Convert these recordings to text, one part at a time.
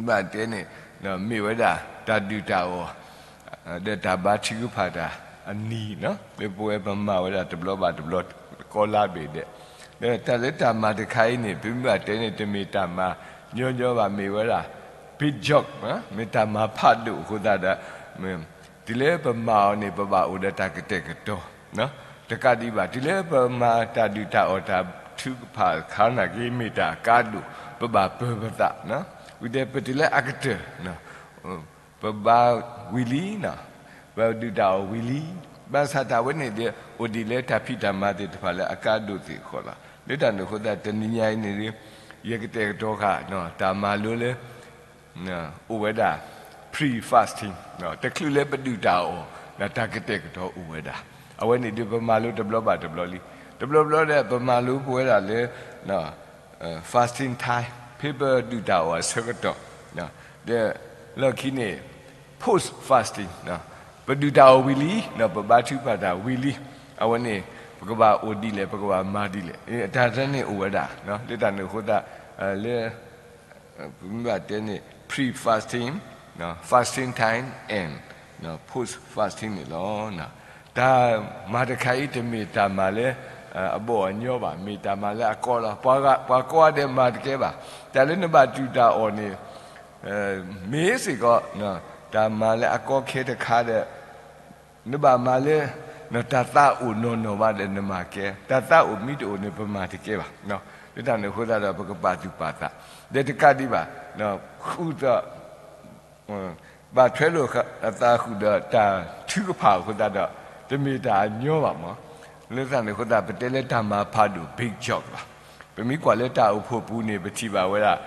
ဘၣ်တဲန့ၣ် မ့ၢ်ဝဲဒၣ်တၢ်ဒုၣ်တၢ်အီၣ် ဒီးတၢ်ဘါထုကဖၣ်တၢ်အနံၤ လၢပဝဲပမၤဝဲဒၣ်တဘျီဘၣ်တဘျီကိးလါဘ့ၣ်ဒဲး, ဒီးတၢ်လၢတၢ်မၤတခါအံၤန့ၣ် ပမ့ၢ်ဘၣ်တဲန့ၣ် တမ့ၢ်တၢ်မၤညီညီဘၣ် မ့ၢ်ဝဲဒၣ် big job မ့ၢ်တၢ်မၤဖးဒိၣ်အဃိသတးဒီး တုၤလၢပမၤအီၤန့ၣ် ပဘၣ်အိၣ်ဒီးတၢ်ကတဲာ်ကတီၤ တကးဒံးဘၣ် တုၤလၢပမၤတၢ်ဒုၣ်တၢ်အီၣ်တၢ်ထုကဖၣ်အခါနာ်က့ မ့ၢ်တၢ်အကါဒိၣ် ပဘၣ်ပၢၤပသး, ဝံၤဒီးပတုၤလၢအကတၢၢ် ပဘါဝံၤလံ, ပဒုၣ်တၢ်အီၣ်ဝံၤလံ, ဘၣ်ဆၣ်တၢ်ဝဲန့ၣ်ဒီး အိၣ်ဒံးလၢတၢ်ဖံးတၢ်မၤသ့ၣ်တဖၣ်လၢအကါဒိၣ်သ့ၣ်အဃိလီၤ. လၢတၢ်န့ၣ်အဃိသတး တနံၤညါအံၤန့ၣ် ယကတဲာ်ကတီၤဃာ် တၢ်မၤလိလၢ အိၣ်ဝဲဒၣ် pre-fasting တချုးလၢပဒုၣ်တၢ်အီၣ် ဒီးတၢ်ကတဲာ်ကတီၤအိၣ်ဝဲဒၣ်, အဝဲန့ၣ်ဒီးပမၤလိတဘျီဘၣ်တဘျီလံ, တဘျီဘျီဒီး ပမၤလိပဝဲဒၣ်လၢ fasting time ဖဲပဒုၣ်တၢ်အီၣ်အဆၢကတီၢ်, ဒီးလီၢ်ခံန့ၣ် post-fasting ပဒုၣ်တၢ်အီၣ်ဝံၤလံ, ပဘါထုကဖၣ်တၢ်ဝံၤလံ, အဝဲန့ၣ် ပကဘၣ်အိၣ်ဒ်လဲၣ် ပကဘၣ်မၤဒ်လဲၣ်, တၢ်တၢ်န့ၣ်အိၣ်ဝဲဒၣ်, လၢတၢ်န့ၣ်အဃိသတး လၢ ပမ့ၢ်ဘၣ်တဲန့ၣ် pre-fasting, fasting time and post-fasting န့ၣ်လီၤ. တၢ်မၤတခါအံၤ တမ့ၢ်တၢ်မၤလၢအဘီၣ်အညီဘၣ်, မ့ၢ်တၢ်မၤလၢအကီလီၤ. ပှၤကိးဂၤဒဲးမၤတကဲဘၣ်. တၢ်လၢနဘၣ်ဒုၣ်တၢ်အီၣ်န့ၣ် မ့ၢ်စ့ၢ်ကီး တၢ်မၤလၢအကီခဲတခါဒီး နဘၣ်မၤလၢ တၢ်သးအိၣ်နီၢ်နီၢ်ဘၣ်ဒီးနမၤကဲ, တၢ်သးအိၣ်မ့ၢ်တအိၣ်န့ၣ် ပမၤတကဲဘၣ်. လၢတၢ်န့ၣ်အဃိသတးဒီး ပကပာ်သူၣ်ပာ်သး, ဒီးတကးဒံးဘၣ် ဃုာ်ဒီး ဘၣ်ထွဲလိာ်အသးဃုာ်ဒီးတၢ်ထုကဖၣ်အဃိသတးဒီး တမ့ၢ်တၢ်အညီဘၣ်မး. လၢတၢ်န့ၣ်အဃိသတး ပတဲလၢတၢ်မၤဖးဒိၣ် big job လီၤ. ပမ့ၢ်ကွၢ်လၢတၢ်အိၣ်ဖှိၣ်ပူၤန့ၣ် ပထံၣ်ဘၣ်ဝဲဒၣ်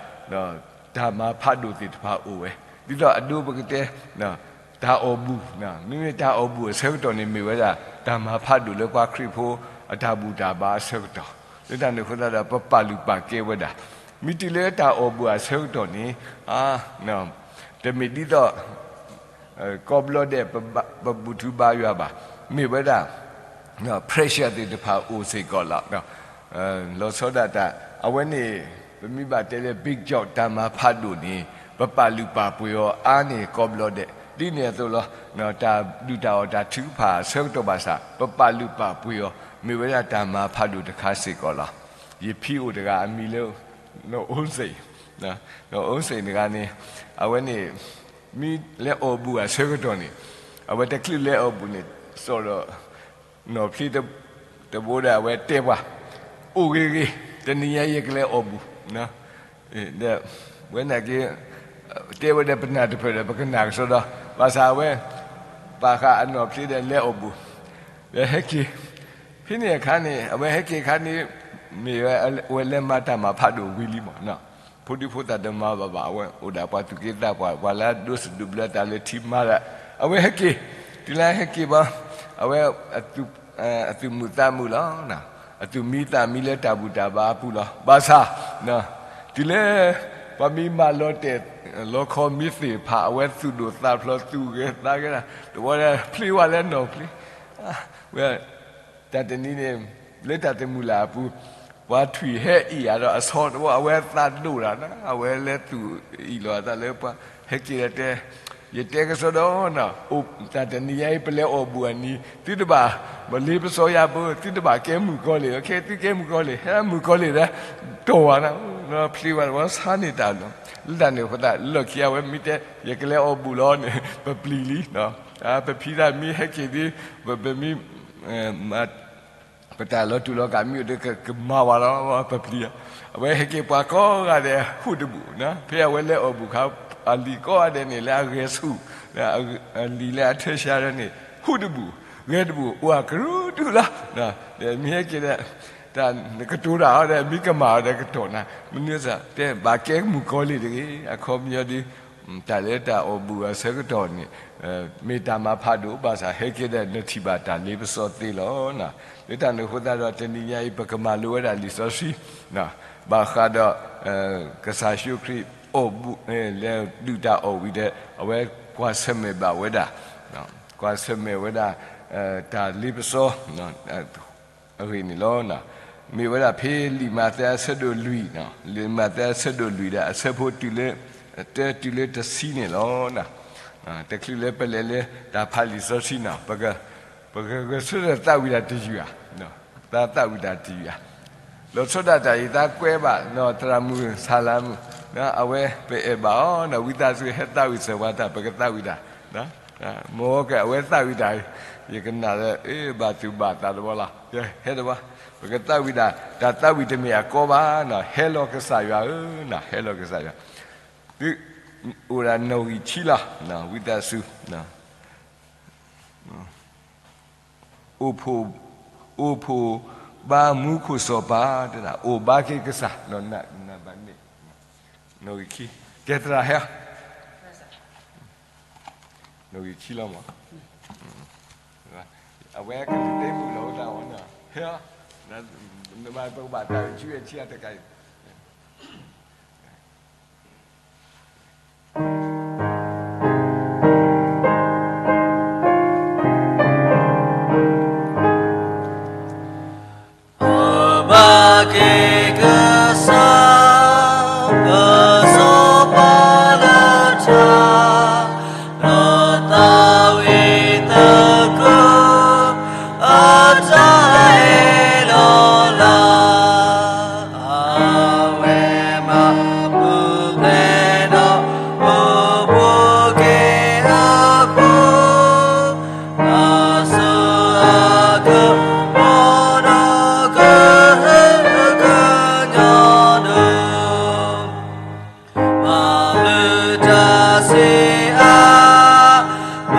တၢ်မၤဖးဒိၣ်သ့ၣ်တဖၣ်အိၣ်ဝဲ, ဒ်သိးအဒိပကတဲ တၢ်အီၣ်ဘူၣ်, မ့မ့ၢ်တၢ်အီၣ်ဘူၣ်အဆၢကတီၢ်န့ၣ် မ့ၢ်ဝဲဒၣ် တၢ်မၤဖးဒိၣ်လၢပှၤခရံာ်ဖိအတၢ်ဘူၣ်တၢ်ဘါအဆၢကတီၢ်, လၢတၢ်န့ၣ်အဃိသတးဒီး ပပာ်လုၢ်ပာ်ကဲဝဲဒၣ်, မ့ၢ်တုၤလၢတၢ်အီၣ်ဘူၣ်အဆၢကတီၢ်န့ၣ် တမ့ၢ်ဒ်သိး ကိးဘျီဒဲး ပဘူၣ်ထူဘါယွၤဘၣ်, မ့ၢ်ဝဲဒၣ် pressure သ့ၣ်တဖၣ်အိၣ်စ့ၢ်ကီးလီၤ. လီၤဆီဒၣ်တၢ် အဝဲန့ၣ် ပမ့ၢ်ဘၣ်တဲလၢ big job တၢ်မၤဖးဒိၣ်န့ၣ် ပပာ်လုၢ်ပာ်ပှ့ၤအီၤအါန့ၢ်ကိးဘျီဒဲး, ဒ်န့ၣ်အသိးလီၤ. တၢ်ဒုၣ်တၢ်အီၣ်တၢ်ထုကဖၣ်အဆၢကတီၢ်ဘၣ်ဆၣ် ပပာ်လုၢ်ပာ်ပှ့ၤအီၤ မ့ၢ်ဝဲဒၣ်တၢ်မၤဖးဒိၣ်တခါစ့ၢ်ကီးလီၤ. ယဖံအိၣ်တဂၤအမံၤလၢ နီၢ်အိစ့ၣ်, နီၢ်အိစ့ၣ်တဂၤန့ၣ် အဝဲန့ၣ် မ့ၢ်လဲၤအီၣ်ဘူၣ်အဆၢကတီၢ်န့ၣ် အဝဲတချုးလဲၤအီၣ်ဘူၣ်န့ၣ် စီၣ်ဒီး နီၢ်ဖျ့တဘိဒီး အဝဲတဲပှၤ အိၣ်ဂ့ၤဂ့ၤ, တနံၤညါယကလဲၤအီၣ်ဘူၣ်, ဒီး ဝဲနာ်က့ တဲဝဲဒီးပနၢ်တဖျၢၣ်ဒီး ပကနၣ်ကစီဒီ, ဘၣ်ဆၣ်အဝဲ ပာ်ဃာ်အနီၢ်ဖျ့ဒီးလဲၤအီၣ်ဘူၣ်, ဒီးဟဲက့ၤ, ဖဲန့ၣ်အခါန့ၣ် အဝဲဟဲက့ၤအခါန့ၣ် မ့ၢ်ဝဲ အဝဲလဲၤမၤတၢ်မၤဖးဒိၣ်ဝံၤလံမး, ဖိဒံဖိသၣ်တမၤဘၣ်ဘၣ်, အဝဲအိၣ်ဒၣ်ပှၤသူၣ်က့သးပှၢ် ပှၤလၢအဒိးစဒိးဘျၢတၢ်လၢထံမၤဒၣ်, အဝဲဟဲက့ၤ, တုၤလၢဟဲက့ၤဘၣ် အဝဲ အသူၣ်မုာ်သးမုာ်လီၤ. အသူၣ်မံသးမံလၢတၢ်ဘူၣ်တၢ်ဘါအပူၤလီၤ. ဘၣ်ဆၣ် တုၤလၢ ပှၤမ့ၢ်မၤလီၤတဲာ်လီခီမ့ၢ်သ့ၣ်တဖၣ် အဝဲသူၣ်ဒိၣ်သးဖျိး သူၣ်ဂဲၤသးဂဲၤဒၣ်, တဝီဒီးဖျ့ဝဲလၢနီၢ်ဖျ့, ဝဲ တၢ်တနံၤန့ၣ် လၢတၢ်တမုာ်လၢ်အပူၤ ပှၤထွံၣ်ဟဲအ့ၣ်ယၤဒီးအဆီတဝီ အဝဲသးဒိၣ်ဒၣ်နၤ အဝဲလဲၤသူၣ်အ့ၣ်လိာ်အသးလၢပှၤ ဟဲက့ၤဒီးတဲ, ယတဲကစီဒီနီၤ, တၢ်တနံၤညါအံၤပလဲၤအီၣ်ဘူၣ်အနံၤ သုတဘၣ် မၤလ့ပစီယါဘၣ်, သုတဘၣ်ကဲမုၣ်ကီၤလံၢ်, ခဲသုကဲမုၣ်ကီၤလံၢ် ဟဲမုၣ်ကီၤလံၢ်ဒီး တီၢ်ဝဲနၤ, ဖျ့ဝဲ ဝဲဆါန့ၢ်တၢ်လီၤ. လၢတၢ်န့ၣ်အဃိသတး လၢလီၢ်ခံအဝဲမ့ၢ်တဲ ယကလဲၤအီၣ်ဘူၣ်လီၤန့ၣ် ပပျံၤလံ, ပဖံသးမ့ၢ်ဟဲက့ၤဒီး ပမ့ၢ် ပတၢ်လီၤတူာ်လီၤကာ်မ့ၢ်အိၣ်ဒီး ကမၤဝဲလီၤ ပပျံၤ, အဝဲဟဲက့ၤပှၤကိးဂၤဒဲး ဟူးတဘူၣ်, ဖဲအဝဲလဲၤအီၣ်ဘူၣ်ခါ အလံာ်ကိးဂၤဒဲးန့ၣ် လၢအဂဲၤဆူၣ် အလံာ်လၢအထၢဆါဒၢန့ၣ် ဟူးတဘူၣ် ဂဲၤတဘူၣ် အိၣ်အကရူၢ်တုၤလီၤ. ဒီးမ့ၢ်ဟဲက့ၤဒီး တၢ်နကတိၤတၢ်အီၤဒီး မ့ၢ်ကမၣ်အီၤဒီးကတီၢ်နၤ, မနုၤစ့ၢ် တဲဘၣ်ကဲမုၣ်ကီၤလံၢ်တဂ့ၤ, အခီပညီဒီး တၢ်လၢတၢ်အီၣ်ဘူၣ်အဆၢကတီၢ်န့ၣ် မ့ၢ်တၢ်မၤဖးဒိၣ် ဘၣ်ဆၣ်ဟဲက့ၤဒီးနထံၣ်ဘၣ်တၢ်လ့ပစီသ့လီၤ. လၢတၢ်န့ၣ်အဃိသတးဒီး တနံၤညါအံၤ ပကမၤလိဝဲဒၣ်လံာ်စီဆှံ ဘၣ်ဃးဒီး ကစၢ်ယ့ၣ်ၡူးခရံာ်အီၣ်ဘူၣ် လဲၤဒုၣ်တၢ်အီၣ်ဝံၤဒီး အဝဲကွၢ်ဆၢၣ်မဲာ်ဘၣ်ဝဲဒၣ် ကွၢ်ဆၢၣ်မဲာ်ဝဲဒၣ် တၢ်လ့ပစီ အဂ့ၢ်န့ၣ်လီၤ. မ့ၢ်ဝဲဒၣ်ဖဲလံာ်မးသဲအဆၢဒိၣ်လွံၢ်, လံာ်မးသဲအဆၢဒိၣ်လွံၢ်ဒီးအဆၢဖိတုၤလၢ တၢတုၤလၢတဆံန့ၣ်လီၤ. တချုးလၢပလဲၤလၢတၢ်ဖးလံာ်စီဆှံန့ၣ်, ပကဂဲၤဆၢထၢၣ်သးဝံၣ်တၢ်တယုၢ်ဧါ, သးသးဝံၣ်တၢ်တယုၢ်ဧါ. လီၤဆီဒၣ်တၢ်အံၤ သးကွဲးဘၣ်နီၢ်သရၣ်မုၣ်ဆၣ်လၤမုၣ်, အဝဲပအဲၣ်ဘၣ်အီၤနီၢ် ဝံသးစူၤဟဲသးဝံၣ်စၢၤပှၤတၢ် ပကသးဝံၣ်တၢ်, မ်အဝဲက့ၤအဝဲသးဝံၣ်တၢ်, ယကနၣ်လၢ အ့ ဘၣ်သူၣ်ဘၣ်သးတဘျီလီၤ. ဟဲတဘျီ, ပကသးဝံၣ်တၢ်, တၢ်သးဝံၣ်တမ့ၢ်အကီဘၣ်နီၢ်, ဟဲလီၤကစၢ်ယွၤဧၢ, ဟဲလီၤကစၢ်ယွၤ, သုအိၣ်ဒၣ်နီၣ်ဂံၢ်ခံလီၤ, ဝံသးစူၤ အိၣ်ဖှိၣ်, အိၣ်ဖှိၣ်ဘါမူခိၣ်စီၤပၤ, အိၣ်ဘါက့ၤကစၢ်, နီၢ်ဂံၢ်ခံ, ကဲသရၣ်ဟဲ, နီၣ်ဂံၢ်ခံလီၤမး, အဝဲကတသ့မုၣ်လီၤ, ဟဲ, ပကဘၣ်တၢ်ဆူအထံအတကးအံၤ အိၣ်ဘၣ်က့ၤကစၢ်, ပစီၤပၤလၢထး, ဒီးသးဝံၣ်သကိး အတၢ်ဟ့ၣ်လီၤလၢ်, အဝဲမၤပူၤဖျဲးဒီးအိၣ်ဖှိၣ်က့ၤအဖိ, အစိအကမီၤဒီး ကဟုကညီၢ်ဒီး မၤလၢတၢ်ဆံးအါ, မ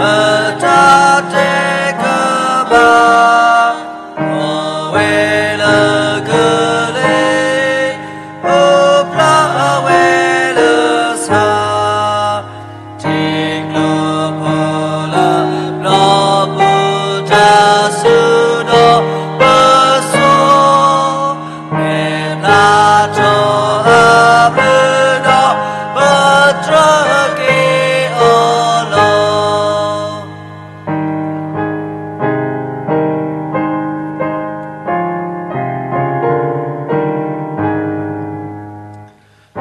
တၤတဲကဘၣ်, အိၣ်ဝဲလၢကလ့, အိၣ်ဖျါဝဲလၢဆၣ် ထံကျိဖီလာ် ဘျီပူၤတၢ်ဆူဒီးပစီၤ, မ့ၢ်ဖျါထီၣ်အဘျုးဒီး ပတြၢၤက့ၤအီၤလီၤ.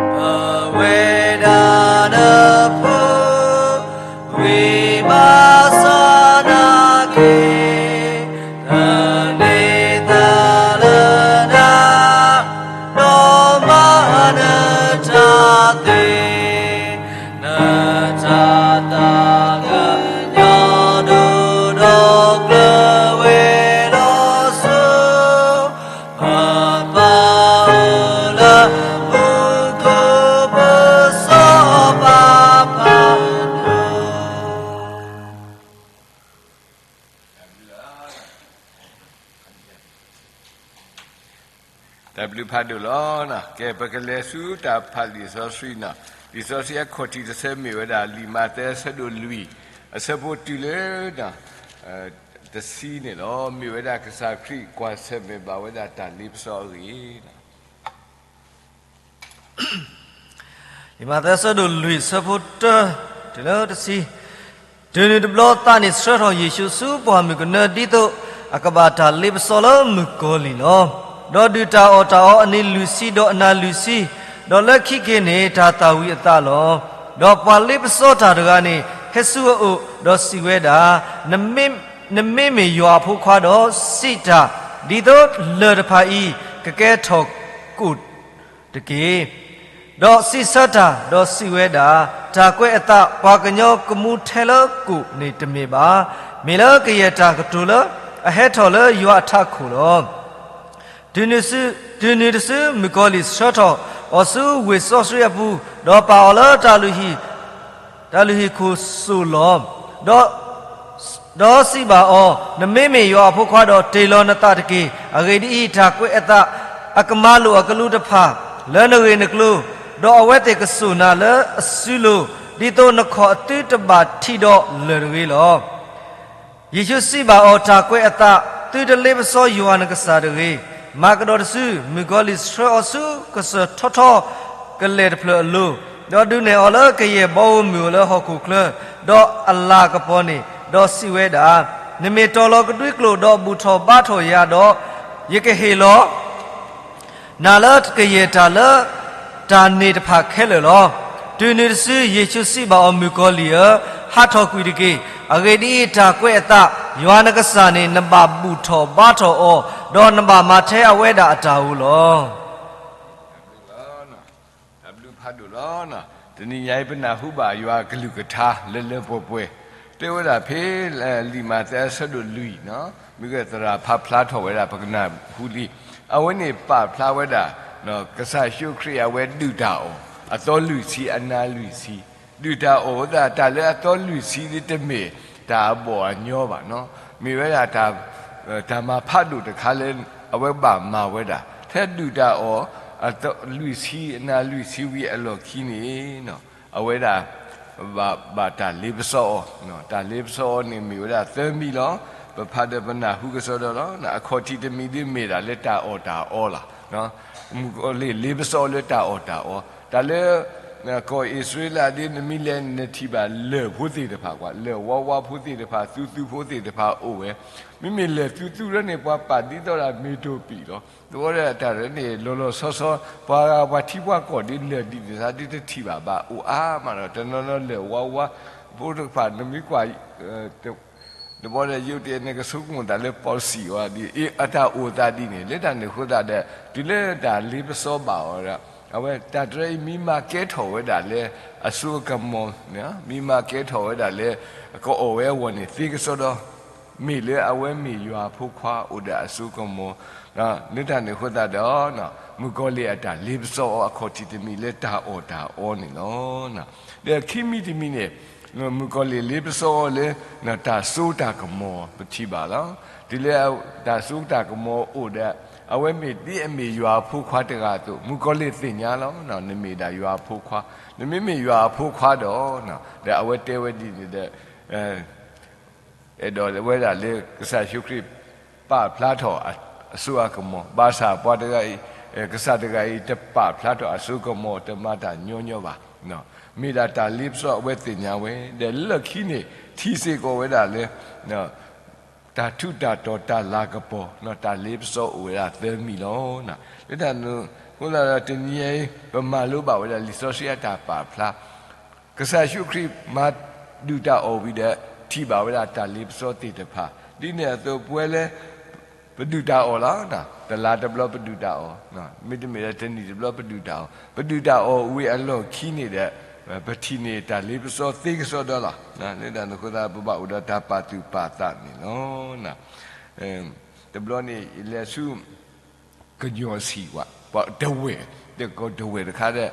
ပဝဲဒၣ်နဖိ, ဝံဘၣ်ဆၣ်နာ်က့ၤ, တန့ၢ်သးလၢနၤ, ဒီးမၤနတၢ်သ့, နတၢ်သးကညီၤဒိၣ်ဒီးကျၢၤဝဲလီၤစိၤ, ပပၢ်အိၣ်လၢမူခိၣ် ပစီၤပၤဖးဒိၣ်. တၢ်ဘျုးဖးဒိၣ်လီၤ. ကဲ ပကလဲၤဆူတၢ်ဖးလံာ်စီဆှံန့ၣ်, လံာ်စီဆှံအခီၣ်ထံးတဆၢမ့ၢ်ဝဲဒၣ် လံာ်မးသဲအဆၢဒိၣ်လွံၢ်, အဆၢဖိတုၤလၢ တဆံန့ၣ်လီၤ. မ့ၢ်ဝဲဒၣ်ကစၢ်ခရံာ်ကွၢ်ဆၢၣ်မဲာ်ဘၣ်ဝဲဒၣ်တၢ်လ့ပစီအဂ့ၢ် လံာ်မးသဲအဆၢဒိၣ်လွံၢ် အဆၢဖိတၢ တုၤလၢတဆံ, တုၤနုၤတဘျီသးန့ၣ်ဆှၢထီၣ်ယ့ၣ်ၡူးဆူပှၢ်မုၢ်ကနၢ ဒ်သိးအကဘၣ်တၢ်လ့ပစီလၢမုၣ်ကီၤလံၢ်လီၤ. ဒီးဒုၣ်တၢ်အီၣ်တၢ်အီအနံၤလွံၢ်ဆံ ဒီးအနၤလွံၢ်ဆံ, ဒီးလၢခံက့ၤန့ၣ် တၢ်သၣ်ဝံၤအသးလီၤ. ဒီးပှၤလ့ပစီတၢ်တဂၤန့ၣ် ဟဲဆူအအိၣ်, ဒီးစံးဝဲဒၣ်, နမ့မ့ၢ်ယွၤအဖိခွါဒီး စံးတၢ်, ဒ်သိးလၢၢ်တဖၣ်အံၤ ကကဲထီၣ်ကိၣ် တက့ၢ်. ဒီးစံးဆၢတၢ်, ဒီးစံးဝဲဒၣ်, တၢ်ကွဲးအသးပှၤကညီကမူထဲလၢကိၣ်န့ၣ်တမ့ၢ်ဘၣ်. မ့ၢ်လၢကယဲၢ်တၢ်ကတိၤလၢအဟဲထီၣ်လၢယွၤအထးခိၣ်လီၤ. တုၤနုၤတစု မုၣ်ကီၤလံၢ်ဆှၢထီၣ်အီၤဆူဝ့ၢ်စီဆှံအပူၤ, ဒီးပာ်အီၤလၢ တၢ်လုၢ်ဟံၣ်ခိၣ်စိၣ်လီၤ. ဒီးစံးဘၣ်အီၤ, နမ့မ့ၢ်ယွၤအဖိခွါဒီး တ့ၢ်လီၤနသးတက့ၢ်. အဂ့ၢ်ဒ်အံၤ, တၢ်ကွဲးအသးအကမၤလိာ်အကလူးတဖၣ် လၢနဂ့ၢ်နကျိၤ, ဒီးအဝဲသ့ၣ်ကစိာ်နၤလၢအစုလိၤ, ဒ်သိးနခီၣ်အသုတဘၣ်ထံးဒီးလၢၢ်တဂ့ၤလီၤ. ယ့ၣ်ၡူးစံးဘၣ်အီၤ, တၢ်ကွဲးအသး, သုတလ့ပစီယွၤနကစၢ်တဂ့ၤ. မၤကဒီးတစု, မုၣ်ကီၤလံၢ်ဆှၢအီၤဆူကစၢၢ်ထီထီကလဲာ်တဖျၢၣ်အလိၤ, ဒီးဒုးနဲၣ်အီၤလၢကယဲၢ်ဘီဧိၤမုၢ်ဧိၤလၢဟီၣ်ခိၣ်ချၢ, ဒီးအလၤကပီၤန့ၣ်, ဒီးစံးဝဲဒၣ်, နမ့ၢ်တီၤလီၤကဒွံကျိာ် ဒီးဘူၣ်ထီၣ်ဘါထီၣ်ယၤဒီး, ယကဟ့ၣ်လီၤ နၤလၢကယဲၢ်တၢ်လၢတၢ်န့ၢ်တဖၣ်ခဲလၢာ်လီၤ. တုၤနုၤတစု ယ့ၣ်ၡူးစံးဘၣ်အီၤ, မုၣ်ကီၤလံၢ်ဧၢ, ဟးထီၣ်ကွံာ်တက့ၢ်. အဂ့ၢ်ဒ်အံၤ, တၢ်ကွဲးအသး, ယွၤနကစၢ်န့ၣ် နဘၣ်ဘူၣ်ထီၣ်ဘါထီၣ်အီၤ, ဒီးနဘၣ်မၤထဲအဝဲဒၣ်အတၢ်ဧိၤလီၤ. တၢ်ဘျုးဖးဒိၣ်လီၤ. တနံၤညါအံၤ ပနၢ်ဟူဘၣ်ယွၤအကလုၢ်ကထါလၢလၢပှဲၤပှဲၤ, တဲဝဲဒၣ်ဖဲလံာ်မးသဲအဆၢဒိၣ်လွံၢ်, မ့ၢ်ကသရၣ်ဖးဖျါထီၣ်ဝဲဒၣ် ပကနၢ်ဟူလံ. အဝဲန့ၣ်ပာ်ဖျါဝဲဒၣ် ကစၢ်ယ့ၣ်ၡူးခရံာ်အဝဲဒုၣ်တၢ်အီၣ် အသီလွံၢ်ဆံအနၤလွံၢ်ဆံ, ဒုၣ်တၢ်အီၣ်ဝဲဒၣ် တၢ်လၢအသီလွံၢ်ဆံဒ်တမ့ၢ်တၢ်အဘီၣ်အညီဘၣ်နီၤ, မ့ၢ်ဝဲဒၣ် တၢ်မၤဖးဒိၣ်တခါလၢ အဝဲဘၣ်မၤဝဲဒၣ် ထဲဒုၣ်တၢ်အီၣ် အသီလွံၢ်ဆံအနၤလွံၢ်ဆံဝံၤအလီၢ်ခံန့ၣ် အဝဲဒၣ် ဘၣ်တၢ်လ့ပစီအီၤ, တၢ်လ့ပစီအီၤန့ၣ် မ့ၢ်ဝဲဒၣ်သၢမံၤလီၤ. ပဖးဒီးပနၢ်ဟူကစီဒီလီၤ. အခီၣ်ထံးတမံၤဒ်မ့ၢ်ဒၣ်လၢတၢ်အီၣ်တၢ်အီလီၤ. မုၣ်ကီၤလံၢ်လ့ပစီအီၤလၢတၢ်အီၣ်တၢ်အီ, တၢ်လၢ ကီၢ်အံၣ်စရ့လးဒ်နမ့ၢ်လဲၤနထံၣ်ဘၣ်လၢၢ်ဖိသ့ၣ်တဖၣ်ကွၢ်, လၢၢ်ဝါဝါဖိသ့ၣ်တဖၣ် သူသူဖိသ့ၣ်တဖၣ်အိၣ်ဝဲ, မ့မ့ၢ်လၢၢ်သူသူလၢန့ၣ် ပှၤပာ်ဒ်သိးဒၣ်မ့ၢ်တိၢ်ပံာ်လီၤ. သဝီဒီးတၢ်န့ၣ် လီၤလီၤဆီဆီ ပှၤပှၤထံပှၤကီၢ်ဒ်လၢၢ်ဒ်န့ၣ်သးဒ်တထံၣ်ဘၣ်ဘၣ် အိၣ်အါမးဒီး တနီၤနီၤလၢၢ်ဝါဝါဖိတဖၣ် နမ့ၢ်ကွၢ် တဘီဒီးယိးတ့ၢ်နကဆိကမိၣ်သးလၢ ပီၣ်စံၣ်ဝဲဒ်အံၤ အတၢ်အိၣ်သးဒ်န့ၣ် လၢတၢ်န့ၣ်အဃိသတးဒီး တုၤလၢတၢ်လ့ပစီဘၣ်အီၤဒီး အဝဲတၢ်တြီအံၤမ့ၢ်မၤကဲထီၣ်ဝဲဒၣ်လၢအစိအကမီၤ, မ့ၢ်မၤကဲထီၣ်ဝဲဒၣ်လၢ ကအီၣ်ဝဲအဂီၢ်န့ၣ်သ့ကစီဒီ မ့ၢ်လၢအဝဲမ့ၢ်ယွၤအဖိခွါအိၣ်ဒီးအစိကမီၤ, လၢတၢ်န့ၣ်အဃိသတးဒီး မုၣ်ကီၤလံၢ်အတၢ်လ့ပစီအီၤအခီၣ်ထံးတမံၤလၢတၢ်အီၣ်တၢ်အီန့ၣ်လီၤ. ဒီးခံမံၤတမံၤန့ၣ် မုၣ်ကီၤလံၢ်လ့ပစီအီၤလၢ တၢ်စိတၢ်ကမီၤပထံၣ်ဘၣ်လီၤ. တုၤလၢတၢ်စိတၢ်ကမီၤအိၣ်ဒီး အဝဲမ့ၢ်ဒ်အမ့ၢ်ယွၤအဖိခွါတဂၤအသိး မုၣ်ကီၤလံၢ်သ့ၣ်ညါလီၤ. နမ့ၢ်ဒၣ်ယွၤအဖိခွါ, နမ့မ့ၢ်ယွၤအဖိခွါဒီး ဒီးအဝဲတဲဝဲဒ်န့ၣ်ဒီး အဲၣ်ဒိးဝဲဒၣ်လၢကစၢ်ယ့ၣ်ၡူးခရံာ် ပာ်ဖျါထီၣ်အစိအကမီၤ, ဘၣ်ဆၣ်ပှၤတဂၤအံၤ ကစၢ်တဂၤအံၤ တပာ်ဖျါထီၣ်အစိကမီၤ တမၤတၢ်ညီညီဘၣ်. မ့ၢ်ဒၣ်တၢ်လ့ပစီအဝဲသ့ၣ်ညါဝဲ, ဒီးလၢခံန့ၣ် ထံၣ်စ့ၢ်ကီးဝဲဒၣ်လၢ တၢ်ထူးတၢ်တီၤတၢ်လၤကပီၤ တၢ်လ့ပစီအိၣ်ဝဲဒၣ်သၢမံၤလီၤ. လၢတၢ်န့ၣ်အဃိသတးဒီး တနံၤအံၤ ပမၤလိဘၣ်ဝဲဒၣ်လံာ်စီဆှံအတၢ်ပာ်ဖျါ ကစၢ်ယ့ၣ်ၡူးခရံာ်မၤဒုၣ်တၢ်အီၣ်ဝံၤဒီး ထံၣ်ဘၣ်ဝဲဒၣ်တၢ်လ့ပစီသ့ၣ်တဖၣ် ဒ်န့ၣ်အသိးပဝဲလၢ ပဒုၣ်တၢ်အီၣ်လီၤ. တလါတဘျီပဒုၣ်တၢ်အီၣ်, မ့တမ့ၢ်ဒီးတနံၣ်တဘျီပဒုၣ်တၢ်အီၣ်, ပဒုၣ်တၢ်အီၣ်ဝံၤအလီၢ်ခံန့ၣ်ဒီး ပထံၣ်န့ၢ်တၢ်လ့ပစီသ့ကစီဒီလီၤ. လၢတၢ်န့ၣ်အဃိသတး ပဘၣ်အိၣ်ဒီးတၢ်ပာ်သူၣ်ပာ်သးန့ၣ်လီၤ. တဘျီန့ၣ် ယလဲၤဆူ ကညီၣ်စံၣ်ဝဲ ပှၤတဝဲၢ် တကိးတဝဲၢ်တခါဒီး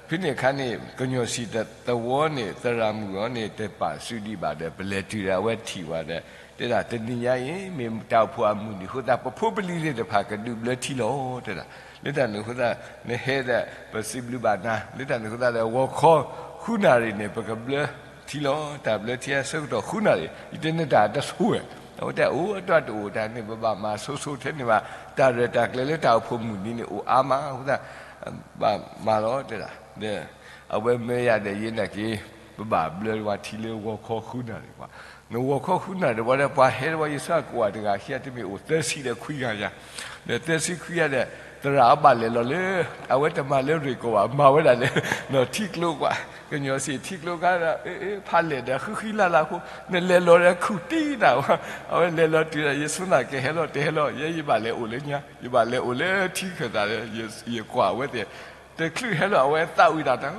ဖဲန့ၣ်အခါန့ၣ် ကညီၣ်စံၣ်တသဝီန့ၣ် သရၣ်မုၣ်အီၤန့ၣ် တပာ်စုဒံးဘၣ်ဒီး ပလဲၤတုၤဒီးအဝဲထံၣ်ဝဲဒီး တဲဒၣ်တနံၤညါအံၤ မ့ၢ်တၢ်အိၣ်ဖှိၣ်အမုၢ်နံၤအဃိသတး ပဖိပလံၤသ့ၣ်တဖၣ်ကဒုးဘျၢထံလီၤ တဲဒၣ်. လၢတၢ်န့ၣ်အဃိသတး နဟဲဒီး ပစံးဘျုးဘၣ်နၤ လၢတၢ်န့ၣ်အဃိသတးဒီး ဂီၤခီဃုနၣ်ရံၣ်န့ၣ် ပကဘျၢထံလီၤ. တၢ်ဘျၢထံအဆၢကတီၢ်ဃုနၣ်ရံၣ် ယတဲနတၢ်တဆိဝဲ အဝဲတဲအိၣ်အတၢ်တအိၣ်တၢ်န့ၣ် ပဘၣ်မၤဆိဆိထဲန့ၣ်ဘၣ် တၢ်ရဲၣ်တၢ်ကျဲၤလၢတၢ်အိၣ်ဖှိၣ်မုၢ်နံၤန့ၣ် အိၣ်အါမးအဃိသတး ဘၣ်မၤလီၤတဲဒၣ်. အဝဲမၢယၤဒီးယဲနာ်က့ၤ ပဘၣ်ဘျၢဝဲထံလၢဂီၤခီဃုနၣ်ရံၣ်ပှၤ နဂီၤခီဃုနၣ်ရံၣ်ဒီး ပှၤဒီးပှၤဟဲတဝဲ ယဆၢကိးဂၤတဂၤခံဂၤတမ့ၢ်အိၣ်သၢဆံဒီးခွံဂၤယၤ ဒီးသၢဆံခွံဂၤဒီး သရၣ်အဘၣ်လဲၤလီၤလၢ အဝဲတမၤလၢရ့ၣ်ကီၢ်ဘၣ် မၤဝဲဒၣ်လၢ ထံကျိကွၢ် ကညီစံၣ်ထံကျိခါဒီး ဖးလဲၢ်ဒီးဃံဃံလၤလၤဖိ နလဲၤလီၤဒီးခူၣ်တံၢ်နၤ အဝဲလဲၤလီၤတုၤဒီး ယဆိသးကဟဲလီၤတဟဲလီၤ ယဲယဘၣ်လဲၤအိၣ်လၢညါ ယဘၣ်လဲၤအိၣ်လၢထံခၢၣ်သးဒီး ယကွၢ်အဝဲသ့ၣ် တချုးဟဲလီၤ အဝဲသးဝံၣ်တၢ်တၢ်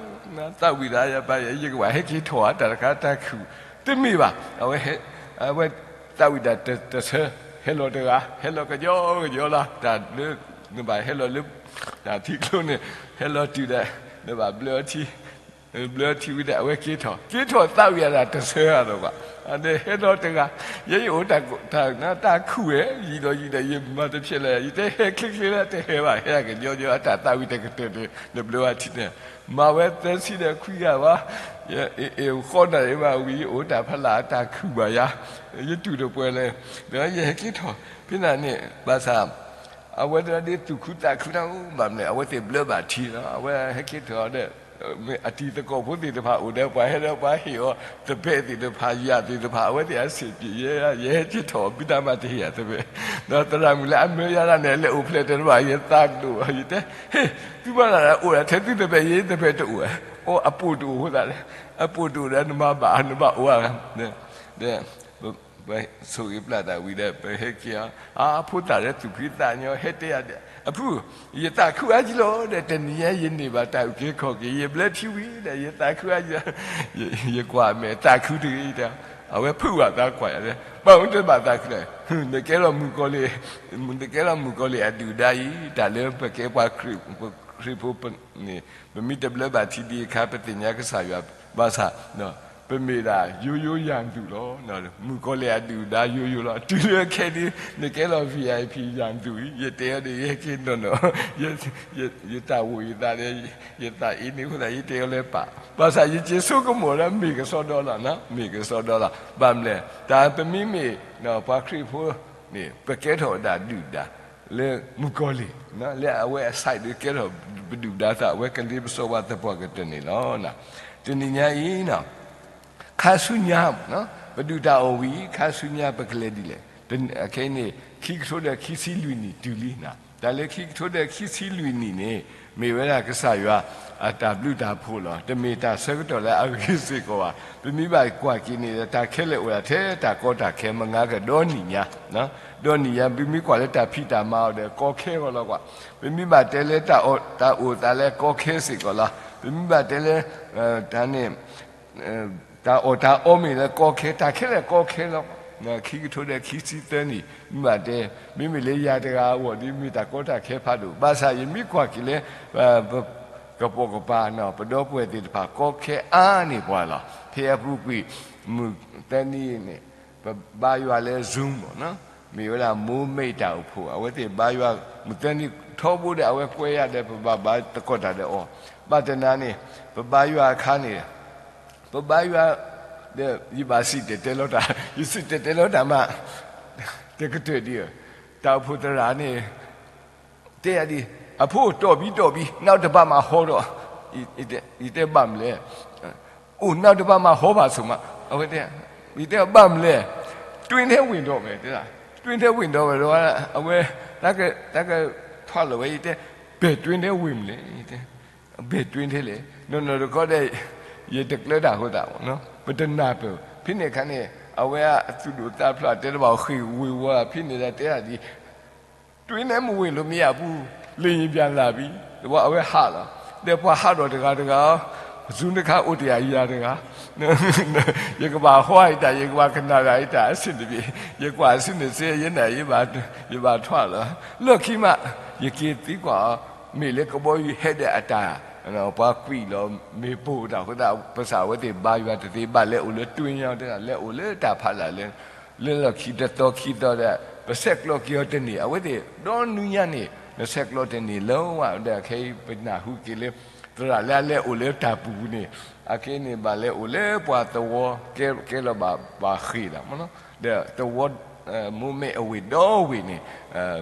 သးဝံၣ်တၢ်ယပၢ် ယကဘၣ်ဟဲက့ၤထီၣ်ဧါ တၢ်တခါတၢ်ခုၣ် တမ့ၢ်ဘၣ် အဝဲ အဝဲသးဝံၣ်တၢ်တဆၢ ဟဲလီၤတဂၤ ဟဲလီၤကညီကညီလီၤ တၢ်ဘျၢ နဘၣ်ဟဲလီၤလၢ တၢ်ထံကျိန့ၣ် ဟဲလီၤတုၤဒီး နဘၣ်ဘျၢထံ ဘျၢထံဝံၤဒီး အဝဲက့ၤထီၣ် က့ၤထီၣ်သးဝံၣ်အတၢ်တဆၢဧါဒီးကွၢ် အန့ၣ်ဟဲလီၤတဂၤ ယဲယအိၣ်တၢ် တၢ်ခုၣ်ဝဲ ယံာ်ဒီးယံာ်ဒီး ယမၤတဖျဲးလၢၤ ယတဲဟဲချ့ချ့လၢတဟဲဘၣ် ဟဲကညီကညီ အတၢ်သးဝံၣ်တကတၢၢ်န့ၣ် နဘျၢဝဲထံန့ၣ် မၤဝဲသၢဆံဒီးခွံဂၤဘၣ် ဃီနၣ်ရံၣ်ဘၣ်ဝံၤ ယအိၣ်တၢ်ဖးလၢ်အတၢ်ခုၣ်ဘၣ်ယၤ ယတူၢ်တပှဲၤလၢၤ ဒီးယဟဲက့ၤထီၣ် ဖဲန့ၣ်န့ၣ် ဘၣ်ဆၣ် အဝဲသ့ၣ်ဒ်သူၣ်ခုသးခုတၢ်အိၣ်ဘၣ်မနုၤ အဝဲသ့ၣ်ဘျၢဘၣ်ထံလီၤ အဝဲဟဲက့ၤထီၣ်ဒီး အတံၤသကိးဖိသ့ၣ်တဖၣ်အိၣ်ဒီး ပှၤဟဲဒီးပှၤဟ့ၣ်အီၤ သပဲာ်သ့ၣ်တဖၣ် ယၣ်သ့ၣ်တဖၣ် အဝဲသ့ၣ်အစ့ၣ်ပျံၤယဲ ယဟဲက့ၤထီၣ် ဘုတၢ်မၤတဟ့ၣ်ယၤသပဲာ် ဒီးသရၣ်မုၣ်လၢအမၢယၤဒၣ်န့ၣ် လဲၤအိၣ်ဖျဲၣ်တဘၣ် ယသးကဒိၣ်ဘၣ် ယတဲ ဟ့ၣ် သုဘၣ်နၤအိၣ်ဒၣ်ထဲသုသပဲာ် ယသပဲာ်တအိၣ် အိၣ်အပိာ်တအိၣ်အဃိသတးဒီး, အပိာ်တအိၣ်ဒီးနမၤဘၣ် နဘၣ်အိၣ်ဧါ, ဒီး ပဆိၣ်ဂ့ၤပျၢ်တၢ်ဝံၤဒီး ပဟဲက့ၤအီၤ, အဖိသၣ်လၢသူၣ်ဖှံသးညီ ဟဲတဲယၤဒီး အဖု, ယသးခုအါကံလီၤဒီး တနံၤညါယန့ၢ်ဘၣ်တၢ်အုၣ်က့ၤခီၣ်က့ၤ ယဘျၢထံဝံၤဒီး ယသးခုအါကံလီၤ, ယကွၢ်မဲာ်သးခုတဂ့ၤဒီး, အဝဲဖုးဘၣ်သးကွၢ်ယၤဒီး ပၢ်ဧၢ တဘၣ်သးခုလၢၤ, နကဲလီၤမုၣ်ကီၤလံၢ်, နကဲလီၤမုၣ်ကီၤလံၢ်အဒုၣ်ဒါအံၤ တၢ်လၢပကဲပှၤခရံာ်ဖိန့ၣ် ပမ့ၢ်တဘျၢဘၣ်ထံဒံးအခါ ပသ့ၣ်ညါကစၢ်ယွၤ, ဘၣ်ဆၣ် ပမ့ၢ်ဒၣ်ယိယိယၣ်သူၣ်လီၤ, မုၣ်ကီၤလံၢ်အဒုၣ်ဒါယိယိလီၤ, တုၤလၢခဲဒုး နကဲလီၤ VIP ယၣ်သူၣ်အံၤ, ယတဲအီၤဒီး ယဟဲက့ၤနီၢ်နီၢ်, ယတၢ်အိၣ်ယသးဒီး ယသးအ့န့ၣ်အဃိသတး ယတဲအီၤလၢပၢ်, ဘၣ်ဆၣ်ယစ့ၤဆိကမိၣ်ဒီး မ့ၢ်ကစီဒီလီၤ, မ့ၢ်ကစီဒီလီၤ, ဘၣ်မနုၤလဲၣ်, တၢ်ပမ့မ့ၢ် ပှၤခရံာ်ဖိန့ၣ် ပကဲထီၣ်ဒၣ်ဒုၣ်ဒါ လၢမုၣ်ကီၤလံၢ်, လၢအဝဲအ side ဒုးကဲထီၣ်ပဒုၣ်ဒါသး အဝဲကလ့ပစီပှၤသပှၢ်ကတၢၢ်န့ၣ်လီၤ. တနံၤညါအံၤ ခါဆူညါ ပဒုၣ်တၢ်အီၣ်ဝံၤ ခါဆူညါပကလဲၤဒ်လဲၣ်, အခဲအံၤန့ၣ် ခံကထိဒီးခံဆံလွံၢ်နံၣ်တုၤလံနၤ, တၢ်လၢခံကထိဒီးခံဆံလွံၢ်နံၣ်န့ၣ် မ့ၢ်ဝဲဒၣ်ကစၢ်ယွၤအတၢ်ဘျုးတၢ်ဖှိၣ်လီၤ. တမ့ၢ်တၢ်ဆၢကတီၢ်လၢအဂ့ၤစ့ၢ်ကီးဘၣ်. ပမ့ၢ်ဘၣ်ကွၢ်က့ၤန့ၣ် တၢ်ခဲလၢာ်အိၣ်ဒၣ်ထဲတၢ်ကီတၢ်ခဲ မုၢ်နံၤကဒီနံၤညါ, ဒီနံၤညါ ပမ့ၢ်ကွၢ်လၢတၢ်ဖံးတၢ်မၤအီၤဒီးကီခဲဂီၤလီၤကွၢ်, ပမ့ၢ်ဘၣ်တဲလၢတၢ်အီၣ်တၢ်အီၣ်သးလၢကီခဲစ့ၢ်ကီးလီၤ. ပမ့ၢ်ဘၣ်တဲလၢ တၢ်န့ၣ် တၢ်အီၣ်တၢ်အီမ့ၢ်လၢကီခဲ, တၢ်ခဲလၢာ်ကီခဲလီၤ. ခံကထိဒီးခံဆံသၢနံၣ် မ့ၢ်ဘၣ်တဲ, မ့မ့ၢ်လၢယၤတဂၤအဂီၢ်ဒီး မ့ၢ်တၢ်ကီတၢ်ခဲဖးဒိၣ်, ဘၣ်ဆၣ်ယမ့ၢ်ကွၢ်က့ၤလၢ ပကပိာ်ကပၤ ပဒီပုၢ်ဝဲၢ်သ့ၣ်တဖၣ် ကီခဲအါန့ၢ်ပှၤလီၤ. ဖဲအပူၤကွံာ် မုၢ်သၢနံၣ်န့ၣ် ပဘါယွၤလၢ Zoom မ့ၢ်ဝဲဒၣ် မိၢ်မ့ၢ်တၢ်အိၣ်ဖှိၣ် အဝဲသ့ၣ်ဘါယွၤ မုၢ်သၢနံၣ်ထီဘိဒီး အဝဲကွဲယၤဒီး ပဘၣ်ဘါသကိးတၢ်ဒီးအီၤ, ဘၣ်တနၤန့ၣ် ပဘါယွၤအခါန့ၣ် ပဘါယွၤဒီး ယဘၣ်စံၣ်တဲၤတဲလီၤတၢ်, ယစံၣ်တဲၤတဲလီၤတၢ်မး တကတၢၢ်ဒံးဧၢ, တၢ်အိၣ်ဖှိၣ်သရၣ်န့ၣ် တဲယၤဒ်, အဖိ တီၢ်ဘံတီၢ်ဘံ နီၢ်တဘၣ်မၤဟီဒီး, ယတဲဘၣ်မနုၤလဲၣ်, အိၣ်နီၢ်တဘၣ်မၤဟီဘၣ်ဆိမး, အဝဲတဲ, ယတဲဘၣ်မနုၤလဲၣ်, တွ့ထဲဝ့ၢ်ဒီးဝဲ, တွ့ထဲဝ့ၢ်ဒီးဝဲဒီး အဝဲ တၢ်ကထွဲလီၤဝဲ ယတဲ, ဘဲၣ်တွ့ထဲဝ့ၢ်မနုၤလဲၣ်, ယတဲ ဘဲၣ်တွ့ထဲလဲၣ်, နီၢ်နီၢ်တခီဒီး ယတကျၢၤတၢ်အဃိသတး, ပတနၢ်ပၢၢ်, ဖဲန့ၣ်အခါန့ၣ် အဝဲအသူၣ်ဒိၣ်သးဖျိးတဲတဘၣ် ဃ့ၢ်ဝ့ၢ်ဝီ ဖဲန့ၣ်ဒီးတဲဒၣ်ဒ် တွ့ထဲမ့ၢ်ဝ့ၢ်လီၤမ့ၢ်ယၤပူၤ, လၢညါပျၢ်လၢ်ဘံ, ဒီးအဝဲဟးလီၤ, ဒီးပှၤဟးဒီးတဂၤတဂၤ, စုနခါအိၣ်တယၤယၤတဂၤ, ယကဘၣ်ဟီအံၤတၢ် ယကဘၣ်ကနၣ်တၢ်အံၤတၢ်အဆ့ၣ်တဘ့ၣ်, ယကွၢ်အစုန့ၣ်စ့ ယနာ် ယဘၣ်ထွဲလီၤ, လီၢ်ခံမး ယက့ၤသံကွၢ်အီၤ, မ့ၢ်လၢကဘီယူၤဟဲဒီးအတၢ် ပှၤကွံာ်လီၤ မ့ၢ်ပိာ်တၢ်အဃိသတး ပစံးအဝဲသ့ၣ်ဘါယွၤတသ့ဘၣ် လဲၤအိၣ်လၢတွ့ညါတဲဒၣ် လဲၤအိၣ်လၢတၢ်ဖးလၢ်လၢ လၢလီၢ်ခံတသီခံသီဒီး ပဆဲးကျိးက့ၤအီၤတန့ၢ် အဝဲသ့ၣ်ဒီနွံညါန့ၣ် နဆဲးကျိးတန့ၢ်လၢၤဝဲဒီး ခဲအံၤပနၢ်ဟူက့ၤလၢ သရၣ်လၢအလဲၤအိၣ်လၢတၢ်ပူၤပူၤန့ၣ် အခဲအံၤန့ၣ် ဘၣ်လဲၤအိၣ်လၢပှၤသဝီ ကဲလီၤဘၣ်ပှၤဃ့ၢ်ဒီး ဒီးသဝီ မိၢ်မ့ၢ်အဝ့ၢ်ဒီဝ့ၢ်န့ၣ်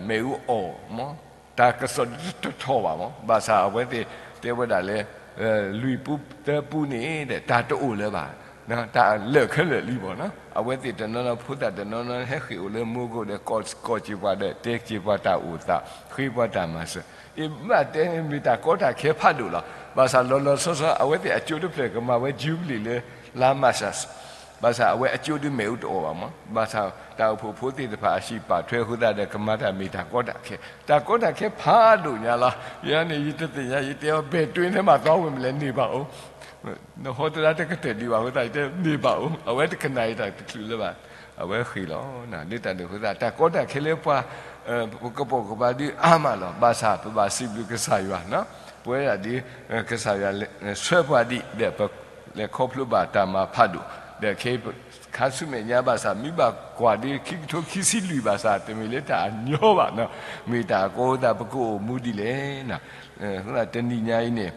မ့ၣ်အူအီၣ်မး တၢ်ကစီၣ်တထီၣ်ဘၣ်မး ဘၣ်ဆၣ်အဝဲသ့ၣ်တဲဝဲဒၣ်လၢ လွံၢ်ပူသၢပူန့ၣ်ဒီး တၢ်တအိၣ်လၢၤဘၣ်, တၢ်လၢာ်ခဲလၢာ်လံဘၣ်နီၤ အဝဲသ့ၣ်တနီၤနီၤ ဖိသၣ်တနီၤနီၤ ဟဲဃ့ၢ်အိၣ်လၢမိၢ်ကိၣ်ဒီး ကိးစ့ၢ်ပှၤဒီး တဲစ့ၢ်ပှၤတၢ်အိၣ်သး ဃ့ပှၤတၢ်မၤစၢၤ, အ့ၣ် ဘၣ်တဲန့ၣ် မ့ၢ်တၢ်ကီတၢ်ခဲဖးဒိၣ်လီၤ. ဘၣ်ဆၣ်လီၤလီၤဆီဆီ အဝဲသ့ၣ်အကၠိတဖျၢၣ်ကမၤဝဲ Jubilee လၢ လါမးရှး ဘၣ်ဆၣ်အဝဲအကၠိဒုးမ့ၣ်အူတအိၣ်ဘၣ်မး, ဘၣ်ဆၣ်တၢ်အိၣ်ဖှိၣ်ဖိသ့ၣ်တဖၣ်အဟံၣ်ပာ်ထွဲအဃိသတးဒီး ကမၤတၢ်မ့ၢ်တၢ်ကီတၢ်ခဲ, တၢ်ကီတၢ်ခဲဖးဒိၣ်ညါလီၤ. ယၤန့ၣ် ယတသ့ၣ်ညါ ယတဲအီၤ ဘဲၣ်တွ့ထဲမးသီဝ့ၢ်မလဲၣ် န့ၢ်ဘၣ်အိၣ် နဟီတရါတကတၢၢ်ဒံးဘၣ်အဃိသတး ယတဲန့ၢ်ဘၣ်အိၣ် အဝဲတကနၣ်ယတၢ်တချုးလၢၤဘၣ်, အဝဲဃ့ၢ်လီၤ. လၢတၢ်န့ၣ်အဃိသတး တၢ်ကီတၢ်ခဲလၢပှၤ ပကပိာ်ကပၤဒုးအါမးလီၤ. ဘၣ်ဆၣ်ပဘၣ်စံးဘျုးကစၢ်ယွၤ, ပဝဲဒၣ်ဒ် ကစၢ်ယွၤဆှၢပှၤဒံးဒီး ပလဲၤခီဖျိဘၣ်တၢ်မၤဖးဒိၣ်, ဒီးခဲအံၤခါဆူမဲာ်ညါဘၣ်ဆၣ် မ့ၢ်ဘၣ်ကွၢ်ဒ်ခံကထိခံဆံလွံၢ်ဘၣ်ဆၣ် တမ့ၢ်လၢတၢ်အညီဘၣ်နီၤ, မ့ၢ်တၢ်အကီအသး ပကအိၣ်မူဒ်လဲၣ် တနံၤညါအံၤန့ၣ်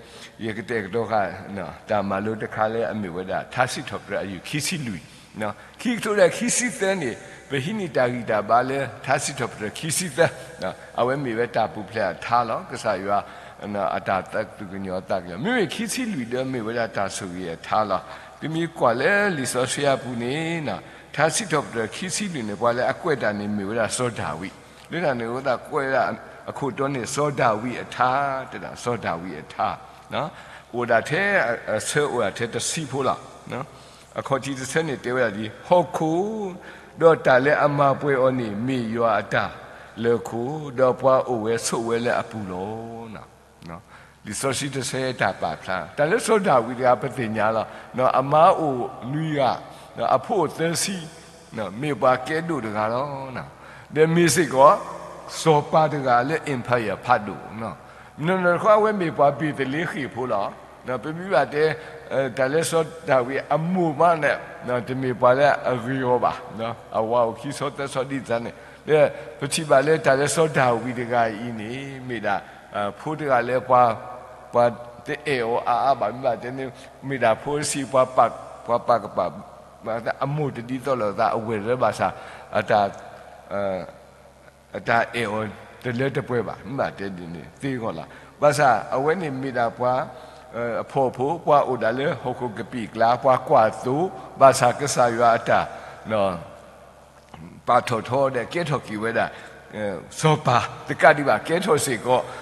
ယကတဲာ်ကတီၤဃာ် တၢ်မၤလိတခါလၢအမ့ၢ်ဝဲဒၣ် ထါစံးထီၣ်ပတြၢၤအယုၢ်ခံဆံလွံၢ်, ခံကထိဒီးခံဆံသၢန့ၣ် ပဟံးန့ၢ်တၢ်ဂံၢ်တၢ်ဘါလၢထါစံးထီၣ်ပတြၢၤခံဆံသၢ, အဝဲမ့ၢ်ဝဲတၢ်ပူၤဖျဲးအထါလီၤ. ကစၢ်ယွၤ အတၢ်သးကညီၤသးကညီၤ, မ့မ့ၢ်ခံဆံလွံၢ်ဒီးမ့ၢ်ဝဲဒၣ်တၢ်ဆိၣ်ဂ့ၤအထါလီၤ. ပမ့ၢ်ကွၢ်လၢလံာ်စီဆှံအပူၤန့ၣ် ထါစံးထီၣ်ပတြၢၤခံဆံလွံၢ်န့ၣ် ပှၤလၢအကွဲးတၢ်န့ၣ်မ့ၢ်ဝဲဒၣ်စီၤဒၤဝံး, လၢတၢ်န့ၣ်အဃိသတးကွဲးဒၣ်အခိၣ်တီန့ၣ် စီၤဒၤဝံးအထါ, တဲဒၣ်စီၤဒၤဝံးအထါ, အိၣ်ဒၣ်ထဲ, အဆၢအိၣ်ဒၣ်ထဲတဆံဖိလီၤ. အခီၣ်ထံးတဆၢန့ၣ်တဲဝဲဒၣ်ဒ် ဟီၣ်ခိၣ်, ဒီးတၢ်လၢအမၤပှဲၤအီၤန့ၣ် မ့ၢ်ယွၤအတၢ်လၢခိၣ်, ဒီးပှၤအိၣ်ဝဲဆိးဝဲလၢအပူၤလီၤ. လံာ်စီဆှံတဆၢတၢ်ပာ်ဖျါ တၢ်လၢစီၤဒၤဝံးတဂၤပသ့ၣ်ညါလီၤ. အမါအိၣ်နွံဂၤ, အဖိအိၣ်သၢဆံ, မ့ၢ်ပှၤကဲဒိၣ်တဂၤလီၤ. ဒီးမ့ၢ်စ့ၢ်ကီး စီၤပၤတဂၤလၢ empire ဖးဒိၣ်, နီၢ်နီၢ်တခီအဝဲမ့ၢ်ပှၤဘ့ၤသလ့ဃ့ၣ်ဖိလီၤ. ပမ့ၢ်ဘၣ်တဲ တၢ်လၢစီၤဒၤဝံးအမိၢ်မးန့ၣ် တမ့ၢ်ပှၤလၢအဂ့ၤအီၤဘၣ်. အဝၤအိၣ်ခံဆီသၢဆီဒ်န့ၣ်, ဒီးပထံၣ်ဘၣ်လၢတၢ်လၢစီၤဒၤဝံးတဂၤအံၤန့ၣ် မ့ၢ်ဒၣ် ဖိတဂၤလၢပှၤ, ပှၤတအဲၣ်အီၤအါအါဘၣ်. မ့ၢ်ဘၣ်တဲန့ၣ် မ့ၢ်ဒၣ်ဖိစံး ပှၤပာ်ကပာ်, အမိၢ်တဒ်သိးလိာ်သးအဝဲၢ်လၢဘၣ်ဆၣ် အတၢ်အဲၣ်အီၤတလၢတပှဲၤဘၣ်. မ့ၢ်ဘၣ်တဲဒ်န့ၣ်သ့ဂီၢ်လီၤ. ဘၣ်ဆၣ်အဝဲန့ၣ်မ့ၢ်ဒၣ်ပှၤ အဖှီၣ်ဖိ, ပှၤအိၣ်ဒၣ်လၢဟီၣ်ခိၣ်ကပံာ်ကျါ, ပှၤကွၢ်သိ, ဘၣ်ဆၣ်ကစၢ်ယွၤအတၢ် ပာ်ထီၣ်ထီဒီးကဲထီၣ်က့ၤဝဲဒၣ် စီၤပၤတကးဒံးဘၣ်, ကဲထီၣ်စ့ၢ်ကီး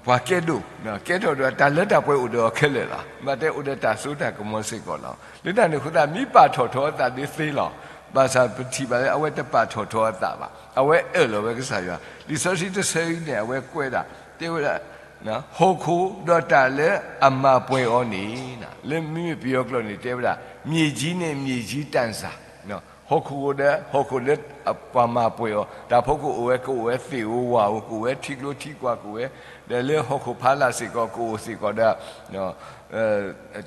ပှၤကဲဒိၣ်, ကဲထီၣ်ဒီးတၢ်လၢတၢ်ပှဲၤအိၣ်ဒီးအီၤခဲလၢာ်လီၤ. မ့ၢ်ဘၣ်တဲအိၣ်ဒီးတၢ်စိတၢ်ကမီၤစ့ၢ်ကီးလီၤ. လၢတၢ်န့ၣ်အဃိသတး မ့ၢ်ပာ်ထီၣ်ထီအသးဒ်သ့လီၤ. ဘၣ်ဆၣ်ပထံၣ်ဘၣ်လၢအဝဲတပာ်ထီၣ်ထီအသးဘၣ်. အဝဲအၢၣ်လီၤဝဲကစၢ်ယွၤ. လံာ်စီဆှံတဆၢအံၤန့ၣ် အဝဲကွဲးဒၣ် တဲဝဲဒၣ် ဟီၣ်ခိၣ်ဒီးတၢ်လၢအမၤပှဲၤအီၤန့ၣ်, လၢမ့မ့ၢ်ပယီၤကျိာ်န့ၣ် တဲဝဲဒၣ် မြေကြီးနှင့်မြေကြီးတန်ဆာ, ဟီၣ်ခိၣ်ဒီးဟီၣ်ခိၣ်လၢပှၤမၤပှဲၤအီၤ, တၢ်ဖိကအိၣ်ဝဲ, ကအိၣ်ဝဲသ့ၣ်ဧိၤဝၣ်ဧိၤ, ကအိၣ်ဝဲထံကျိထံကွာ်, ကအိၣ်ဝဲ ဒီးလၢဟီၣ်ခိၣ်ဖီလာ်စ့ၢ်ကီး ကအိၣ်စ့ၢ်ကီးဒီး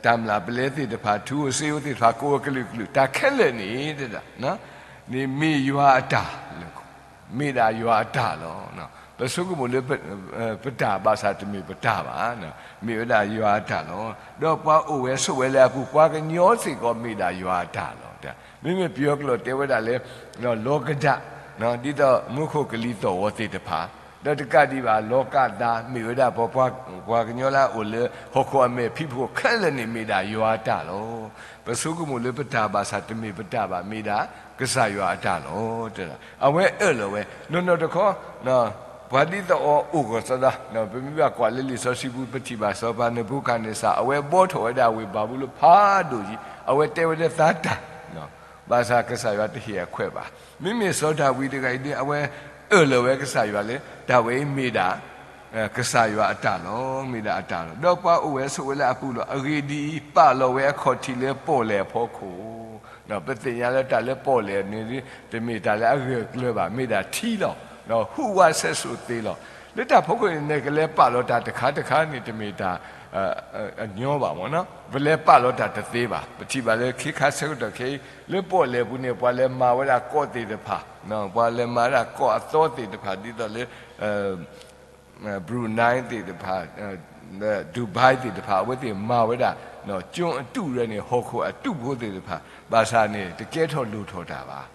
တၢ်မျၢ်ပလဲသ့ၣ်တဖၣ်, ထူဧိၤစ့ဧိၤသ့ၣ်တဖၣ် ကအိၣ်ဝဲကလုာ်ကလုာ်, တၢ်ခဲလၢာ်န့ၣ် တဲဒၣ် န့ၣ်မ့ၢ်ယွၤအတၢ်လၢ မ့ၢ်ဒၣ်ယွၤအတၢ်လီၤ. ပဆိကမိၣ်လၢ ပတၢ်ဘၣ်ဆၣ်တမ့ၢ်ပတၢ်ဘၣ်, မ့ၢ်ဝဲဒၣ်ယွၤအတၢ်လီၤ. ဒီးပှၤအိၣ်ဝဲဆိးဝဲလၢအပူၤ, ပှၤကညီစ့ၢ်ကီးမ့ၢ်ဒၣ်ယွၤအတၢ်လီၤ. မ့မ့ၢ်ပယီၤကျိာ်တဲဝဲဒၣ်လၢ လီၤကဒၣ်, ဒ်သိးမူခိၣ်ကလံၤသီၣ်ဝီၤသ့ၣ်တဖၣ်, ဒီးတကးဒံးဘၣ် လီၤကးသး မ့ၢ်ဝဲဒၣ်ပှၤ, ပှၤကညီလၢအအိၣ်လၢဟီၣ်ခိၣ်အမဲာ်ဖံးဖိခဲလၢာ်န့ၣ် မ့ၢ်ဒၣ်ယွၤအတၢ်လီၤ. ပဆိကမိၣ်လၢပတၢ်ဘၣ်ဆၣ်တမ့ၢ်ပတၢ်ဘၣ်, မ့ၢ်ဒၣ်ကစၢ်ယွၤအတၢ်လီၤ. အဝဲအၢၣ်လီၤဝဲ, နီၢ်နီၢ်တခီ ပှၤဒ်သိးအီၤအိၣ်ကီးသီဒီး, ပမ့ၢ်ဘၣ်ကွၢ်လၢလံာ်စီဆှံပူၤ ပထံၣ်ဘၣ်စီၤပၤနဘူၤခၣ်န့စၢ် အဝဲဘှီထီၣ်ဝဲဒၣ်ဝ့ၢ်ဘၤဘူလိၣ်ဖးဒိၣ်အံၤ, အဝဲတဲဝဲဒၣ်သးတၢ်, ဘၣ်ဆၣ်ကစၢ်ယွၤတဟ့ၣ်အခွဲးဘၣ်. မ့မ့ၢ်စီၤဒၤဝံးတဂၤအံၤဒ် အဝဲအၢၣ်လီၤဝဲကစၢ်ယွၤလၢ တၢ်ဝဲအံၤမ့ၢ်ဒၣ် ကစၢ်ယွၤအတၢ်လီၤ, မ့ၢ်ဒၣ်အတၢ်လီၤ. ဒီးပှၤအိၣ်ဝဲဆိးဝဲလၢအပူၤလီၤ. အဂ့ၢ်ဒ်အံၤ, ပာ်လီၤဝဲအခီၣ်ထံးလၢပီၣ်လဲၣ်အဖီခိၣ်, ပသ့ၣ်ညါလၢတၢ်လၢပီၣ်လဲၣ်န့ၣ် တမ့ၢ်တၢ်လၢအဂၢၢ်ကျၢၤဘၣ်, မ့ၢ်ဒၣ်ထံလီၤ. ဟူးဝးဆဲးစိၤသ့လီၤ. လၢတၢ်ဖီခိၣ်န့ၣ် နကလဲၤပာ်လီၤတၢ်တခါတခါန့ၣ် တမ့ၢ်တၢ်အညီဘၣ်မ့ၢ်နီၤ, ပလဲၤပာ်လီၤတၢ်တသ့ဘၣ်. ပထံၣ်ဘၣ်လၢခ့ခါဆၢကတီၢ်ခဲအံၤ လၢပီၣ်လဲၣ်ပူၤန့ၣ် ပှၤလဲၤမၤဝဲဒၣ်ကီးသ့ၣ်တဖၣ်, ပှၤလဲၤမၤဝဲဒၣ်ကီးအသီသ့ၣ်တဖၣ် ဒ်သိးလၢ Brunei သ့ၣ်တဖၣ်, Dubai သ့ၣ်တဖၣ် အဝဲသ့ၣ်မၤဝဲဒၣ် ကၠိအတူၢ်ရၢန့ၣ် ဟီၣ်ခိၣ်အတူၢ်ဖိသ့ၣ်တဖၣ်, ဘၣ်ဆၣ်န့ၣ် တကဲထီၣ်လိၣ်ထီၣ်တၢ်ဘၣ်.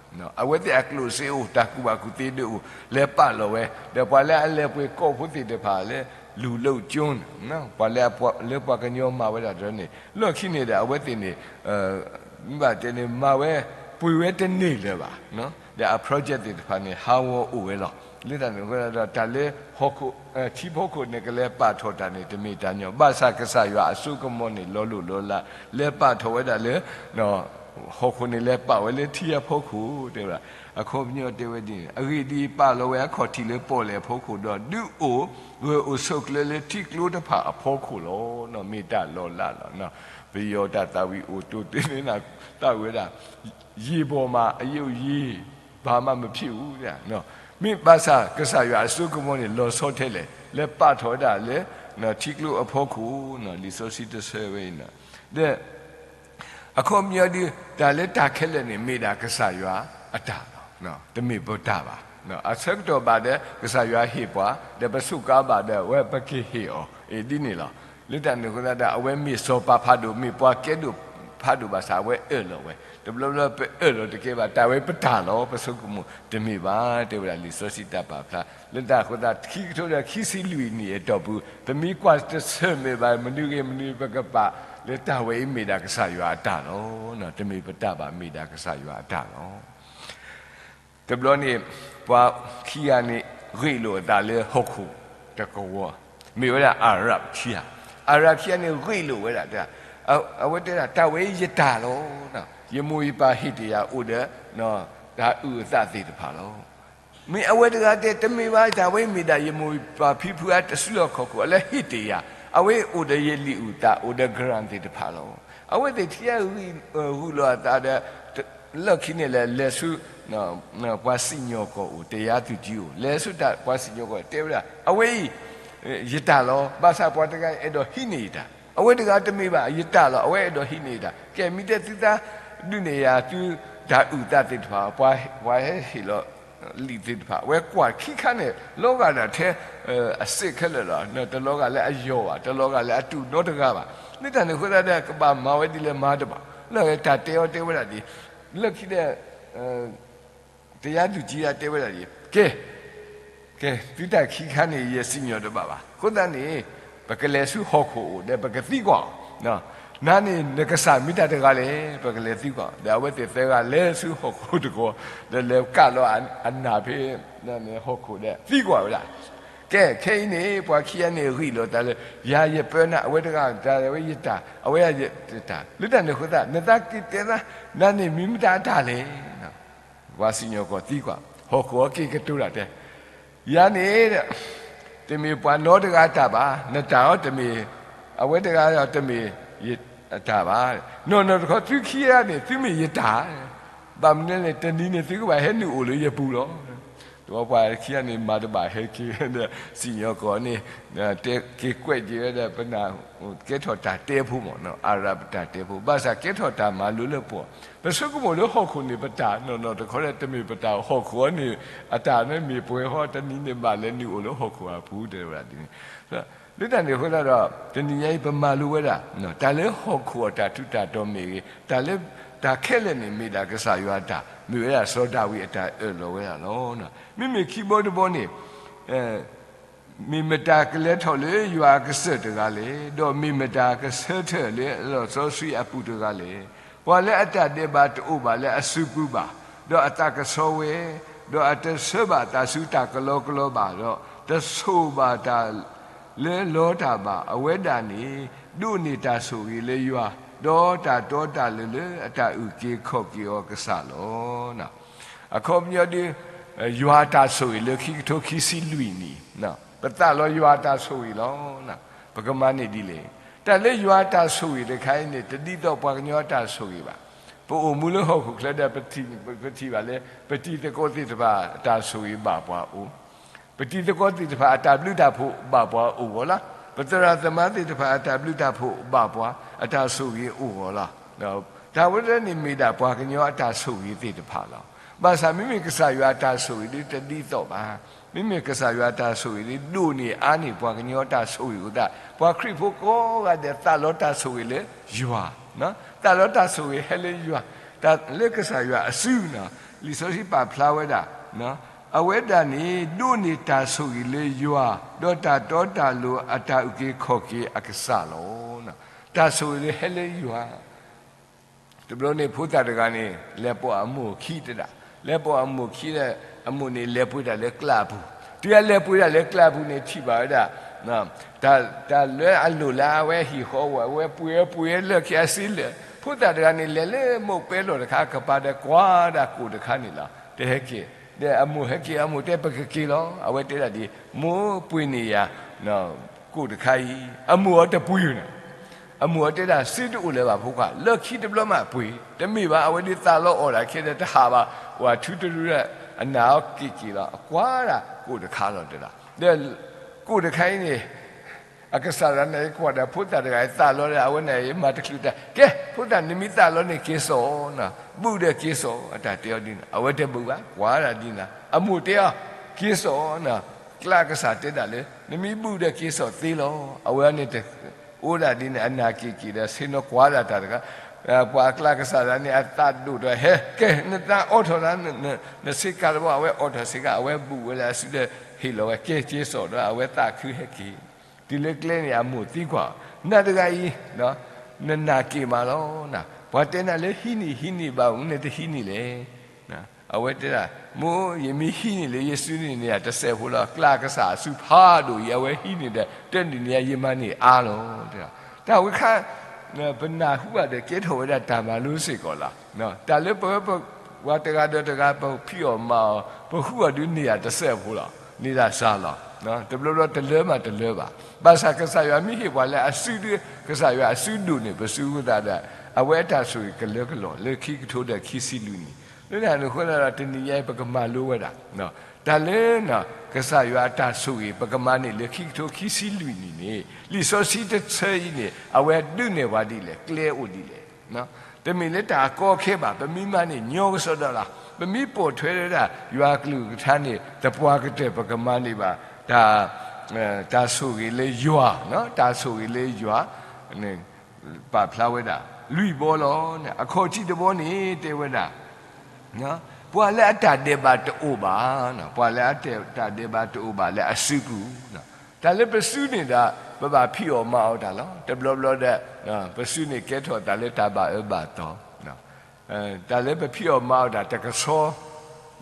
အဝဲသ့ၣ်အကျိၣ်စ့အိၣ် တၢ်ကူၣ်ဘၣ်ကူၣ်သ့ဒၣ်အိၣ် လဲၤပာ်လီၤဝဲ, ဒီးပှၤလၢအလဲၤပှ့ၤကီးဖိသ့ၣ်တဖၣ်လၢ လူလုပ်ကျွန်းန့ၣ်, ပှၤလၢပှၤကညီမၤဝဲဒၣ်တဖၣ်န့ၣ် လီၢ်ခံန့ၣ်ဒီး အဝဲသ့ၣ်န့ၣ် မ့ၢ်ဘၣ်တဲန့ၣ် မၤဝဲ ပှ့ၤဝဲတန့ၢ်လၢၤဘၣ်. ဒီးအ project သ့ၣ်တဖၣ်န့ၣ် ဟးဂီၤအိၣ်ဝဲလီၤ. လၢတၢ်န့ၣ်အဃိဒီး တၢ်လၢဟီၣ်ခိၣ် ထံဖီခိၣ်န့ၣ် ကလဲၤပာ်ထီၣ်တၢ်န့ၣ် တမ့ၢ်တၢ်ညီ, ဘၣ်ဆၣ်ကစၢ်ယွၤအစိကမီၤန့ၣ် လီၤလိၢ်လီၤလး လဲၤပာ်ထီၣ်ဝဲဒၣ်လၢ ဟီၣ်ခိၣ်န့ၣ် လဲၤပာ်ဝဲလၢထံအဖီခိၣ် တဲဝဲဒၣ်. အခီပညီတဲဝဲဒ်န့ၣ်, အဂ့ၢ်ဒ်အံၤ, ပာ်လီၤဝဲအခီၣ်ထံးလၢပီၣ်လဲၣ်အဖီခိၣ်ဒီး ဒုးအိၣ်ဂၢၢ်အိၣ်ဆိးကျၢၤလၢ ထံကျိတဖၣ်အဖီခိၣ်လီၤ. မ့ၢ်တၢ်လီၤလးလီၤ. ပယီၤတၢ်သးဝံၣ်အိၣ်တိၢ်တ့ၢ်န့ၢ်နၤ သးဝံၣ်ဝဲဒၣ် ရေပေါ်မှာ အရုပ်ရေး ဘာမှမဖြစ်ဘူး. မ့ၢ်ဘၣ်ဆၣ် ကစၢ်ယွၤအစိကမီၤန့ၣ် လီၤဆီထဲလဲၣ်, လဲၤပာ်ထီၣ်ဝဲဒၣ်လၢ ထံကျိအဖီခိၣ်, လံာ်စီဆှံတဆၢဝဲအံၤ, ဒီး အခီပညီဒ် တၢ်လၢတၢ်ခဲလၢာ်န့ၣ် မ့ၢ်ဒၣ်ကစၢ်ယွၤအတၢ်လီၤ. တမ့ၢ်ပတၢ်ဘၣ်. အဆၢကတီၢ်ဘၣ်ဒီး ကစၢ်ယွၤဟ့ၣ်ပှၤ, ဒီးပစူးကါဘၣ်ဒီး အဝဲပကဟ့ၣ်အီၤ, အ့ၣ် ဒ်န့ၣ်လီၤ. လၢတၢ်န့ၣ်အဃိသတးဒီး အဝဲမ့ၢ်စီၤပၤဖးဒိၣ်, မ့ၢ်ပှၤကဲဒိၣ်ဖးဒိၣ်ဘၣ်ဆၣ် အဝဲအၢၣ်လီၤဝဲ, တဘျီဘျီပအၢၣ်လီၤတကဲဘၣ်, တၢ်ဝဲပတၢ်လီၤ, ပဆိကမိၣ်တမ့ၢ်ဘၣ်, တဲဝဲဒၣ်လံာ်စီဆှံတၢ်ပာ်ဖျါ. လၢတၢ်အဃိသတး ခံကထိဒီးခံဆံလွံၢ်နံၣ်အတီၢ်ပူၤ ပမ့ၢ်ကွၢ်တဆၢၣ်မဲာ်ဘၣ် မနုၤဂ့ၤမနုၤ ပကပာ်လၢတၢ်ဝဲအံၤမ့ၢ်ဒၣ်ကစၢ်ယွၤအတၢ်လီၤ. တမ့ၢ်ပတၢ်ဘၣ်, မ့ၢ်ဒၣ်ကစၢ်ယွၤအတၢ်လီၤ. တဘျီန့ၣ် ပှၤခံဂၤန့ၣ် ဂ့ၢ်လိာ်အသးလၢဟီၣ်ခိၣ်တကဝီၤ, မ့ၢ်ဝဲဒၣ် Arab ခံဂၤ, အၤရၣ်ခံဂၤန့ၣ်ဂ့ၢ်လိာ်ဝဲဒၣ်, အဝဲတဲဒၣ် တၢ်ဝဲအံၤယတၢ်လီၤ. ယမိၢ်ယပၢ်ဟ့ၣ်တယာ်အိၣ်ဒီး တၢ်အုၣ်အသးသ့ၣ်တဖၣ်လီၤ. မ့ၢ်အဝဲတဂၤတဲ တမ့ၢ်ဘၣ်, တၢ်ဝဲအံၤမ့ၢ်ဒၣ်ယမိၢ်ယပၢ်ဖံဖုအတစုလီၢ်ခီၣ်ခိၣ် အလၢဟ့ၣ်တယာ်, အဝဲအိၣ်ဒီးယလံာ်အုၣ်သး အိၣ်ဒီး grant သ့ၣ်တဖၣ်လီၤ. အဝဲသ့ၣ်ထံၣ် ဂုာ်လိာ်အသးဒီး လၢခံန့ၣ်လဲၤ လဲၤဆူ ပှၤစံၣ်ညီၣ်ကွီၢ်အိၣ်, တရားသူကြီးအိၣ်, လဲၤဆူတၢ်ပှၤစံၣ်ညီၣ်ကွီၢ် တဲဝဲဒၣ် အဝဲအံၤ ယတၢ်လီၤ. ဘၣ်ဆၣ်ပှၤတဂၤအံၤအဲၣ်ဒိးဟံးန့ၢ်ယတၢ်, အဝဲတဂၤတမ့ၢ်ဘၣ် ယတၢ်လီၤ, အဝဲအဲၣ်ဒိးဟံးန့ၢ်ယတၢ်. ကဲ မ့ၢ်တဲသုသးဒုးန့ၢ်ယၤသုတၢ်အုၣ်သးသ့ၣ်တဖၣ်, ပှၤဟဲဟ့ၣ်လီၤလံာ်သ့ၣ်တဖၣ် အဝဲကွၢ်ခံခါန့ၣ် လီၤဂာ်ဒၣ်ထဲ အစ့းခဲလၢာ်လီၤ. တလီၤဂာ်လၢအယီၢ်ဘၣ်, တလီၤဂာ်လၢအတူၢ်နီတဂၤဘၣ်. လၢတၢ်န့ၣ်အဃိသတးဒီး ကဘၣ်မၤဝဲဒ်လဲၣ်မၤတဘၣ်. လၢတၢ်တဲအီၤတဲဝဲဒၣ်ဒ် လၢခံဒီး တရားသူကြီး တဲဝဲဒၣ်ဒ် ကဲ ကဲ သုတၢ်ခံခါန့ၣ် ယစံၣ်ညီၣ်တဘၣ်ဘၣ်. အဃိသတးန့ၣ် ပကလဲၤဆူဟီၣ်ခိၣ်အိၣ်ဒီး ပကသံကွၢ်အီၤ, နၤန့ၣ် နကစၢ်မ့ၢ်တၢ်တဂၤလဲၣ်, ပကလဲၤသံကွၢ်အီၤ. ဒီးအဝဲသ့ၣ်သၢဂၤလဲၤဆူဟီၣ်ခိၣ်တကီၢ်, ဒီးလဲၤကးလီၤအနၢ်ဖဲ ဟီၣ်ခိၣ်ဒီး သံကွၢ်ဝဲဒၣ်, ကဲ ခဲအံၤန့ၣ် ပှၤခံဂၤန့ၣ်ဂ့ၢ်လိာ်သးလၢ ယၤယပၢနၤ, အဝဲတဂၤ တၢ်ဝဲယတၢ်, အဝဲယတၢ်. လၢတၢ်န့ၣ်အဃိသတး နသးက့ၤတဲသး, နၤန့ၣ်မ့ၢ်မတၤအတၢ်လဲၣ်. ပှၤစံၣ်ညီၣ်ကွီၢ်သံကွၢ်, ဟီၣ်ခိၣ်အက့ၤကတိၤတၢ်တဲ, ယၤန့ၣ် တမ့ၢ်ပှၤနီတဂၤအတၢ်ဘၣ်, နတၢ်အီၤတမ့ၢ်, အဝဲတဂၤဒီးတမ့ၢ်ယတၢ်ဘၣ်. နီၢ်နီၢ်တခီ သုခံဂၤန့ၣ် သုမ့ၢ်ယတၢ်, ဘၣ်မနုၤလဲၣ် တနံၤန့ၣ် သုကဘၣ်ဟဲနုာ်အိၣ်လၢယပူၤလီၤ. တဝီပှၤခံဂၤန့ၣ် မၤတဘၣ်ဟဲက့ၤဒီး စံၣ်ညီၣ်ကွီၢ်န့ၣ် တဲက့ၤကွဲးက့ၤဝဲဒီး ပနၢ်ကဲထီၣ်တၢ်တဲဖိမး, အၤရၣ်ပတၢ်တဲဖိ, ဘၣ်ဆၣ်ကဲထီၣ်တၢ်မၤလိလၢပှၤ, ပဆိကမိၣ်လၢဟီၣ်ခိၣ်န့ၣ်ပတၢ်, နီၢ်နီၢ်တခီဒီး တမ့ၢ်ပတၢ်, ဟီၣ်ခိၣ်အီၤန့ၣ် အတၢ်န့ၣ်မ့ၢ်ပှဲၤဃီ တနံၤန့ၣ်ဘၣ်လဲၤနုာ်အိၣ်လၢဟီၣ်ခိၣ်အပူၤ တဲဝဲဒၣ်ဒ်န့ၣ်. လၢတၢ်န့ၣ်အဃိသတးဒီး တနံၤညါအံၤ ပမၤလိဝဲဒၣ် တၢ်လၢဟီၣ်ခိၣ်အတၢ်ထူးတၢ်တီၤမ့ၢ်ဂ့ၤ, တၢ်လၢ တၢ်ခဲလၢာ်န့ၣ်မ့ၢ်ဒၣ်ကစၢ်ယွၤအတၢ်, မ့ၢ်ဝဲဒၣ်စီၤဒၤဝံးအတၢ်အၢၣ်လီၤဝဲဒၣ်လီၤ. မ့မ့ၢ်ခံဘီတဘီန့ၣ် မ့ၢ်မတၤကလဲၤထီၣ်လၢယွၤအကစၢၢ်တဂၤလဲၣ်, ဒီးမ့ၢ်မတၤကဆၢထၢၣ်လၢအလီၢ်စီဆှံအပူၤတဂၤလဲၣ်. ပှၤလၢအတၢ်ဒဲးဘးတအိၣ်ဘၣ်လၢအစုပူၤဘၣ်, ဒီးအသးကဆှီဝဲ, ဒီးအတဆှၢဘၣ်အသးဆူတၢ်ကလီကလီဘၣ်, ဒီးတဆိၣ်ဘၣ်တၢ်လၢလီတၢ်ဘၣ်, အဝဲဒၣ်န့ၣ် ဒိးန့ၢ်တၢ်ဆိၣ်ဂ့ၤလၢယွၤ, ဒီးတၢ်တီတၢ်လိၤလၢအတၢ်အုၣ်က့ၤခီၣ်က့ၤအီၤကစၢ်လီၤ. အခီပညီဒ် ယွၤအတၢ်ဆိၣ်ဂ့ၤလၢခံကထိခံဆံလွံၢ်နံၣ်, ပသးလီယွၤအတၢ်ဆိၣ်ဂ့ၤလီၤ. ပကမၤန့ၢ်ဒ်လဲၣ်. တၢ်လၢယွၤအတၢ်ဆိၣ်ဂ့ၤတခါအံၤန့ၣ် တဒ်သိးပှၤကညီအတၢ်ဆိၣ်ဂ့ၤဘၣ်. ပအိၣ်မူလၢဟီၣ်ခိၣ်ချၢဒီး ပထံၣ်ဘၣ်လၢ ပတံၤသကိးသ့ၣ်တဖၣ်အတၢ်ဆိၣ်ဂ့ၤဘၣ်ပှၤအိၣ်, ပတံၤသကိးသ့ၣ်တဖၣ်အတၢ်ဘျုးတၢ်ဖှိၣ်ဘၣ်ပှၤအိၣ်ဂီၢ်လီၤ. ပသရၣ်သမါသ့ၣ်တဖၣ်အတၢ်ဘျုးတၢ်ဖှိၣ်ဘၣ်ပှၤအတၢ်ဆိၣ်ဂ့ၤအိၣ်ဂီၢ်လီၤ. တၢ်ဝဲဒၣ်န့ၣ်မ့ၢ်ဒၣ်ပှၤကညီအတၢ်ဆိၣ်ဂ့ၤသ့ၣ်တဖၣ်လီၤ. ဘၣ်ဆၣ်မ့မ့ၢ်ကစၢ်ယွၤအတၢ်ဆိၣ်ဂ့ၤဒ်တဒ်သိးဘၣ်. မ့မ့ၢ်ကစၢ်ယွၤအတၢ်ဆိၣ်ဂ့ၤဒ်ဒိၣ်န့ၢ်အါန့ၢ်ပှၤကညီအတၢ်ဆိၣ်ဂ့ၤအဃိသတး ပှၤခရံာ်ဖိကိးဂၤဒဲးသးလီတၢ်ဆိၣ်ဂ့ၤလၢယွၤ, သးလီတၢ်ဆိၣ်ဂ့ၤဟဲလၢယွၤ, တၢ်လၢကစၢ်ယွၤအစုန့ၣ် လံာ်စီဆှံပာ်ဖျါဝဲဒၣ် အဝဲဒၣ်န့ၣ် ဒိးန့ၢ်တၢ်ဆိၣ်ဂ့ၤလၢယွၤ, ဒီးတၢ်တီတၢ်လိၤအတၢ်အုၣ်က့ၤခီၣ်က့ၤအကစၢ်လီၤ. တၢ်ဆိၣ်ဂ့ၤလၢဟဲလၢယွၤ. တဘျီန့ၣ် ဖိသၣ်တဂၤန့ၣ် လဲၤပိာ်အမိၢ်ခံတဒၣ်, လဲၤပိာ်အမိၢ်ခံဒီး အမိၢ်န့ၣ်လဲၤပှ့ၤတၢ်လၢကျးပူၤ, တုၤအလဲၤပှ့ၤတၢ်လၢကျးပူၤန့ၣ် ထံၣ်ဘၣ်ဝဲဒၣ် တၢ်လၢအလိၣ်လၢအဝဲဟံၣ်ဃီဝဲ အဝဲပှ့ၤအီၤပှ့ၤအီၤလၢခံအစ့လၢာ်, ဖိသၣ်တဂၤန့ၣ် လဲၤလၢမိၢ်ပဲလီၢ်တခါကပၤဒီးကွၢ်ဒၣ်ကိၣ်တခါန့ၣ်လီၤ. တဟဲက့ၤ, ဒီးအမိၢ်ဟဲက့ၤ အမိၢ်တဲ ပကက့ၤလီၤ. အဝဲတဲဒၣ်ဒ် မိၢ်ပှ့ၤန့ၢ်ယၤ ကိၣ်တခါအံၤ, အမိၢ်အီၤတပှ့ၤန့ၣ်, အမိၢ်အီၤတဲဒၣ် စ့တအိၣ်လၢၤဘၣ်ဖိခွါ, လၢခံတဘျီမးပှ့ၤ, တမ့ၢ်ဘၣ် အဝဲဒ်သးလီအီၣ်ဒၣ်ခဲဒီးတဟးဘၣ်, ဝၤထုတရူဒီး အနၢ်အီၤက့ၤက့ၤလီၤ. အကွၢ်ဒၣ်ကိၣ်တခါလီၤတဲဒၣ်, ဒီးကိၣ်တခါအံၤန့ၣ် အကစၢ်ဒၣ်န့ၣ် ကွၢ်ဒီးဖိသၣ်တဂၤအံၤသးလီဒီး အဝဲန့ၣ်မၤတချုးတၢ်, ကဲ ဖိသၣ်န့ၣ်မ့ၢ်သးလီန့ၣ် က့ၤစိာ်နၤ, ဘုၣ်ဒီးက့ၤစိာ်, အတၢ်တဲအီၤဒ်န့ၣ် အဝဲတဘုၣ်ဘၣ်, ကွၢ်ဒၣ်ဒ်န့ၣ် အမိၢ်တဲအီၤ က့ၤစိာ်နၤ, ကျးကစၢ်တဲဒၣ်လၢ နမ့ၢ်ဘုၣ်ဒီးက့ၤစိာ်သ့လီၤ. အဝဲန့ၣ်တ အိၣ်ဒၣ်ဒ်န့ၣ် အနၢ်က့ၤက့ၤဒီး ဆ့ၣ်နီၤကွၢ်ဒၣ်တၢ်တဂၤ, ပှၤအကျးကစၢ်ဒၣ်န့ၣ် အသးဒိၣ်ဒီး ဟဲ ကဲ နသးအိးထီၣ်နၤ, နဆ့ကၤတဘီ အဝဲအိးထီၣ်ဆ့ကၤ အဝဲဘုၣ်ဝဲလၢအစုဒီး ဟ့ၣ်လီၤဝဲ က့ၤက့ၤစိာ်ဒီး အဝဲသးခုဟဲက့ၤ, တုၤလၢကျဲန့ၣ် အမိၢ်သံကွၢ်, နၤတဂၤအံၤ နနၢ်က့ၤမးလီၤနၤ, ပှၤတဲနၤလၢဟံးန့ၢ် ဟံးန့ၢ်ဘၣ်မနုၤတဟံးန့ၢ်လဲၣ်. အဝဲတဲဒၣ်, မိၢ်, ယမ့ၢ်ဟံးန့ၢ်လၢယစုန့ၣ်န့ၣ် တစဲးဖိလီၤ. ကျါကစၢ်အစုဖးဒိၣ်အံၤ အဝဲဟံးန့ၢ်ဒီး တနံၤန့ၣ်ယမၤန့ၢ်အါလီၤ. တၢ်ဝဲခါ ပနၢ်ဟူဘၣ်ဒီးကဲထီၣ်ဝဲဒၣ်တၢ်မၤလိစ့ၢ်ကီးလီၤ. တၢ်လၢပဝဲပှၤတဂၤဒီးတဂၤ ပဖံးအီၣ်မၤအီၣ် ပဃုအီၣ်ဒုးန့ၢ်ယၤတစဲးဖိလီၤ. န့ၢ်ဒၣ်စှၤလီၤ. တဘျီဘျီတလၢမးတလၢဘၣ်. ဘၣ်ဆၣ်ကစၢ်ယွၤမ့ၢ်ဟ့ၣ်ပှၤလၢအစုဒုး ကစၢ်ယွၤအစုဒိၣ်န့ၢ်ပစုအဃိသတးဒီး အဝဲအတၢ်ဆိၣ်ဂ့ၤကလၢကလီၤ လၢခံကထိဒီးခံဆံလွံၢ်နံၣ်. လၢတၢ်န့ၣ်အဃိသတးဒီး တနံၤညါအံၤ ပကမၤလိဝဲဒၣ် တၢ်လၢ ကစၢ်ယွၤအတၢ်ဆိၣ်ဂ့ၤ ပကမၤန့ၢ်လၢခံကထိခံဆံလွံၢ်နံၣ်န့ၣ် လံာ်စီဆှံတဆၢအံၤန့ၣ် အဝဲဒုးနဲၣ်ပှၤဒ်လဲၣ် ကျဲအိၣ်ဒ်လဲၣ်. တမ့ၢ်လၢတၢ်ကီခဲဘၣ်, ပမ့ၢ်မၤန့ၢ်ညီကစီဒီလီၤ. ပမ့ၢ်ပိာ်ထွဲဝဲဒၣ် ယွၤအကလုၢ်ကထါန့ၣ် သပှၢ်ကတၢၢ် ပကမၤန့ၢ်ဘၣ် တၢ် တၢ်ဆိၣ်ဂ့ၤလၢယွၤ, တၢ်ဆိၣ်ဂ့ၤလၢယွၤ ပာ်ဖျါဝဲဒၣ် လွံၢ်ဘီလီၤ. အခီၣ်ထံးတဘီန့ၣ် တဲဝဲဒၣ် ပှၤလၢအတၢ်ဒဲးဘးတအိၣ်ဘၣ်, ပှၤလၢအတၢ်ဒဲးဘးတအိၣ်ဘၣ်လၢအစုပူၤ, တၢ်လၢပစုန့ၣ်ဒီး ပဘၣ်ဖံးအီၣ်မၤအီၣ်တၢ်လီၤ. တဘျီဘျီဒီး ပစုန့ၣ်ကဲထီၣ်သးလၢတၢ်ဘၣ်အၢဘၣ်သီ တၢ်လၢပဖံးအီၣ်မၤအီၣ်တၢ်တကဆှီ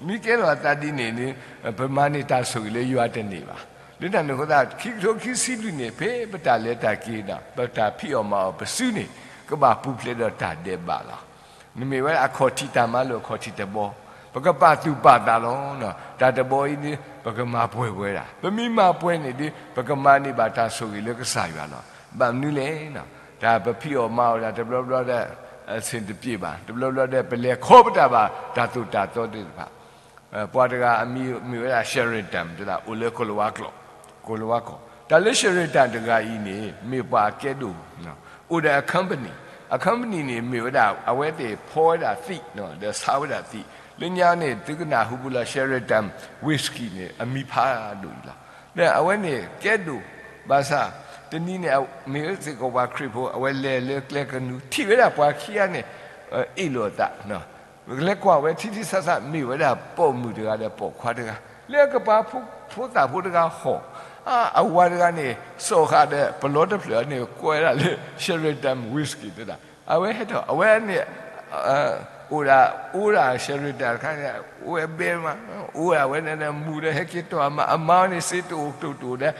မ့ၢ်ကဲထီၣ်အသးဒ်န့ၣ်န့ၣ် ပမၤန့ၢ်တၢ်ဆိၣ်ဂ့ၤလၢယွၤတန့ၢ်ဘၣ်. လၢတၢ်န့ၣ်အဃိသတး ခံကထိခံဆံလွံၢ်န့ၣ် ဖဲပတၢ်လဲၤတၢ်က့ၤဒီး ပတၢ်ဖံးအီၣ်မၤအီၣ်ပစုန့ၣ် ကဘၣ်ပူၤဖျဲးဒီးတၢ်ဒဲးဘးလီၤ. နမ့ၢ်ဝဲအခီၣ်ထံးတၢ်မၤလိာ်အခီၣ်ထံးတဘီ, ပကပာ်သူၣ်ပာ်သးလီၤ. တၢ်တဘီအံၤန့ၣ် ပကမၤပှဲၤဝဲဒၣ်, ပမ့ၢ်မၤပှဲၤန့ၣ်ဒီး ပကမၤန့ၢ်ဘၣ်တၢ်ဆိၣ်ဂ့ၤလၢကစၢ်ယွၤလီၤ. ဘၣ်မနုၤလဲၣ်. တၢ်ပဖံးအီၣ်မၤအီၣ်တၢ်တဘျီဘျီဒီး အဆင်တပြေဘၣ်, တဘျီဘျီဒီး ပလဲၤခီပတာ်ဘၣ် တၢ်သိၣ်တၢ်သီသ့ၣ်တဖၣ် ပှၤတဂၤအမံၤမ့ၢ်ဝဲဒၣ် Sheraton တဒၣ် အိၣ်လၢကိၤလၤဝါကျိာ်, ကိၤလၤဝါကျိာ်. တၢ်လၢ Sheraton တဂၤအံၤန့ၣ် မ့ၢ်ပှၤအကဲဒိၣ်, အိၣ်ဒီးအ company, အ company န့ၣ် မ့ၢ်ဝဲဒၣ် အဝဲသ့ၣ်ဖီဝဲဒၣ်သံး ဒီးဆါဝဲဒၣ်သံး, လၢညါန့ၣ် သုကနၢ်ဟူပူၤလီၤ Sheraton Whisky န့ၣ် အမံၤဖးဒိၣ်အံၤလီၤ. ဒီးအဝဲန့ၣ်ကဲဒိၣ်, ဘၣ်ဆၣ် တနံၤန့ၣ် မ့ၢ်စ့ၢ်ကီးပှၤခရံာ်ဖိ အဝဲလဲၤလၢကျဲကနူၤ ထံၣ်ဝဲဒၣ်ပှၤခံဂၤန့ၣ် အ့ၣ်လိာ်အသး လဲၤကွၢ်ဝဲထံထံဆးဆး မ့ၢ်ဝဲဒၣ်ပိာ်မုၣ်တဂၤဒီးပိာ်ခွါတဂၤ, လၢအကပၤဖိသၣ်ဖိတဂၤဟီၣ်, အဝၤတဂၤန့ၣ် စိာ်ဃာ်ဒီးပလီတဖျၢၣ်န့ၣ် ကွဲးဒၣ်လၢ Sheraton Whisky သဒၣ်, အဝဲဟဲထီၣ် အဝဲန့ၣ် အိၣ်ဒၣ် အိၣ်ဒၣ် Sheraton တခါန့ၣ် အိၣ်ဝဲဘဲမး, အိၣ်ဒၣ်ဝဲန့ၣ်ဒီး မူဒီးဟဲက့ၤတီၢ်အမါ, အမါန့ၣ် စ့တအိၣ်တိၢ်တိၢ်ဒီး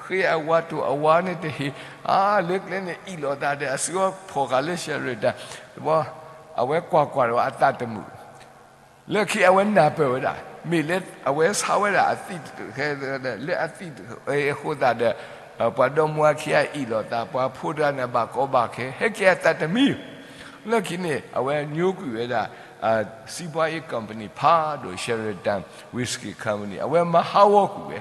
ဟဲဃ့အဝၤတိၢ် အဝၤန့ၣ်တဟ့ၣ်, အါ လၢကျဲန့ၣ် အ့ၣ်လိာ်သးဒီး အစုအီၤဖီၣ်ဃာ်လၢ Sheraton တဘီ, အဝဲကွၢ်ကွၢ်ဒီးအသးတမုာ် လၢခံအဝဲနၢ်ပၢၢ်ဝဲဒၣ် မ့ၢ်လၢအဝဲဆါဝဲဒၣ်အသံး, လၢအသံးအဃိသတးဒီး ပှၤဒီမါဝၤခံဂၤအ့ၣ်လိာ်သး, ပှၤဖိတဂၤန့ၣ် ဘၣ်ကီဘၣ်ခဲ ဟဲက့ၤအသးတမံၤ, လၢခံန့ၣ် အဝဲညိကွံာ်ဝဲဒၣ် စံးပှၤအ့ၣ် company ဖးဒိၣ် Sheraton Whisky Company အဝဲမၤဟးဂီၤကွံာ်ဝဲ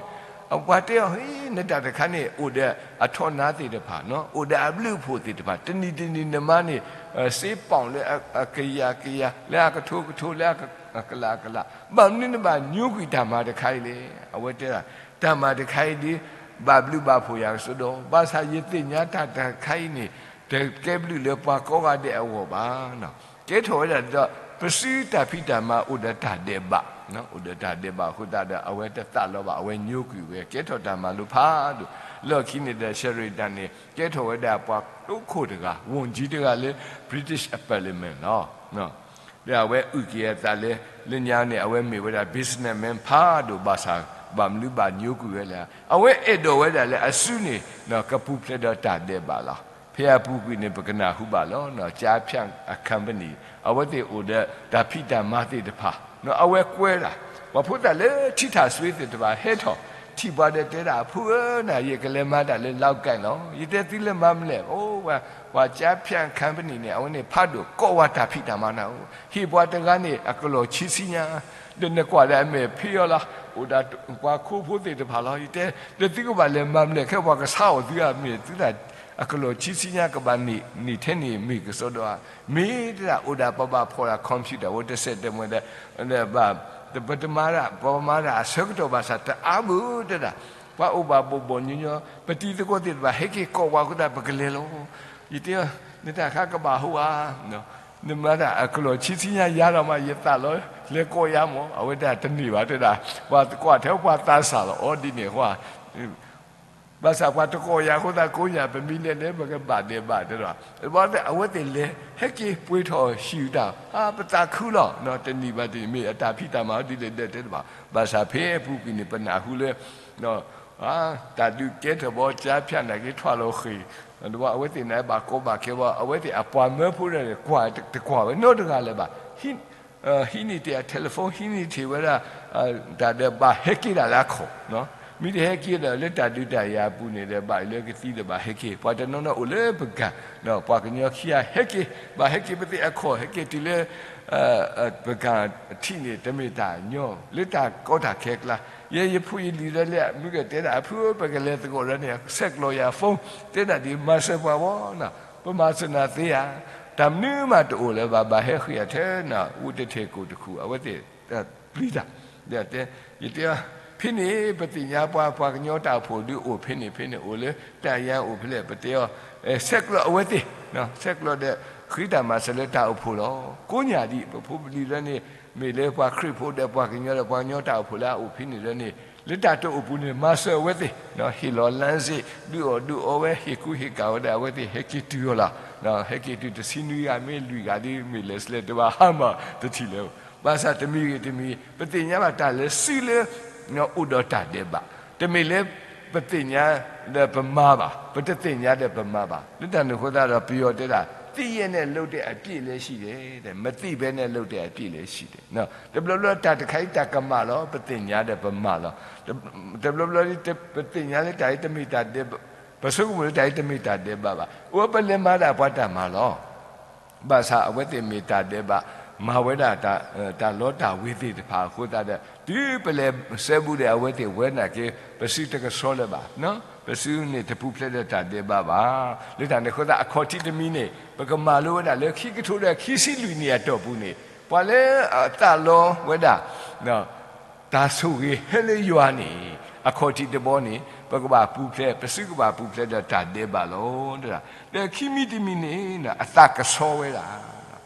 အပှၤတဲအီၤ ဟ့ နတၢ်တခါန့ၣ် အိၣ်ဒီးအထီနါသ့ၣ်တဖၣ်, အိၣ်ဒီးအဘျုးအဖှိၣ်သ့ၣ်တဖၣ်, တနံၤတနံၤနမါန့ၣ် စ့ပီၣ်လၢအကယၤကယၤ, လၢအကထိကထိ, လၢအကလးကလး, ဘၣ်မနုၤနဘၣ်ညိကွံာ်တၢ်မၤတခါအံၤလဲၣ်. အဝဲတဲဒၣ် တၢ်မၤတခါအံၤဒ် ဘၣ်ဘျုးဘၣ်ဖှိၣ်ယၤကစီဒီ, ဘၣ်ဆၣ်ယသ့ၣ်ညါတၢ်တခါအံၤန့ၣ် တကဲဘျုးလၢပှၤကိးဂၤဒဲးအဂီၢ်ဘၣ်. ကဲထီၣ်ဝဲဒၣ်ဒီး ပစုတၢ်ဖံးတၢ်မၤအိၣ်ဒီးတၢ်ဒဲးဘး, အိၣ်ဒီးတၢ်ဒဲးဘးအဃိသတးဒီး အဝဲတသးလီၤဘၣ်, အဝဲညိကွံာ်ဝဲ ကဲထီၣ်တၢ်မၤလိဖးဒိၣ်, လၢခံန့ၣ်ဒီး Sheraton န့ၣ် ကဲထီၣ်ဝဲဒၣ်ပှၤဒိခိၣ်တဂၤ, ဝန်ကြီးတဂၤလၢ British Parliament လီၤ. ဒီးအဝဲအုၣ်က့ၤအသးလၢ လၢညါန့ၣ် အဝဲမ့ၢ်ဝဲဒၣ် businessman ဖးဒိၣ်ဘၣ်ဆၣ် ဘၣ်မနုၤဘၣ်ညိကွံာ်ဝဲလဲၣ်. အဝဲအဲၣ်ဒိးဝဲဒၣ်လၢအစုန့ၣ် ကပူၤဖျဲးဒီးတၢ်ဒဲးဘးလီၤ. ဖဲအပူၤကွံာ်န့ၣ် ပကနၢ်ဟူဘၣ်လီၤ. ကၠါဖၠၣ်အ company အဝဲသ့ၣ်အိၣ်ဒီးတၢ်ဖံးတၢ်မၤသ့ၣ်တဖၣ် အဝဲကွဲဒၣ် ပှၤဖိသၣ်လၢထံထၣ်စွ့သ့ၣ်တဖၣ်ဟဲထီၣ် ထံၣ်ပှၤဒီးတဲဒၣ် အဖိဧၢ နၤ ယကလဲၤမၤတၢ်လၢ လီကဲလီၤ. ယတဲသုလၢမၤမနုၤလဲၣ်. အိၣ် ပှၤကၠါဖၠၣ် company န့ၣ် အဝဲန့ၣ်ဖးဒိၣ် ကိးဝဲတၢ်ဖံးတၢ်မၤနၤဧိၤ, ဟ့ၣ်ပှၤတဂၤန့ၣ် အကလီၢ်ဆံဆံညါ, ဒီးနကွၢ်ဒီးအမဲာ်ဖံးအီၤလီၤ. အိၣ်ဒၣ်ပှၤခိဖိသ့ၣ်တဖၣ်လီၤ. ယတဲ ဒီးသုကဘၣ်လဲၤမၤမနုၤလဲၣ်, ခဲပှၤကဆါအီၣ်သုဧါ, မ့ၢ်သုတၢ်အကလီၢ်ဆံဆံညါ ကဘၣ်န့ၢ်ထဲန့ၣ်မ့ၢ်ကစီဒီဧါ. မ့ၢ်တဒၣ် အိၣ်ဒၣ်ပဘၣ်ဖီၣ်ဒၣ် computer ဝဲတစဲးတမှဲၤဒီး ဘၣ် ပတမၤဒၣ် ပမၤဒၣ်အဆၢကတီၢ်ဘၣ်ဆၣ်တအါဘၣ်တဒၣ်, ပှၤအိၣ်ဘၣ်ဘီၣ်ဘီၣ်ညီညီ ပတံၤသကိးသ့ၣ်တဖၣ် ဟဲက့ၤကိးဝဲအဃိသတး ပကလဲၤလီၤ. ယတဲ နတၢ်ခါကဘၣ်ဟိဧါ, နမၤတၢ်အကလီၢ်ဆံဆံညါယၤဒီးမး ယသးလီၤ လဲၤကိးယၤမး. အဝဲတၢ်တန့ၢ်ဘၣ်တဒၣ်, ပှၤကွၢ်ထဲပှၤသးစၢ်လီၤ အီဒ်န့ၣ်ဃီ အ ဘၣ်ဆၣ်ပှၤတကိးယၤအဃိသတးကိးညၣ် ပမ့ၢ်လဲၤလဲၤ ပကဘၣ်ဒဲးဘးတဒီး အဝဲသ့ၣ်လဲၤ ဟဲက့ၤပှ့ၤထီၣ်ဟံၣ်တၢ် ပသးခုလီၤ. တနံၤဘၣ်တနံၤ မ့ၢ်အတၢ်ဖံးတၢ်မၤဒ်လဲၣ်ဒီးတဲတဘၣ်. ဘၣ်ဆၣ်ဖဲအပူၤကွံာ်န့ၣ် ပနၢ်ဟူလၢ တၢ်ဒုးကဲထီၣ်ဘီ ကၠါဖၠးနာ်က့ ထွးလီၤဃ့ၢ် ဒီးအဝဲသ့ၣ်န့ၣ်ဘၣ်ကီဘၣ်ခဲဘီ အဝဲသ့ၣ်အပှၤမၢဖိန့ၣ် ကွၢ်တကွၢ်ဝဲနီတဂၤလၢၤဘၣ်. ဟံးန့ၢ်တ့ၢ်အ telephone ဟံးန့ၢ်တ့ၢ်ဝဲဒၣ် တၢ်ဒီးဘၣ်ဟဲက့ၤဒၣ်လၢအခီၣ်, မ့ၢ်တဟဲက့ၤဒီးလၢတၢ်ဒုးတၢ်ယၤအပူၤန့ၣ်ဒီး ဘၣ်လၢကသံဒီးဘၣ်ဟဲက့ၤ ပှၤတနီၤနီၤအိၣ်လၢပကၣ်, ပှၤကညီခံဂၤဟဲက့ၤ ဘၣ်ဟဲက့ၤပသ့ၣ်အခီၣ် ဟဲက့ၤတုၤလၢ ပကၣ်ထံးန့ၣ် တမ့ၢ်တၢ်ညီ လၢတၢ်ကီတၢ်ခဲအကျါ, ယဲယဖိယလံၤဒီးလၢမုၢ်ကတဲဒၣ် အဖုဧၢ ပကလဲၤသကိးဒီးန့ၣ် ဆဲးကျိးယၤ phone တဲဒၣ်ဒ်မၤစၢၤပှၤဝဲနီၤ, ပမၤစၢၤနၤသ့ဧါ, တၢ်မနုၤမးတအိၣ်လၢၤဘၣ် ဘၣ်ဟဲဃ့အီၤထဲနၤ ဝူတထံးကိၣ်တခူၣ် အဝဲသ့ၣ် ပျံၤတၢ် ယတဲ ဖဲန့ၣ် ပသ့ၣ်ညါပှၤ ပှၤကညီတၢ်အိၣ်ဖှိၣ်ဒုးအိၣ်ဖဲန့ၣ်ဖဲန့ၣ် အိၣ်လၢတၢ်ယါအိၣ်ဖဲလဲၣ် ပတဲအီၤ ဆဲးကျိးအဝဲသ့ၣ်, ဆဲးကျိးဒီး ဃ့တၢ်မၤစၢၤလၢတၢ်အိၣ်ဖှိၣ်လီၤ. ကိးညၣ်ဒံး ပဖိပလံၤလၢန့ၣ် မ့ၢ်လၢပှၤခရံာ်ဖိဒီးပှၤကညီဒီးပှၤကညီတၢ်အိၣ်ဖှိၣ်လၢအအိၣ်ဖဲန့ၣ်လၢန့ၣ် လၢတၢ်တအိၣ်ပူၤန့ၣ် မၤစၢၤအဝဲသ့ၣ်, ဟ့ၣ်လီၤလါစ့ၣ် ဒုးအီၣ်ဒုးအီဝဲ ဟ့ၣ်ကူဟ့ၣ်ကၤဝဲဒၣ် အဝဲသ့ၣ်ဟဲက့ၤတုၤအီၤလီၤ. ဟဲက့ၤတုၤတဆံနွံဂၤ မ့ၢ်လွံၢ်ဂၤဒ် မ့ၢ်လဲၤစလဲၤတဘၣ်ဟါမၢ်တထံၣ်လၢၤ. ဘၣ်ဆၣ်တမံၤဂ့ၤတမံၤ ပသ့ၣ်ညါဘၣ်တၢ်လၢစုလၢ အိၣ်ဒီးတၢ်ဒဲးဘး, တမ့ၢ်လၢ ပသ့ၣ်ညါဒီးပမၤဘၣ်, ပတသ့ၣ်ညါဒီးပမၤဘၣ်. လၢတၢ်န့ၣ်အဃိသတးဒီး ပယီၤတဲဒၣ် သိလျက်နဲ့ လုပ်တဲ့အပြစ်လည်းရှိတယ်, မသိဘဲနဲ့ လုပ်တဲ့အပြစ်လည်းရှိတယ်. တဘျီဘျီတၢ်တခါအံၤတၢ်ကမၣ်လီၤ ပသ့ၣ်ညါဒီးပမၤလီၤ. တဘျီဘျီ ပသ့ၣ်ညါလၢတၢ်အံၤတမ့ၢ်တၢ်ဒဲး, ပဆိကမိၣ်လၢတၢ်အံၤတမ့ၢ်တၢ်ဒဲးဘးဘၣ်. အိၣ်ပလဲၤမၤဒၣ်ပှၤတၢ်မၤလီၤ. ဘၣ်ဆၣ်အဝဲသ့ၣ်မ့ၢ်တၢ်ဒဲးဘး မၤဝဲဒၣ် တၢ်လီတၢ်ဝ့ၤသ့ၣ်တဖၣ်အဃိသတးဒီး တုၤပလဲၤစဲဘူးဒီး အဝဲသ့ၣ်ဝဲနာ်က့ ပစုတကဆှီလၢၤဘၣ်, ပစုန့ၣ်တပူၤဖျဲးဒီးတၢ်ဒဲးဘးဘၣ်. လၢတၢ်န့ၣ်အဃိသတး အခီၣ်ထံးတမံၤန့ၣ် ပကမၤလိဝဲဒၣ်လၢခံကထိဒီးခံဆံလွံၢ်နံၣ်အတီၢ်ပူၤန့ၣ် ပှၤလၢအသးလီဝဲဒၣ် တၢ်ဆိၣ်ဂ့ၤဟဲလၢယွၤန့ၣ် အခီၣ်ထံးတဘီန့ၣ် ပကဘၣ်ပူၤဖျဲး, ပစုကဘၣ်ပူၤဖျဲးဒီးတၢ်ဒဲးဘးလီၤ. ဒီးခံမံၤတမံၤန့ၣ် အသးကဆှီဝဲဒၣ်,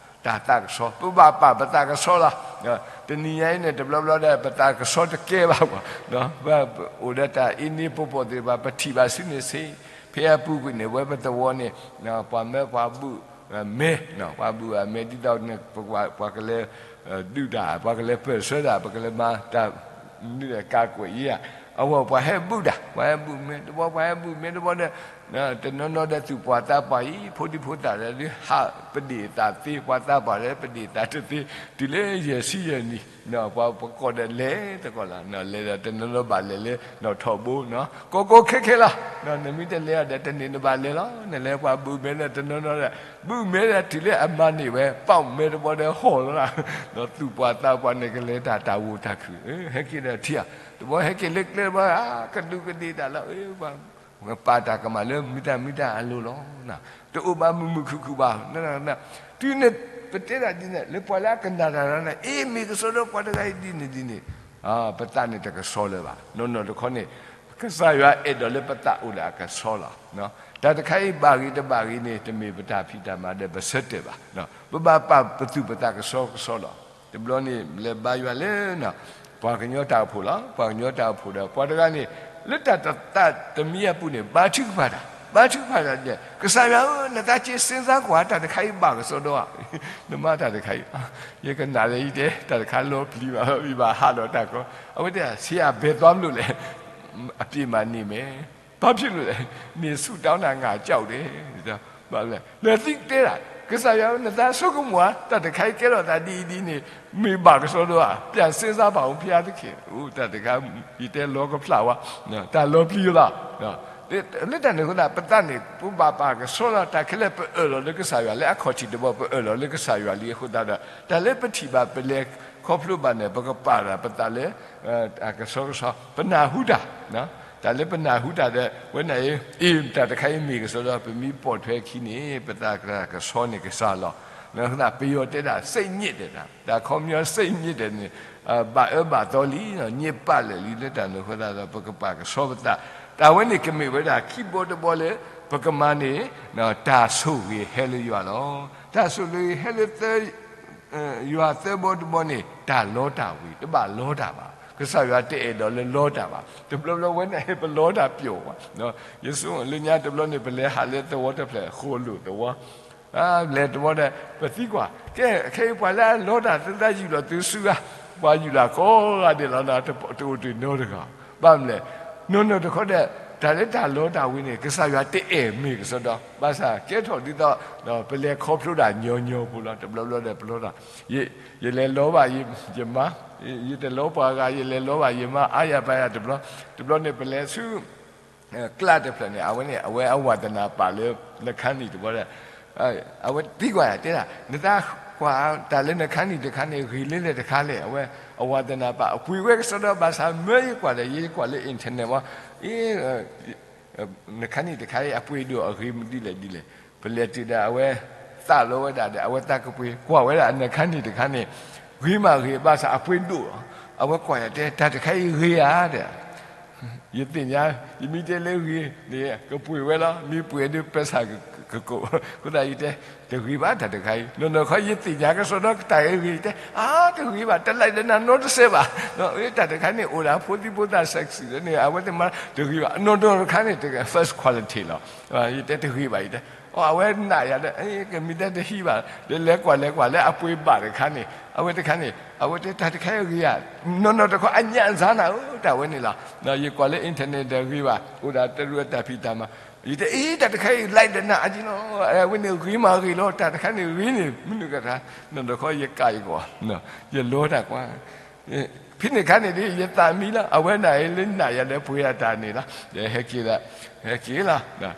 တၢ်သးကဆှီ ပဘၣ်ပာ်ပသးကဆှီလီၤ. တနံၤညါအံၤန့ၣ် တဘျီဘျီဒီး ပသးကဆှီတကဲဘၣ်ဘၣ်, ပအိၣ်ဒီးတၢ်အ့န့ဖိပိာ်သ့ၣ်တဖၣ် ပထံၣ်ဘၣ်စုန့ၣ်ဆ့, ဖဲအပူၤကွံာ်န့ၣ် ဝဲပသဝီန့ၣ် ပှၤမၢပှၤဘုၣ်မဲ, ပှၤဘုၣ်အမဲဒ်သိးန့ၣ် ပှၤကလဲၤ ဒုးတၢ် ပှၤကလဲၤပၢၢ်ဆၢတၢ် ပကလဲၤမၤတၢ် နုာ်ဒီးကးကွဲးယဲၢ်ဧါ, အဝဲပှၤဟဲဘုၣ်တၢ် ပှၤဟဲဘုၣ်မဲတဘီ ပှၤဟဲဘုၣ်မဲတဘီဒီး တနီၤနီၤဒီးသူၣ်ပှၢ်သးပှၢ်အံၤ ဖိဒံဖိသၣ်ဒီး ဟးပဒ့ၣ်သးသ့ ပှၤသးပှၢ်ဒီးပဒ့ၣ်သးတသ့ တုၤလၢယဲၢ်ဆံယဲၢ်နံၣ် ပှၤပကိးဒီးလဲၤသကိးလီၤ. လဲၤဒီးတနီၤနီၤဘၣ်လဲၤလၢနီၣ်ထီၣ်ဘိ ကီကီခဲခဲလီၤ. နမ့ၢ်တလဲၤအီၤဒီးတန့ၢ်နဘၣ်လဲၤလီၤ. နလဲၤပှၤဘုၣ်မဲဒီးတနီၤနီၤဒီး ဘုၣ်မဲဒီးတုၤလၢအမၤန့ၢ်ဝဲ ပီၣ်မဲတဘီဒီးဟီၣ်လီၤ. သူၣ်ပှၢ်သးပှၢ်န့ၣ်ကလဲၤတၢ်တၢ်ဂိၢ်တၢ်ခုၣ် ဟဲက့ၤဒီးထံၣ်ဧါ, တဘီဟဲက့ၤလၢကျဲတဘီ ကဒူးကဒ့ၣ်တၢ်လီၤ. ပာ်တၢ်ကမၣ်လၢမုၢ်တၢ်မုၢ်တၢ်အလိၤလီၤ. တအိၣ်ဘၣ်မုာ်မုာ်ခုၣ်ခုၣ်ဘၣ်. တုၤန့ၣ် ပတဲဒၣ်ဒ်န့ၣ် လၢပှၤလၢအကနၣ်တၢ်န့ၣ် အ့ မ့ၢ်ကစီဒီပှၤတဂၤအံၤဒ်န့ၣ်ဒ်န့ၣ် ပသးန့ၣ်တကဆှီလၢၤဘၣ်. နီၢ်နီၢ်တခီန့ၣ် ကစၢ်ယွၤအဲၣ်ဒိးလၢပသးအိၣ်ဒီးအကဆှီလီၤ. တၢ်တခါအံၤဘၣ်ဂ့ၤတဘၣ်ဂ့ၤန့ၣ် တမ့ၢ်ပတၢ်ဖံးတၢ်မၤဒီးပဆၢတဲာ်ဘၣ်. ပဘၣ်ပာ်ပသူၣ်ပသးကဆှီကဆှီလီၤ. တဘျီန့ၣ် လဲၤဘါယွၤလၢ ပှၤကညီတၢ်အိၣ်ဖှိၣ်လီၤ. ပှၤကညီတၢ်အိၣ်ဖှိၣ်ဒီး ပှၤတဂၤန့ၣ် လၢတၢ်သးတမံအပူၤန့ၣ် ဘါထုကဖၣ်တၢ်, ဘါထုကဖၣ်တၢ်ဒ်လဲၣ်, ကစၢ်ယွၤဧၢ, နသးက့စ့စါကွၢ် တၢ်တခါအံၤဘၣ်ကစီဒီဧါ. နမၤတၢ်တခါအံၤ, ယကနၣ်လၢယတဲ တၢ်တခါလီၤပျံၤဘၣ်, ယဘၣ်ဟးဒီးတၢ်ကီ, အဝဲတဲ ဆရာ ဘယ်သွားမလို့လဲ, အပြင်မှာနေမယ်, ဘာဖြစ်လို့လဲ, နင်ဆုတောင်းတာ ငါကြောက်တယ်. ဘၣ်လဲၣ်, လဲၤသံတဲဒၣ် ကစၢ်ယွၤဧၢ, နသးဆိကမိၣ်ဧါ, တၢ်တခါအံၤကဲထီၣ်သးဒ်အံၤဒ်န့ၣ် မ့ၢ်ဘၣ်ကစီဒီဧါ, ပြန်စဉ်းစားပါဦး ဘုရားသခင်. အိၣ် တၢ်တခါ ယတဲလီၤကဖျါဝဲ, တၢ်လီၤပျံၤလီၤ. လၢတၢ်န့ၣ်အဃိသတး ပသးန့ၣ် ပဘၣ်ပာ်ကဆှီလီၤ. တၢ်ခဲလၢာ်ပအၢၣ်လီၤလၢကစၢ်ယွၤ လၢအခီၣ်ထံးတဘီ ပအၢၣ်လီၤလၢကစၢ်ယွၤလံအဃိသတးဒီး တၢ်လၢပထံၣ်ဘၣ်ပလဲၤခီဖျိဘၣ်န့ၣ် ပကပာ်ဒၣ်ပသးလၢ အကဆှီကဆှီ, ပနၢ်ဟူတၢ်, တၢ်လၢပနၢ်ဟူတၢ်ဒီး ဝဲန့ၣ်အံၤ အ့ တၢ်တခါအံၤမ့ၢ်ကစီဒီ ပမ့ၢ်ပိာ်ထွဲခံန့ၣ် ပသးကဆှီန့ၣ်ကစၢ်လီၤ. လၢပယီၤတဲဒၣ် စိတ်ညစ်တယ်, တၢ်ခီပညီ စိတ်ညစ်တယ်န့ၣ် ဘၣ်အၢဘၣ်သီလံ, ညစ်ပတ်လၢာ်လံ. လၢတၢ်န့ၣ်အဃိသတးဒီး ပကပာ်ကဆှီပသး, တၢ်ဝဲန့ၣ်ကမ့ၢ်ဝဲဒၣ်ခံဘီတဘီလၢ ပကမၤန့ၣ် တၢ်ဆိၣ်ဂ့ၤဟဲလၢယွၤလီၤ. တၢ်ဆိၣ်ဂ့ၤဟဲလၢ ယွၤသၢဘီတဘီန့ၣ် တၢ်လီတၢ်ဝ့ၤ တဘၣ်လီတၢ်ဘၣ်. ကစၢ်ယွၤတအဲၣ်ဒိးလၢလီတၢ်ဘၣ်. တဘျီဘျီဝဲန့ၣ် ပလီတၢ်ပျီၣ်ဘၣ်. ယဆိကမိၣ်လၢညါတဘျီန့ၣ် ပလဲၤဟးလၢသဝီတဖျၢၣ် ဃိာ်လိာ်သဝီ, လဲၤသဝီဒီး ပသံကွၢ်, ကဲ ခဲအံၤပှၤလၢအလီတၢ် သုသးယူၢ်လီၤသုစုဧါ, ပှၤယူၢ်လၢကိးဂၤဒဲးလီၤ, တအိၣ်တ့ၢ်နီတဂၤ. ဘၣ်မနုၤလဲၣ်, နီၢ်နီၢ်တခီဒီး တၢ်လၢတၢ်လီတၢ်ဝံၤန့ၣ် ကစၢ်ယွၤတအဲၣ်မ့ၢ်ကစီဒီ, ဘၣ်ဆၣ်ကဲထီၣ်ဒ်သိး ပလဲၤခီဖျိတၢ်ညီညီဖိလီၤ. တဘျီဘျီဒီးပလီတၢ်, ယလဲၤလီဘၣ်ယမါ, ယတလီပှၤဂၤ ယလဲၤလီဘၣ်ယမါ အါယၤပါယၤတဘျီ, တဘျီန့ၣ် ပလဲၤဆူ ကျးတဖျၢၣ်န့ၣ် အဝဲန့ၣ် အဝဲအဝၤသနၣ်ပာ်လၢ နခါနံၣ်တဘျီဒီး အဝဲသံကွၢ်တဲဒၣ် နသးကွၢ်တၢ်လၢနခါနံၣ်တခါန့ၣ် ဂ့ၤလၢလဲၣ်တခါလဲၣ်. အဝဲအဝၤသနၣ်ပာ် အပှ့ၤဝဲကစီဒီ ဘၣ်ဆၣ်မၢယကွၢ်ဒီး ယကွၢ်လၢ internet ဝဲ နခါနံၣ်တခါအံၤ အပှ့ၤဒိၣ်အဂ့ၤမနုၤဒ်လဲၣ်ဒ်လဲၣ်. ပလဲၤတုၤဒီး အဝဲသးလီဝဲဒၣ်ဒီး အဝဲသးကပှ့ၤ ကွၢ်ဝဲဒၣ်အနခါနံၣ်တခါန့ၣ် ဂ့ၤမးဂ့ၤ ဘၣ်ဆၣ်အပှ့ၤဒိၣ်လီၤ. အဝဲကွၢ်ယၤတဲ တၢ်တခါအံၤဂ့ၤဧါ တဲ ယသ့ၣ်ညါ, ယမ့ၢ်တဲလၢဂ့ၤန့ၣ် ကပှ့ၤဝဲလီၤ, မ့ၢ်ပှ့ၤဒုး ပဲဆၣ်ကကိး, အဃိသတးယတဲ တဂ့ၤဘၣ် တၢ်တခါအံၤ. နီၢ်နီၢ်တခီ ယသ့ၣ်ညါကစီဒီ တၢ်ဂ့ၤဂ့ၤ ယတဲ အါ တဂ့ၤဘၣ်, တlike ဒီးနၤနီတစဲးဘၣ်. တၢ်တခါန့ၣ် အိၣ်ဒီးဖိသံဖိသၣ် sexy န့ၣ် အဝဲသ့ၣ်မၤ တဂ့ၤဘၣ်. နီၢ်နီၢ်တခါန့ၣ် တဂ့ၤ first quality လီၤ. ယတဲတဂ့ၤဘၣ် ယတဲ အဝဲနာ်ယၤဒီး ကမ့ၢ်တဲတဟံးဘၣ်, ဒီးလဲၤကွၢ်လဲၤကွၢ်လၢအပှ့ၤဘၣ်တခါန့ၣ် အဝဲတခါန့ၣ် အဝဲတဲတၢ်တခါအံၤဂ့ၤဧါ. နီၢ်နီၢ်တခီ အညၣ်စါနၤဧၢ တၢ်ဝဲန့ၣ်လီၤ. ယကွၢ်လၢ internet တဂ့ၤဘၣ်, အိၣ်ဒီးတရူးအတၢ်ဖံးတၢ်မၤ, ယတဲအံၤ တၢ်တခါအံၤ like ဒီးနၤအါက့လီၤ. အဝဲန့ၣ်ဂ့ၤမးဂ့ၤလီၤ, တၢ်တခါန့ၣ်ဂ့ၤန့ၣ် မနုၤကထါ, နီၢ်နီၢ်တခီ ယကးယကွၢ်, ယလီတၢ်ကွၢ် ဖဲန့ၣ်ခါန့ၣ်ဒီး ယသးမံလီၤ, အဝဲနာ်အံၤလၢနာ်ယၤဒီးပှ့ၤအတၢ်န့ၣ်လီၤ. ဒီးဟဲက့ၤလီၤ, ဟဲက့ၤလီၤ.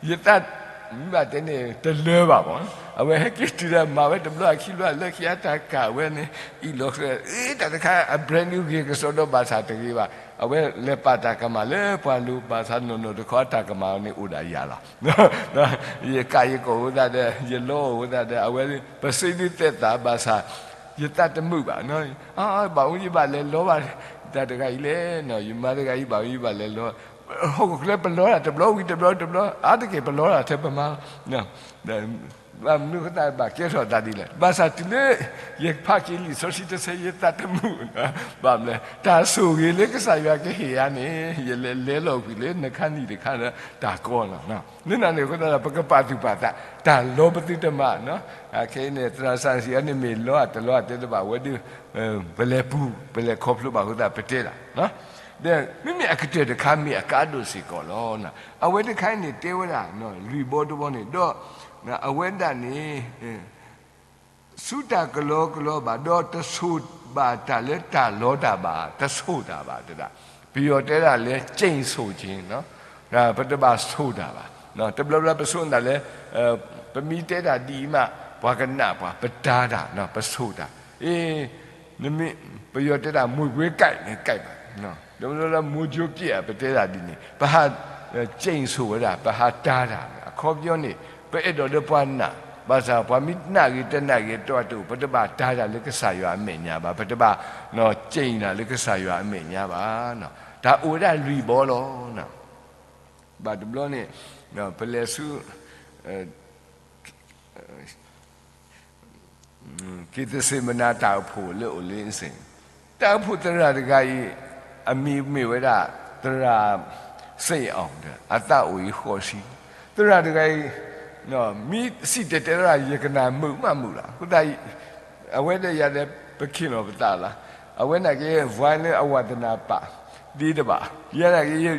ယသးမံဘၣ်တဲန့ၣ် တလၢဘၣ်မး, အဝဲဟဲက့ၤတုၤဒီး မၤဝဲတဘျီအခံဘျီ လၢခံအတၢ်ကးဝဲန့ၣ် အံၣ်လီၤဃဲ, အ့ တၢ်တခါ အ brand new ဂ့ၤကစီဒီ ဘၣ်ဆၣ်တဂ့ၤဘၣ်. အဝဲလဲၤပာ်တၢ်ကမၣ်လၢပှၤလိၤ ဘၣ်ဆၣ်နီၢ်နီၢ်တခီ တၢ်ကမၣ်န့ၣ်အိၣ်ဒီးယၤလီၤ. ယကးယကိးအဃိသတးဒီး ယလီအီၤအဃိသတးဒီး အဝဲ ပစံးဒုးသဲးသး ဘၣ်ဆၣ် ယသးတမုာ်ဘၣ်, ဘၣ်မနုၤယဘၣ်လဲၤလီဘၣ် တၢ်တဂၤအံၤလဲၣ်, ယမါတဂၤအံၤ ဘၣ်မနုၤယဘၣ်လဲၤလီ, ဟီၣ်ခိၣ်ချၢပလီတၢ်တဘျီဝံၤတဘျီတဘျီ အါတက့ၢ်ပလီတၢ်ထဲပမါလီၤ. ဘၣ်မနုၤအဃိသတး ဘၣ်ကဲထီၣ်သးဒ်လဲၣ်, ဘၣ်ဆၣ်တုၤလၢ ယဖးက့ၤလံာ်စီဆှံတဆၢ ယသးတမုာ်, ဘၣ်မနုၤလဲၣ်, တၢ်ဆိၣ်ဂ့ၤလၢကစၢ်ယွၤကဟ့ၣ်ယၤန့ၣ် ယလဲၤလဲၤလီၤကွံာ်လၢနခါနံၣ်တခါလၢတၢ်ကီလီၤ. လၢနၤန့ၣ်အဃိသတးဒီး ပကပာ်သူၣ်ပာ်သး တၢ်လီပသုတမၤ, ခဲအံၤန့ၣ် သရၣ်စၣ်စံးအီၤန့ၣ် မ့ၢ်လီအတလီအတဲတဘၣ်ဝဲဒီး ပလဲၤပူၤ ပလဲၤခီဖျိဘၣ်အဃိသတး ပတဲတၢ်, ဒီးမ့မ့ၢ်အကတၢၢ်တခါ မ့ၢ်အကါဒိၣ်စ့ၢ်ကီးလီၤ. အဝဲတခါအံၤန့ၣ် တဲဝဲဒၣ် လွံၢ်ဘီတဘီန့ၣ် ဒီး အဝဲဒၣ်န့ၣ် ဆူတၢ်ကလီကလီဘၣ် ဒီးတဆိၣ်ဘၣ်တၢ်လၢတၢ်လီတၢ်ဘၣ် တဆိၣ်တၢ်ဘၣ်တဒၣ်, ပယီၤတဲဒၣ်လၢ ကျိန်ဆိုခြင်း, ပတဘၣ်ဆိၣ်တၢ်ဘၣ်. တဘျီဘျီပဆိၣ်တၢ်လၢ ပမ့ၢ်တဲတၢ်ဒ်အံၤမး ပှၤကနၣ်ပှၤ ပတားတၢ် ပဆိၣ်တၢ်, အ့ နမ့ၢ် ပယီၤတဲတၢ် မွေကွဲးကိုက် န့ၣ် ကိုက်ဘၣ်, တဘျီဘျီ မိၢ်ကၠိပျဲၢ် ပတဲတၢ်ဒ်န့ၣ် ပဟး ကျိန်ဆိုဝဲဒၣ် ပဟးတားတၢ်, အခီပညီန့ၣ် ပအဲၣ်ဒိးလၢပှၤနာ်, ဘၣ်ဆၣ်ပှၤမ့ၢ်နာ်ဂ့ၤတနာ်ဂ့ၤ တၢ်တအိၣ် ပတဘၣ်တာ်တၢ်လၢကစၢ်ယွၤအမဲာ်ညါဘၣ်, ပတဘၣ် ကျိန်တၢ်လၢကစၢ်ယွၤအမဲာ်ညါဘၣ်. တၢ်အိၣ်ဝဲဒၣ်လွံၢ်ဘီလီၤ. ဘၣ်တဘျီန့ၣ် ပလဲၤဆူ က့ၤသစ့မနၤ တၢ်အိၣ်ဖှိၣ်လၢအိၣ်လၢအစ့ၣ်, တၢ်အိၣ်ဖှိၣ်သရၣ်တဂၤအံၤ အမံၤမ့ၢ်ဝဲဒၣ် သရၣ် စ့ၣ်အီၣ်ဒီး အသးအိၣ်အံၤဃိးဆံ, သရၣ်တဂၤအံၤ မ့ၢ်စံၣ်တဲၤတဲလီၤ ယကနၣ်မုာ်မးမုာ်လီၤ. အဃိသတး အဝဲဒီးယၤဒီး ပခ့ၣ်လီၤပသးလီၤ. အဝဲနာ်က့ၤ ဝါလၢအဝၤသနၢ်ပာ် ဒ့တဘၣ်, ယဲနာ်က့ၤ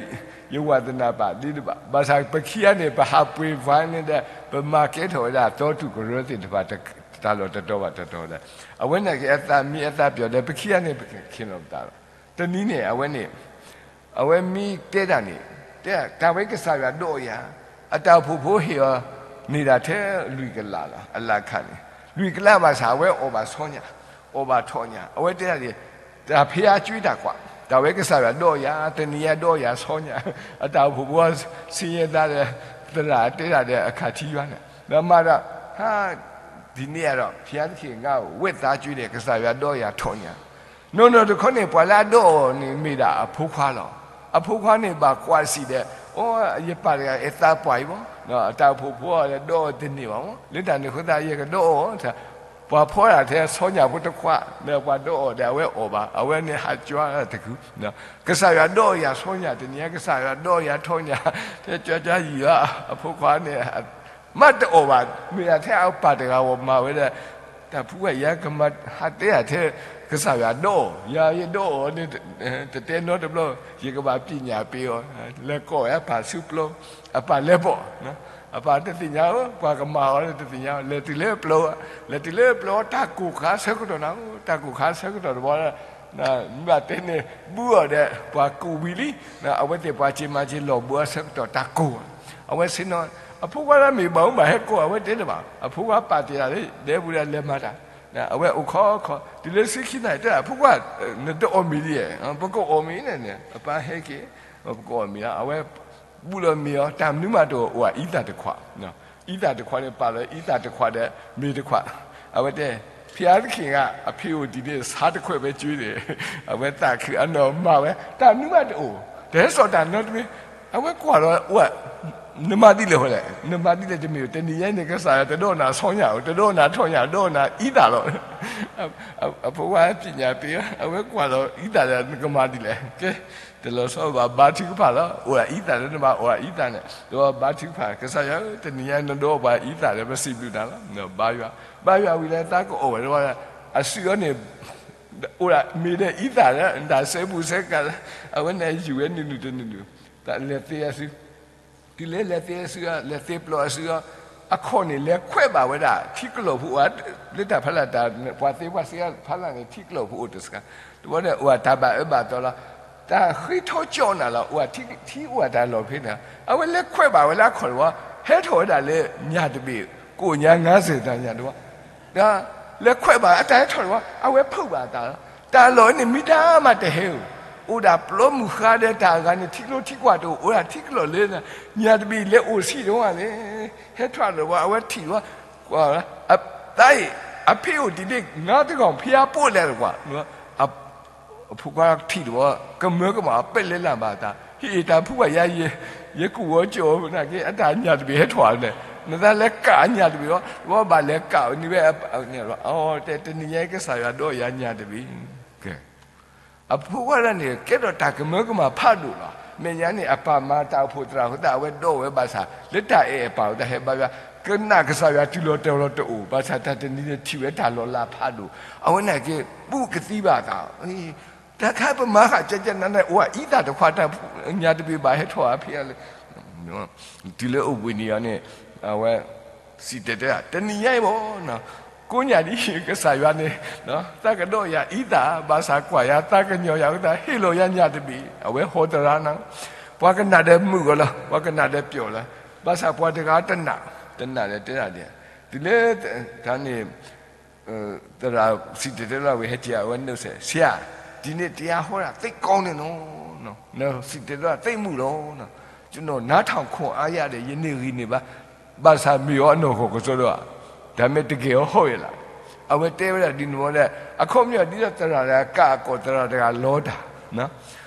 ယဝၤသနၢ်ပာ်ဒ့တဘၣ်, ဘၣ်ဆၣ်ပခံဂၤန့ၣ် ပဟးပှ့ၤဝါန့ၣ်ဒီး ပမၤကဲထီၣ်ဝဲဒၣ် သီတူၢ်ကရၢသ့ၣ်တဖၣ် တၢ်လီၢ်တတီၤဘၣ်တတီၤဒီး အဝဲနာ်က့ၤ အသးမံအသးပျီၣ်ဒီး ပခံဂၤန့ၣ် ပခ့ၣ်လီၤပသးလီၤ. တနံၤန့ၣ် အဝဲန့ၣ် အဝဲမ့ၢ်တဲတၢ်န့ၣ် တဲ တၢ်ဝဲကစၢ်ယွၤဒိးယၤ, အတၢ်အိၣ်ဖှိၣ်ဖိဟ့ၣ်အီၤ န့ၢ်ဒၣ်ထဲလွံၢ်ကလးလီၤ. အလၢခါန့ၣ် လွံၢ်ကလးဘၣ်ဆၣ် အဝဲအီၣ်ဘၣ်ဆီညၣ်, အီၣ်ဘၣ်ထိၣ်ညၣ်, အဝဲတဲဒၣ်န့ၣ် တၢ်ဖဲအါကွံတၢ်ကွၢ်, တၢ်ဝဲကစၢ်ယွၤဒိးယၤ, တနံၤအံၤဒိးယၤဆီညၣ်, အတၢ်အိၣ်ဖှိၣ်ဖိဆင်းရဲသားဒီး သရၣ်တဲဒၣ်ဒီးအခးထံယွၤန့ၣ် ဒီးမၤဒီး ဟါ ဒ်န့ၣ်ဒီး ဘုရားသခင် ငါ့ကို ဝတ်သားကျွေးတယ်, ကစၢ်ယွၤဒိးယၤထိၣ်ညၣ်. နီၢ်နီၢ်တခီန့ၣ် ပှၤလၢအဒိးအီၤန့ၣ် မ့ၢ်ဒၣ်အဖိခွါလီၤ. အဖိခွါန့ၣ် ဘၣ်ကွၢ်စံးဒီး အိ ယပၢ်တဂၤအသးပှၢ်အံၤဘၣ်, အတၢ်အိၣ်ဖှိၣ်ဖိအီၤဒီးဒိးအီၤတန့ၢ်ဘၣ်မး, လၢတၢ်န့ၣ်အဃိသတး ယကဒိးအီၤ ပှၤဖီဒၣ်ထဲဆီညၣ်ဖိတခွး, ဒီးပှၤဒိးအီၣ်ဒီးအဝဲအီၣ်ဘၣ်, အဝဲန့ၣ်ဟးကွၢ်တကုၤ. ကစၢ်ယွၤဒိးအီၣ်ယၤဆီညၣ်, တနံၤညါကစၢ်ယွၤဒိးအီၣ်ယၤဆီညၣ်, ထဲကွၢ်ကွၢ်ယံာ်လီၤ, အဖိခွါန့ၣ် မ့ၢ်တအီၣ်ဘၣ်, မ့ၢ်ဒၣ်ထဲအပၢ်တဂၤဂီၢ်မၤဝဲဒၣ်, တၢ်ဖုဝဲယၤကမၤဟးတဲယၤထဲ, ကစၢ်ယွၤဒိးအီၣ်, ယၤယဒိးအီၣ်န့ၣ်, တတဲနီတဘျီ, ယကဘၣ်ပညၣ်ပ့ၤအီၤ, လဲၤကိးဝဲအပၢ်ဆူပျီ, အပၢ်လဲၤပိာ်, အပၢ်တသ့ၣ်ညါဧၢ, ပှၤကမၤအီၤန့ၣ်တသ့ၣ်ညါ, လဲၤတုၤလၢပျီ, လဲၤတုၤလၢပျီတၢ်ကိၢ်ခါဆၢကတီၢ်နၤ, တၢ်ကိၢ်ခါဆၢကတီၢ်တဘျီ, မ့ၢ်ဘၣ်တဲန့ၣ်, ဘုအီၤဒီး ပှၤကူးဝံၤလံ, အဝဲသ့ၣ်ပှၤစ့မၤစ့လီၤဘှါအဆၢကတီၢ်တၢ်ကိၢ်, အဝဲဆ့ၣ်နီၤ, အဖိခွါလၢမ့ၢ်ဘၣ်မူဘၣ်ဟဲကိး အဝဲတဲတဘၣ်, အဖိခွါပာ်တ့ၢ်ဒၣ်လၢ ဒဲပူၤဒၣ်လဲၤမၤတၢ်, အဝဲအိၣ်ခီခီ, တုၤလၢဆံခံနၣ်ရံၣ်တဲဒၣ် အဖိခွါ, နတအီၣ်မ့ၤဒ်လဲၣ်, ပကအီၣ်မ့ၤန့ၣ်န့ၣ် အပၢ်ဟဲက့ၤ, ပကအီၣ်မ့ၤလီၤ, အဝဲ ဘူးလီၤမ့ၤအီၤ, တၢ်မနုၤမးတအိၣ်, အိၣ်အံသၣ်တခွး, အံသၣ်တခွးန့ၣ် ပာ်လီၤအံသၣ်တခွးဒီးမ့ၤတခွး, အဝဲတဲ, ဘုရားသခင်က အဖေကို ဒီနေ့ ဆားတခွက်ပဲ ကျွေးတယ်, အဝဲသးခုအနီၢ်မၤဝဲ, တၢ်မနုၤမးတအိၣ်, တဟဲစိာ်တၢ်နီတမံၤ, အဝဲကွၢ်လီၤ, နမၤဒ်လဲၣ်ဃီလဲၣ်, နမၤဒ်လဲၣ်တမ့ၢ်, တနံၤညါအံၤန့ၣ် ကစၢ်ယွၤတဒိးနၤဆီညၣ်ဧိၤ, တဒိးနၤဆီညၣ်, ဒိးနၤအံသၣ်လီၤ. အဖိခွါပညၣ်ပ့ၤ, အဝဲကွၢ်လီၤအံသၣ်ဒီး နကမၤဒ်လဲၣ်, ကဲ, တလီၤဆီဘၣ်ဘါထုကဖၣ်လီၤ, အိၣ်ဒၣ်အံသၣ်လၢနဘၣ်အိၣ်ဒၣ်အံသၣ်န့ၣ်, ဒီးဘါထုကဖၣ်, ကစၢ်ယွၤဧၢ, တနံၤညါနဒိးပှၤအံသၣ်ဒီး ပစံးဘျုးနၤလီၤ, ဘါယွၤ, ဘါယွၤဝံၤလၢသးကအီၣ်ဝဲတဘျီ, အစုအီၤန့ၣ် အိၣ်ဒၣ်မ့ၤဒီးအံသၣ်လၢ တၢ်စဲဘူးစဲကၤလၢ, အဝဲန့ၣ်ယူၤဝဲနုာ်နုာ်တနုာ်နုာ်, လဲၤသ့အစု, တုၤလၢလဲၤသ့အစု, လဲၤသ့ပျီအစုအီၤ, အခီၣ်န့ၣ် လဲၤခွဲးဘၣ်ဝဲဒၣ် ထံကလီၢ်ဖိအိၣ်, လၢတၢ်ဖီလာ်တၢ်, ပှၤသ့ပှၤစ့ဖီလာ်န့ၣ် ထံကလီၢ်ဖိအိၣ်တစှၤ, တဘျီန့ၣ် အိၣ်တၢ်ဘၣ်အၢဘၣ်သီလီၤ, တၢ်ဃ့ထီကၠီနၤလီၤ, အိၣ်ထံအိၣ်တၢ်လီၢ်ဖဲန့ၣ်, အဝဲလဲၤခွဲးဘၣ်ဝဲလၢအခီၣ်တဘျီ, ဟဲထီၣ်ဝဲဒၣ်လၢညၣ်တဘ့ၣ်, ကိၣ်ညါငါးဆယ်တၢ်ညၣ်တဘ့ၣ်, ဒီးလဲၤခွဲးဘၣ်အတၢ်ဟဲထီၣ်တဘျီ, အဝဲဖုးဘၣ်အသးလီၤ, တၢ်လီၢ်န့ၣ် မ့ၢ်တၢ်မးတဟဲဧိၤ, အိၣ်ဒၣ်ပျီမုၢ်ဃါဒီးတၢ်အဂၤန့ၣ် ထံကျိထံကွၢ်တအိၣ်, အိၣ်ဒၣ်ထံကလီၢ်လၢ, ညၣ်တဘ့ၣ်လဲၤအိၣ်ဆံးတဝၢ်လဲၣ်, ဟဲထီၣ်တဘျီ အဝဲထံၣ်တဘျီ, ကွၢ်, အသးအံၤ, အဖေအိၣ်ဒံးန့ၣ် ငါးတကောင် ဘုရားပို့လဲၣ်တကွၢ်, အဖိခွါထံၣ်တဘျီ, ကမၢကမၣ်ပလဲလၢ်ဘၣ်အသး, ဟ့ၣ်တၢ်ဖုဘၣ်ယၤ, ယကူၣ်ဝီကၠီနာ်က့ အတၢ်ညၣ်တဘ့ၣ်ဟဲထီၣ်လဲၣ်, နသးလဲၤကးညၣ်တဘ့ၣ်လီၤ, တဘျီဘၣ်လဲၤကးန့ၢ်ဝဲ, တဲတနံၤညါအံၤ ကစၢ်ယွၤဒိးယၤညၣ်တဘ့ၣ်, အဖိခွါဒၣ်န့ၣ် ကဲထီၣ်တၢ်ကမၢကမၣ်ဖးဒိၣ်လီၤ, မဲာ်ညါန့ၣ် အပၢ်မၤတၢ်အိၣ်ဖှိၣ်သရၣ်အဃိသတး အဝဲဒိးဝဲဘၣ်ဆၣ် လၢတၢ်အဲၣ်အပၢ်အဃိသတး ဟဲဘါယွၤ, ကနၣ်ကစၢ်ယွၤတုၤလီၤတီၤလီၤတအိၣ်, ဘၣ်ဆၣ်တၢ်တနံၤန့ၣ်ထံၣ်ဝဲတၢ်လီၤလးဖးဒိၣ်, အဝဲန့ၣ်က့ ဘူးကသံဘၣ်အသး, တၢ်ခါပမၤဃာ်ကကနၣ်န့ၣ် အိၣ်အံသၣ်တခွါတၢ်ညၣ်တဘ့ၣ်ဘၣ်ဟဲထီၣ်အဖဲအံၤလၢ, တုၤလၢအိၣ်ဘှံးနံၤအီၤန့ၣ်, အဝဲစံၣ်တဲၤတဲလီၤ, တနံၤညါအံၤဘၣ်, ကိးညၣ်ဒ် ကစၢ်ယွၤန့ၣ်, သးကဒိးယၤအံသၣ်, ဘၣ်ဆၣ်ကွၢ်ယၤသးကညီၤယၤအဃိသတး ဟ့ၣ်လီၤယၤညၣ်တဘ့ၣ်, အဝဲဟီတရါနၤ, ပှၤကနၣ်ဒီးမုာ်ဂီၤလီၤ, ပှၤကနၣ်ဒီးပျီၣ်လီၤ, ဘၣ်ဆၣ်ပှၤတဂၤတနာ်, တနာ်ဒီးတဲဒၣ်ဒ်, တုၤလၢတၢ်န့ၣ် သရၣ်စံၣ်တဲၤတဲလီၤဝံၤ ဟဲက့ၤအဝဲနုာ်ဆဲး, ဆရာ, ဒီနေ့တရားဟောတာ သိပ်ကောင်းတယ်နော်, စံၣ်တဲၤတဲလီၤ သိပ်မုာ်လီၤ, ကျွန်တော်နားထောင်ခွင့်အားရတယ်, ယန့ၢ်ဂံၢ်န့ၢ်ဘါ, ဘၣ်ဆၣ်မ့ၢ်အီၤအနီၢ်ကီၢ်ကစီဒီဧါ, ဒါပေမဲ့တကယ်ဟောရဲ့လား, အဝဲတဲဝဲဒၣ်ဒ်န့ၣ်ဝဲဒၣ်, အခီပညီဒ်သိးသရၣ်တဂၤကးအကိာ်သရၣ်တဂၤလီတၢ်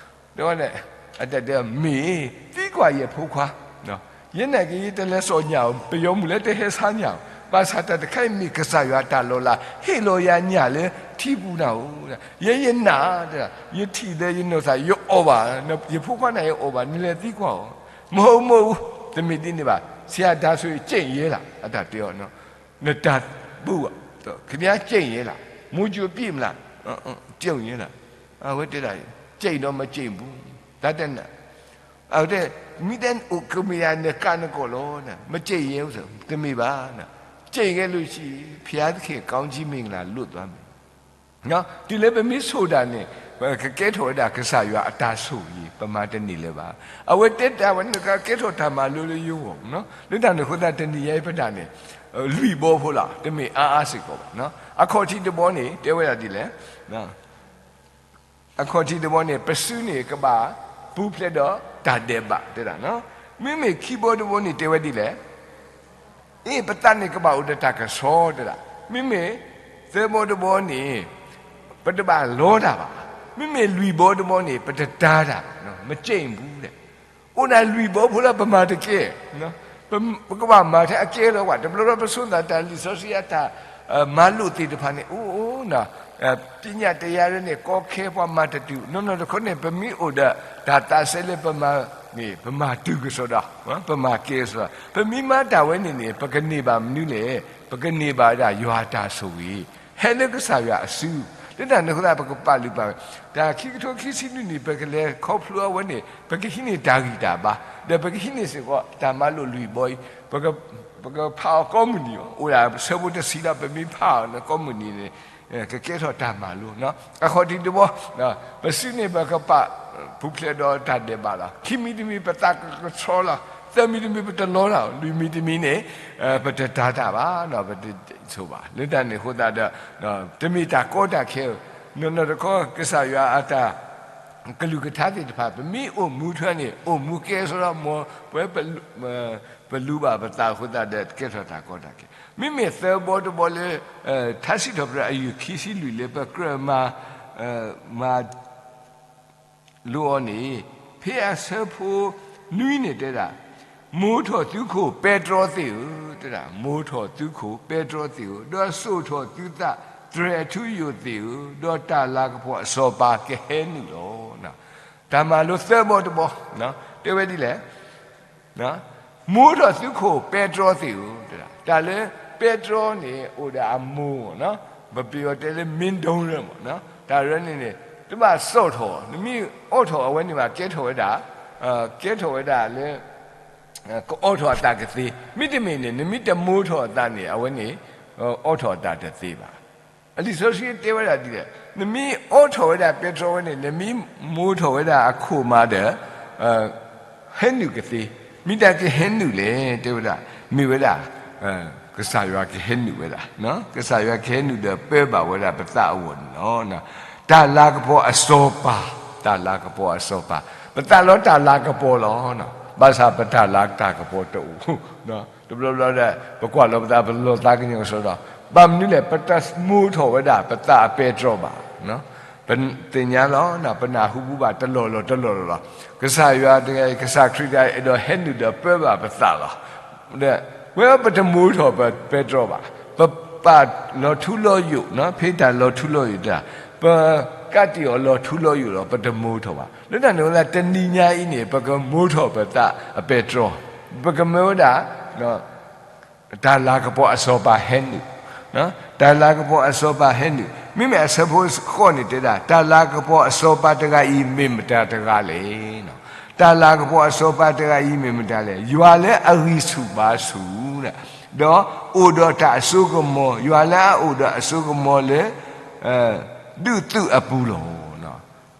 တဲဝဲဒၣ်, အတၢ်တဲ မ့ၢ်သံကွၢ်ယဲၢ်ဖိခွါ, ယဲနာ်က့ ယတလဲၤစိာ်ညၣ်ဧိၤ, ပယီၤမုၣ်လၢတဟဲဆါညၣ်ဧိၤ, ဘၣ်ဆၣ်တၢ်တခါအံၤမ့ၢ်ကစၢ်ယွၤတၢ်လီၤလး ဟ့ၣ်လီၤယၤညၣ်လၢထံပူၤနၤဧိၤ, ယဲယနာ်, ယထံၣ်ဒီးယနီၢ်သး ယအီၣ်ဘၣ်, ယဖိခွါန့ၣ်ယအီၣ်ဘၣ်, နလဲၤသံကွၢ်အီၤ, မဟုတ်မဟုတ်ဘူး, တမ့ၢ်ဒ်န့ၣ်ဘၣ်, ဆရာဒါဆိုရင်ကြိတ်ရင်လား, အတၢ်တဲအီၤ, နတၢ်ဘၣ်, ခင်ဗျားကြိတ်ရင်လား, မူးကြိုပြစ်မလား, ကြိတ်ရင်လား, အဝဲတဲဒၣ်, ကြိတ်တော့မကြိတ်ဘူး, တၢ်တနာ်, အဝဲတဲ, မ့ၢ်တဲအိၣ်ကမ့ၢ်ယၤ နကးနကိာ်လီၤ, မကြိတ်ရင်, တမ့ၢ်ဘၣ်, ကြိတ်ရင်လို့ရှိရင် ဘုရားသခင်ကောင်းကြီးမင်္ဂလာလွတ်သွားမယ်, တုၤလၢပမ့ၢ်ဆိၣ်တၢ်န့ၣ် ပကကဲထီၣ်ဝဲဒၣ်ကစၢ်ယွၤအတၢ်ဆိၣ်ဂ့ၤ, ပမၤတန့ၢ်လၢၤဘၣ်, အဝဲတဲတၢ်ဝဲ နကကဲထီၣ်တၢ်မၤလိလၢယဂီၢ်, လၢတၢ်န့ၣ်အဃိသတး တနံၤညါအံၤပတၢ်န့ၣ် လွံၢ်ဘီဖိလီၤ, တမ့ၢ်အါအါစ့ၢ်ကီးဘၣ်, အခီၣ်ထံးတဘီန့ၣ် တဲဝဲဒၣ်ဒ်လဲၣ်, အခီၣ်ထံးတဘီန့ၣ် ပစုန့ၣ်ကဘၣ်ပူၤဖျဲးဒီးတၢ်ဒဲးဘး တဲဒၣ်, မ့မ့ၢ်ခံဘီတဘီန့ၣ် တဲဝဲဒ်လဲၣ်, အ့ ပသးန့ၣ်ကဘၣ်အိၣ်ဒီးတၢ်ကဆှီ တဲဒၣ်, မ့မ့ၢ်သၢဘီတဘီန့ၣ် ပတဘၣ်လီတၢ်ဘၣ်, မ့မ့ၢ်လွံၢ်ဘီတဘီန့ၣ် ပတတါတၢ်ဘၣ်, မကြိတ်ဘူး, အိၣ်ဒၣ်လွံၢ်ဘီဖိလၢပမၤတကဲ, ပကဘၣ်မၤထဲအကဲလီၤဘၣ်, တဘျီဘျီပဆိသးတၢ်လံာ်စီဆှံအတၢ် မၤလိာ်သ့ၣ်တဖၣ်န့ၣ် အိၣ်အိၣ်, ပညတ်တရားရဲန့ၣ် ကီခဲပှၤမၤတတုၤ, နီၢ်နီၢ်တခီန့ၣ် ပမ့ၢ်အိၣ်ဒီးတၢ်သးစဲလၢပမၤန့ၣ် ပမၤတုၤကစီဒီ, ပမၤကဲကစီဒီ, ပမ့ၢ်မၤတၢ်ဝဲန့ၣ်န့ၣ် ပကန့ၢ်ဘၣ်မနုၤလဲၣ်, ပကန့ၢ်ဘၣ်ဝဲဒၣ်ယွၤအတၢ်ဆိၣ်ဂ့ၤ, ဟဲလၢကစၢ်ယွၤအစု, လၢတၢ်န့ၣ်အဃိသတး ပကပာ်လုၢ်ပာ်ဝဲ, တၢ်ခံကထိခံဆံလွံၢ်နံၣ် ပကလဲၤခီဖျိအဝဲန့ၣ် ပကဟံးန့ၢ်တၢ်ဂံၢ်တၢ်ဘါ, ဒီးပကဟံးန့ၢ်စ့ၢ်ကီးတၢ်မၤလိာ်လွံၢ်ဘီအံၤ, ပကဖးအီၤကိးမုၢ်နံၤအီၤ, အိၣ်ဒၣ်ဆၢဖိတဆံလီၤ, ပမ့ၢ်ဖးအီၤန့ၣ်ကိးမုၢ်နံၤန့ၣ် ကကဲထီၣ်တၢ်မၤလိ, အခီၣ်ထံးတဘီ, ပစုန့ၣ်ပကပာ်ပူၤဖျဲးဒီးတၢ်ဒဲးဘးလီၤ. ခံမံၤတမံၤ ပသးကကဆှီလီၤ, သၢမံၤတမံၤ ပတလီတၢ်, လွံၢ်မံၤတမံၤန့ၣ် ပတတၤတၢ်ဘၣ်, ပတဆိၣ်ဘၣ်, လၢတၢ်န့ၣ်အဃိသတးဒီး တမ့ၢ်တၢ်ကီတၢ်ခဲ, နီၢ်နီၢ်တခီ ကစၢ်ယွၤအတၢ် ကလုၢ်ကထါသ့ၣ်တဖၣ် ပမ့ၢ်အိၣ်မူထွဲန့ၣ် အိၣ်မူကဲဆိဒီး မ်ပဝဲ ပလူၤဘၣ်ပသးအဃိသတးဒီး ကဲထီၣ်တၢ်ကီတၢ်ခဲ, မ့မ့ၢ်သၢဘီတဘီလၢ ထါစံးထီၣ်ပတြၢၤအယုၢ်ခံဆံလွံၢ်လၢပကြၢးမၤ မၤလိအီၤန့ၣ်, ဖဲအဆၢဖိနွံန့ၣ်တဲဒၣ်, မိာ်ထီၣ်သုခိၣ်ပဲတြီသ့ၣ်ဧၢ, တဲဒၣ် မိာ်ထီၣ်သုခိၣ်ပဲတြီသ့ၣ်ဧၢ, ဒီးစိာ်ထီၣ်သုသးတြဲၤအထူအယိာ်သ့ၣ်ဧၢ, ဒီးတၢ်လၤကပီၤအစီၤပၤကဟဲနုာ်လီၤ. တၢ်မၤလိသၢဘီတဘီ, တဲဝဲဒ်လဲၣ်, မိာ်ထီၣ်သုခိၣ်ပဲတြီသ့ၣ်ဧၢ, တၢ်လၢပဲတြီန့ၣ် အိၣ်ဒီးအမိၢ်, ပပယီၤတဲလၢ မင်းတုံးရယ်မး, တၢ်ရၢန့ၣ်န့ၣ် တဘၣ်စိာ်ထီၣ်, နမ့ၢ်အိးထီၣ်အဝဲန့ၣ်ဘၣ် ကဲထီၣ်ဝဲဒၣ်, ကဲထီၣ်ဝဲဒၣ်လၢ ကအိးထီၣ်အသးကသ့, မ့တမ့ၢ်န့ၣ် နမ့ၢ်တမိာ်ထီၣ်အသးန့ၣ် အဝဲန့ၣ် အိးထီၣ်အသးတသ့ဘၣ်. လံာ်စီဆှံတဲဝဲဒၣ်ဒ်လဲၣ်, နမ့ၢ်အိးထီၣ်ဝဲဒၣ်ပဲတြီဝဲန့ၣ် နမ့ၢ်မိာ်ထီၣ်ဝဲဒၣ်အခိၣ်မးဒီး ဟဲနုာ်ကသ့, မ့ၢ်တၢ်ကဟဲနုာ်လဲၣ် တဲဝဲဒၣ်, မ့ၢ်ဝဲဒၣ် ကစၢ်ယွၤကဟဲနုာ်ဝဲဒၣ်, ကစၢ်ယွၤကဟဲနုာ်ဒီးပၢဘၣ်ဝဲဒၣ်ပသးအဂီၢ်န့ၣ်လီၤ. တၢ်လၤကပီၤအစီၤပၤ, တၢ်လၤကပီၤအစီၤပၤ, ပသးလီတၢ်လၤကပီၤလီၤ. ဘၣ်ဆၣ်ပတၢ်လၤတၢ်ကပီၤတအိၣ်, တဘျီဘျီဒီး ပကွၢ်လီၤပသး ပလီၢ်သးကညီၤကစီဒီ, ဘၣ်မနုၤလဲၣ် ပတမိာ်ထီၣ်ဝဲဒၣ်ပသးအပဲတြီဘၣ်. ပသ့ၣ်ညါလီၤ, ပနၢ်ဟူဘၣ်တလီၢ်လီၢ်တလီၢ်လီၢ်လီၤ. ကစၢ်ယွၤတဂၤအံၤ ကစၢ်ခရံာ်တဂၤအံၤ အဲၣ်ဒိးဟဲနုာ်ဒီးပၢဘၣ်ပသးလီၤ. ဝဲပတမိာ်ထီၣ်ပပဲတြီဘၣ်, ပပာ်လီၤထူလီၤယိာ်, ဖဲတၢ်လီၤထူလီၤယိာ်တၢ်, ပကးတံာ်အီၤလီၤထူလီၤယိာ်လီၤ, ပတမိာ်ထီၣ်ဘၣ်. လၢတၢ်န့ၣ်ဝဲဒၣ် တနံၤညါအံၤန့ၣ် ပကမိာ်ထီၣ်ပသးအပဲတြီ, ပကမၢဝဲဒၣ် တၢ်လၤကပီၤအစီၤပၤဟဲနုာ်, တၢ်လၤကပီၤအစီၤပၤဟဲနုာ်, မ့မ့ၢ်အဆၢဖိဃိးန့ၣ်တဲဒၣ် တၢ်လၤကပီၤအစီၤပၤတဂၤအံၤ မ့ၢ်မတၤတဂၤလဲၣ်. တၢ်လၤကပီၤအစီၤပၤတဂၤအံၤ မ့ၢ်မတၤလဲၣ်. ယွၤလၢအဂံၢ်ဆူၣ်ဘါဆူၣ်, ဒီးအိၣ်ဒီးတၢ်အစိကမီၤ, ယွၤလၢအအိၣ်ဒီးအစိကမီၤလၢ ဒုးသုးအပူၤလီၤ.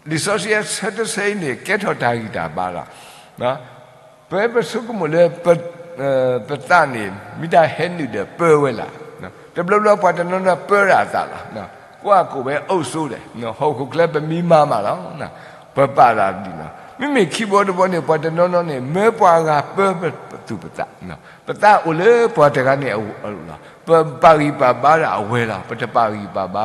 လံာ်စီဆှံအဆၢတဆၢအံၤန့ၣ် ကဲထီၣ်တၢ်ဂံၢ်တၢ်ဘါလီၤ. ပဝဲပဆိကမိၣ်လၢ ပသးန့ၣ် မ့ၢ်တၢ်ဟဲနုာ်ဒီးပၢဝဲလၢ်, တဘျီဘျီပှၤတနီၤနီၤပၢဒၣ်အသးလီၤ. ကွၢ်ကိးဝဲအိၣ်ဆိးလဲၣ်, ဟီၣ်ခိၣ်ချၢပမ့ၢ်မၤမးလီၤ. ပပာ်လၢ်ဒ်လီၤ. မ့မ့ၢ်ခံဘီတဘီန့ၣ် ပှၤတနီၤနီၤန့ၣ် မၢပှၤဂၤပၢပသူၣ်ပသး, ပသးအိၣ်လၢပှၤတဂၤန့ၣ်အလီၢ်, ပပာ်ဂံၢ်ပာ်ဘါဒၣ်အဝဲလီၤ. ပတပာ်ဂံၢ်ပာ်ဘါ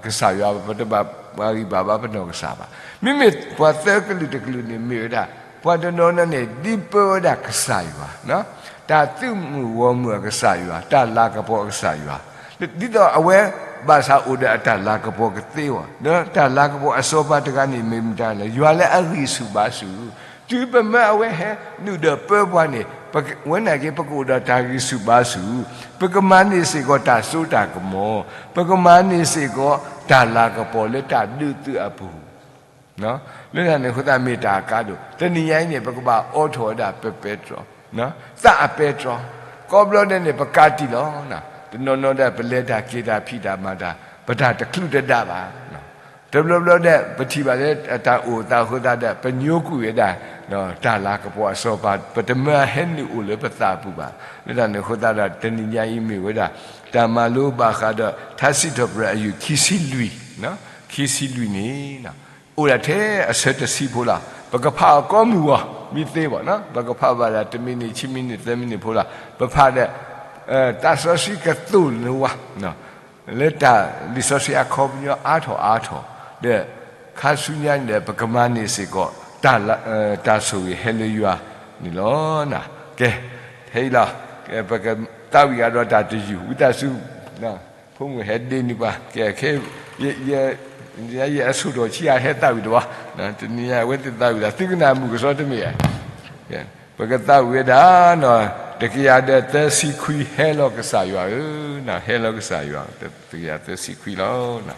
ကစၢ်ယွၤ, ပတပာ်ဂံၢ်ပာ်ဘါပနီၢ်ကစၢ်ဘၣ်. မ့မ့ၢ်ပှၤသၢကလုာ်တကလုာ်န့ၣ်မ့ၢ်ဝဲဒၣ် ပှၤတနီၤနီၤန့ၣ် ဒ်ပၢဝဲဒၣ်ကစၢ်ယွၤ, တၢ်သုးမုၢ်ဂီၢ်မုၢ်အကစၢ်ယွၤ, တၢ်လၤကပီၤအကစၢ်ယွၤ, ဒ်သိးအဝဲဘၣ်ဆၣ်အိၣ်ဒီးအတၢ်လၤကပီၤကသ့ဝဲ, ဒီးတၢ်လၤကပီၤအစီၤပၤတဂၤန့ၣ် မ့ၢ်မတၤလဲၣ်. ယွၤလၢအဂံၢ်ဆူၣ်ဘါဆူၣ်, တုၤပမၢအဝဲဟဲနုာ်ဒီးပၢပှၤန့ၣ် ဝဲနာ်က့ ပကအိၣ်ဒီးတၢ်ဂံၢ်ဆူၣ်ဘါဆူၣ်, ပကမၤန့ၢ်စ့ၢ်ကီးတၢ်စိတၢ်ကမီၤ, ပကမၤန့ၢ်စ့ၢ်ကီးတၢ်လၤကပီၤလၢတၢ်ဒုးသုးအပူၤ, လၢတၢ်န့ၣ်အဃိသတးမ့ၢ်တၢ်အကါဒိၣ်. တနံၤညါအံၤန့ၣ် ပကဘၣ်အိးထီၣ်ဝဲဒၣ်ပပဲတြီ, သးအပဲတြီ, ကိးဘျီဒဲးန့ၣ် ပကးတံာ်လီၤ. တနီၤနီၤဒီး ပလဲၤတၢ်က့ၤတၢ်ဖံးတၢ်မၤတၢ် ပတၢ်တချုးတဒါဘၣ်. တဘျီဘျီဒီး ပထံၣ်ဘၣ်လၢတၢ်အိၣ်သးအဃိသတးဒီး ပညိကွံာ်ဝဲဒၣ် တၢ်လၤကပီၤအစီၤပၤ ပတမၢဟဲနုာ်အိၣ်လၢပသးပူၤဘၣ်. လၢတၢ်န့ၣ်အဃိသတးဒီး တနံၤညါအံၤမ့ၢ်ဝဲဒၣ် တၢ်မၤလိဘၣ်ဃးဒီး ထါစံးထီၣ်ပတြၢၤအယုၢ်ခံဆံလွံၢ်, ခံဆံလွံၢ်န့ၣ် အိၣ်ဒၣ်ထဲအဆၢတဆံဖိလီၤ. ပကဖးအီၤကိးမုၢ်ဂီၤ မ့ၢ်သ့ဘၣ်, ပကဖးဘၣ်ဒၣ်တမံးနံး ဆံမံးနံး သၢမံးနံးဖိလီၤ. ပဖးဒီး သးစီဆှံကသိၣ်လိဝဲ လၢတၢ်လံာ်စီဆှံအခီပညီအါထီၣ်အါထီၣ်, ဒီးခါဆူညါန့ၣ်ဒီး ပကမၤန့ၢ်စ့ၢ်ကီး တၢ်ဆိၣ်ဂ့ၤဟဲလၢယွၤန့ၣ်လီၤ. ကဲ, ဖဲအံၤလီၤ. ပကသးဝံၣ်ဃာ်ဒီးတၢ်တယုၢ် ဝံသးစူၤ ဖိမုၣ်ဟဲဒ့န့ၢ်ပှၤ, ကဲ, ခဲ, ယ, ယ, ယအဆိၣ်ထီၣ်ဆံးအဟဲသးဝံၣ်တဝီ, တနံၤညါအဝဲသ့ၣ်သးဝံၣ်ဒၣ် သုကနၣ်မုာ်ကစီတမ့ၢ်ဧါ. ပကသးဝံၣ်ဝဲဒၣ်, တကယၤဒီးသၢဆံခွံ ဟဲလီၤကစၢ်ယွၤဧၢ, ဟဲလီၤကစၢ်ယွၤ, တကယၤသၢဆံခွံလီၤ. တနံၤညါအံ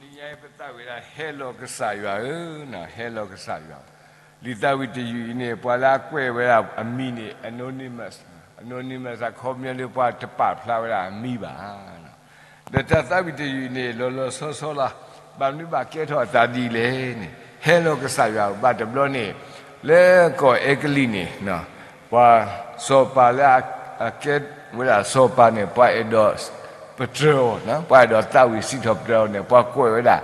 ၤ ပသးဝံၣ်ဒၣ် ဟဲလီၤကစၢ်ယွၤဧၢ, ဟဲလီၤကစၢ်ယွၤ. လံာ်သးဝံၣ်တယုၢ်အံၤန့ၣ် ပှၤလၢအကွဲးဝဲဒၣ်အမံၤန့ၣ် anonymous, anonymous အခီပညီလၢပှၤတပာ်ဖျါဝဲဒၣ်အမံၤဘၣ်. ဒီးတၢ်သးဝံၣ်တယုၢ်အံၤန့ၣ် လီၤလီၤဆီဆီလီၤ. ဘၣ်မနုၤဘၣ်ကဲထီၣ်အသးဒ်လဲၣ်န့ၣ် ဟဲလီၤကစၢ်ယွၤ ဘၣ်တဘျီန့ၣ် လၢကီၢ်အဲကလံးန့ၣ် ပှၤစီၤပၤလၢအကဲဝဲဒၣ်စီၤပၤန့ၣ် ပှၤအဲၣ်ဒိးပတြၢၤအီၤ, ပှၤအဲၣ်ဒိးသးဝံၣ်စံးထီၣ်ပတြၢၤအီၤန့ၣ် ပှၤကွဲးဝဲဒၣ်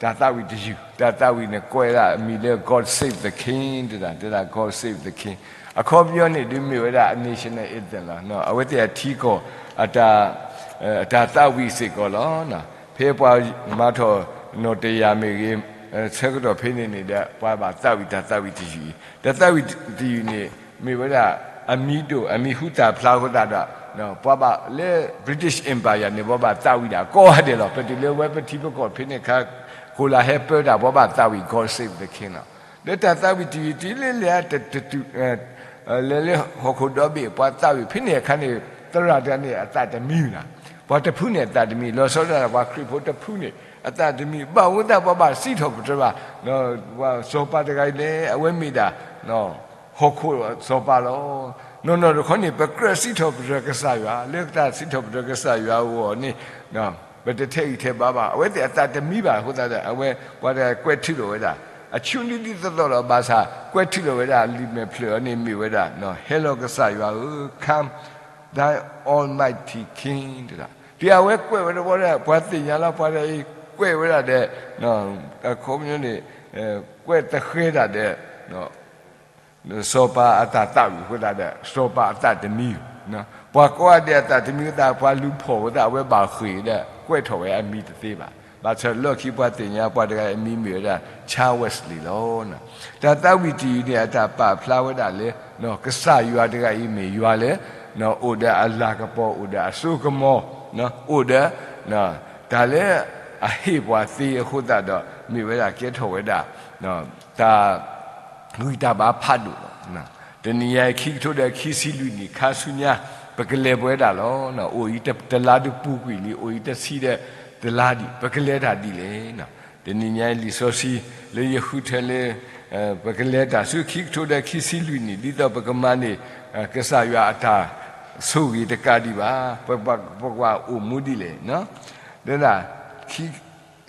တၢ်သးဝံၣ်တယုၢ်, တၢ်သးဝံၣ်န့ၣ်ကွဲးဒၣ်အမံၤလၢ God Save the King တဲဒၣ်, တဲဒၣ် God Save the King. အခီပညီန့ၣ်ဒုးမ့ၢ်ဝဲဒၣ်အ national anthem လီၤ. အဝဲသ့ၣ်အထံကီၢ် အတၢ်သးဝံၣ်စ့ၢ်ကီးလီၤ. ဖဲပှၤမၤထီၣ်နီၣ်တယၢ်မ့ၢ်ဂ့ၤ, ဆၢကတီၢ်ဖဲန့ၣ်န့ၣ်ဒီး ပှၤဘၣ်သးဝံၣ်တၢ်သးဝံၣ်တယုၢ်အံၤ, တၢ်သးဝံၣ်တယုၢ်န့ၣ် မ့ၢ်ဝဲဒၣ်အမံၤဒိၣ် အမံၤဟူသၣ်ဖျါအဃိသတးဒီး ပှၤဘၣ်လၢ British Empire န့ၣ် ပှၤဘၣ်သးဝံၣ်ဒၣ်ကိးဂၤဒဲးလီၤ. ပတုၤလၢဝဲပထံပကီၢ်ဖဲန့ၣ်အခါ ဃိလၢဟဲပၢတၢ် ပှၤဘၣ်သးဝံၣ် God Save the King လီၤ. ဒီးတၢ်သးဝံၣ်တယုၢ်တုၤလၢလဲၤတတုၤ လဲၤလၢဟီၣ်ခိၣ်ဒီဘ့ၣ် ပှၤသးဝံၣ်ဖဲန့ၣ်အခါန့ၣ် သရၣ်တဂၤန့ၣ်အသးတမံလီၤ. ပှၤတဖုန့ၣ်အသးတမံ, လီၤဆီဒၣ်တၢ် ပှၤခရံာ်ဖိတဖုန့ၣ် အသးတမံဘၣ်အဃိသတး ပှၤဘၣ်စံးထီၣ်ပတြၢၤဘၣ်. ပှၤစီၤပၤတဂၤအံၤလဲၣ် အဝဲမ့ၢ်ဒၣ် ဟီၣ်ခိၣ်စီၤပၤလီၤ. နီၢ်နီၢ်တခီန့ၣ် ပကြၢးစံးထီၣ်ပတြၢၤကစၢ်ယွၤ, လၢတၢ်စံးထီၣ်ပတြၢၤကစၢ်ယွၤအဂီၢ်န့ၣ် ပတထဲးဂံၢ်ထဲးဘါဘၣ်. အဝဲသ့ၣ်အသးတမံဘၣ်အဃိသတးဒီး အဝဲပှၤတဂၤကွဲးထုးလီၤဝဲဒၣ် အဆူနံၤဒ်သိးသိးလီၤ. ဘၣ်ဆၣ်ကွဲးထုးလီၤဝဲဒၣ် လံာ်မဲာ်ဖျၢၣ်အံၤန့ၣ်မ့ၢ်ဝဲဒၣ် ဟဲလီၤကစၢ်ယွၤဧၢ, Come, thou Almighty King တဲဒၣ်. တုၤအဝဲကွဲးဝဲတဘျီဒီး ပှၤသ့ၣ်ညါလီၤ ပှၤတဂၤအံၤကွဲးဝဲဒၣ်ဒီး အခီပညီန့ၣ် ကွဲးသဃဲၤဒၣ်ဒီး စီၤပၤအတၢ်သးဝံၣ်အဃိသတးဒီး စီၤပၤအသးတမံ, ပှၤကိးဂၤဒဲးအသးတမံအဃိသတး ပှၤလူၤဖီၣ်အဃိသတး အဝဲဘၣ်ဃ့ၢ်ဒီးကွဲးထီၣ်ဝဲအမံၤတသ့ဘၣ်. ဘၣ်ဆၣ်လီၢ်ခံပှၤသ့ၣ်ညါ ပှၤတဂၤအံၤအမံၤမ့ၢ်ဝဲဒၣ် Charles Wesley လီၤ. တၢ်သးဝံၣ်တယုၢ်န့ၣ် အတၢ်ပာ်ဖျါဝဲဒၣ်လၢ ကစၢ်ယွၤတဂၤအံၤမ့ၢ်ယွၤလၢ အိၣ်ဒီးအလၤကပီၤ, အိၣ်ဒီးအစိကမီၤ, အိၣ်ဒီး တၢ်လၢအဟ့ၣ်ပှၤသ့အဃိသတးဒီး မ့ၢ်ဝဲဒၣ်ကဲထီၣ်ဝဲဒၣ် တၢ်ဂံၢ်တၢ်ဘါဖးဒိၣ်လီၤ. တနံၤညါအံၤ ခံကထိဒီးခံဆံလွံၢ်နံၣ် ခါဆူညါ ပကလဲၤပဝဲဒၣ်လီၤ. အိၣ်အံၤတလါတပူၤကွံာ်လံ, အိၣ်အံၤတဆံဒီးတလါဒံး ပကလဲၤတၢ်ဒ်လဲၣ်. တနံၤညါအံၤ လံာ်စီဆှံလၢယဃုထၢလၢ ပကလဲၤတၢ်ဆူခံကထိဒီးခံဆံလွံၢ်နံၣ် ဒ်သိးပကမၤန့ၢ် ကစၢ်ယွၤအတၢ်ဆိၣ်ဂ့ၤတကးဒံးဘၣ်, ပကဘၣ်အိၣ်မူဒ်လဲၣ်. တၢ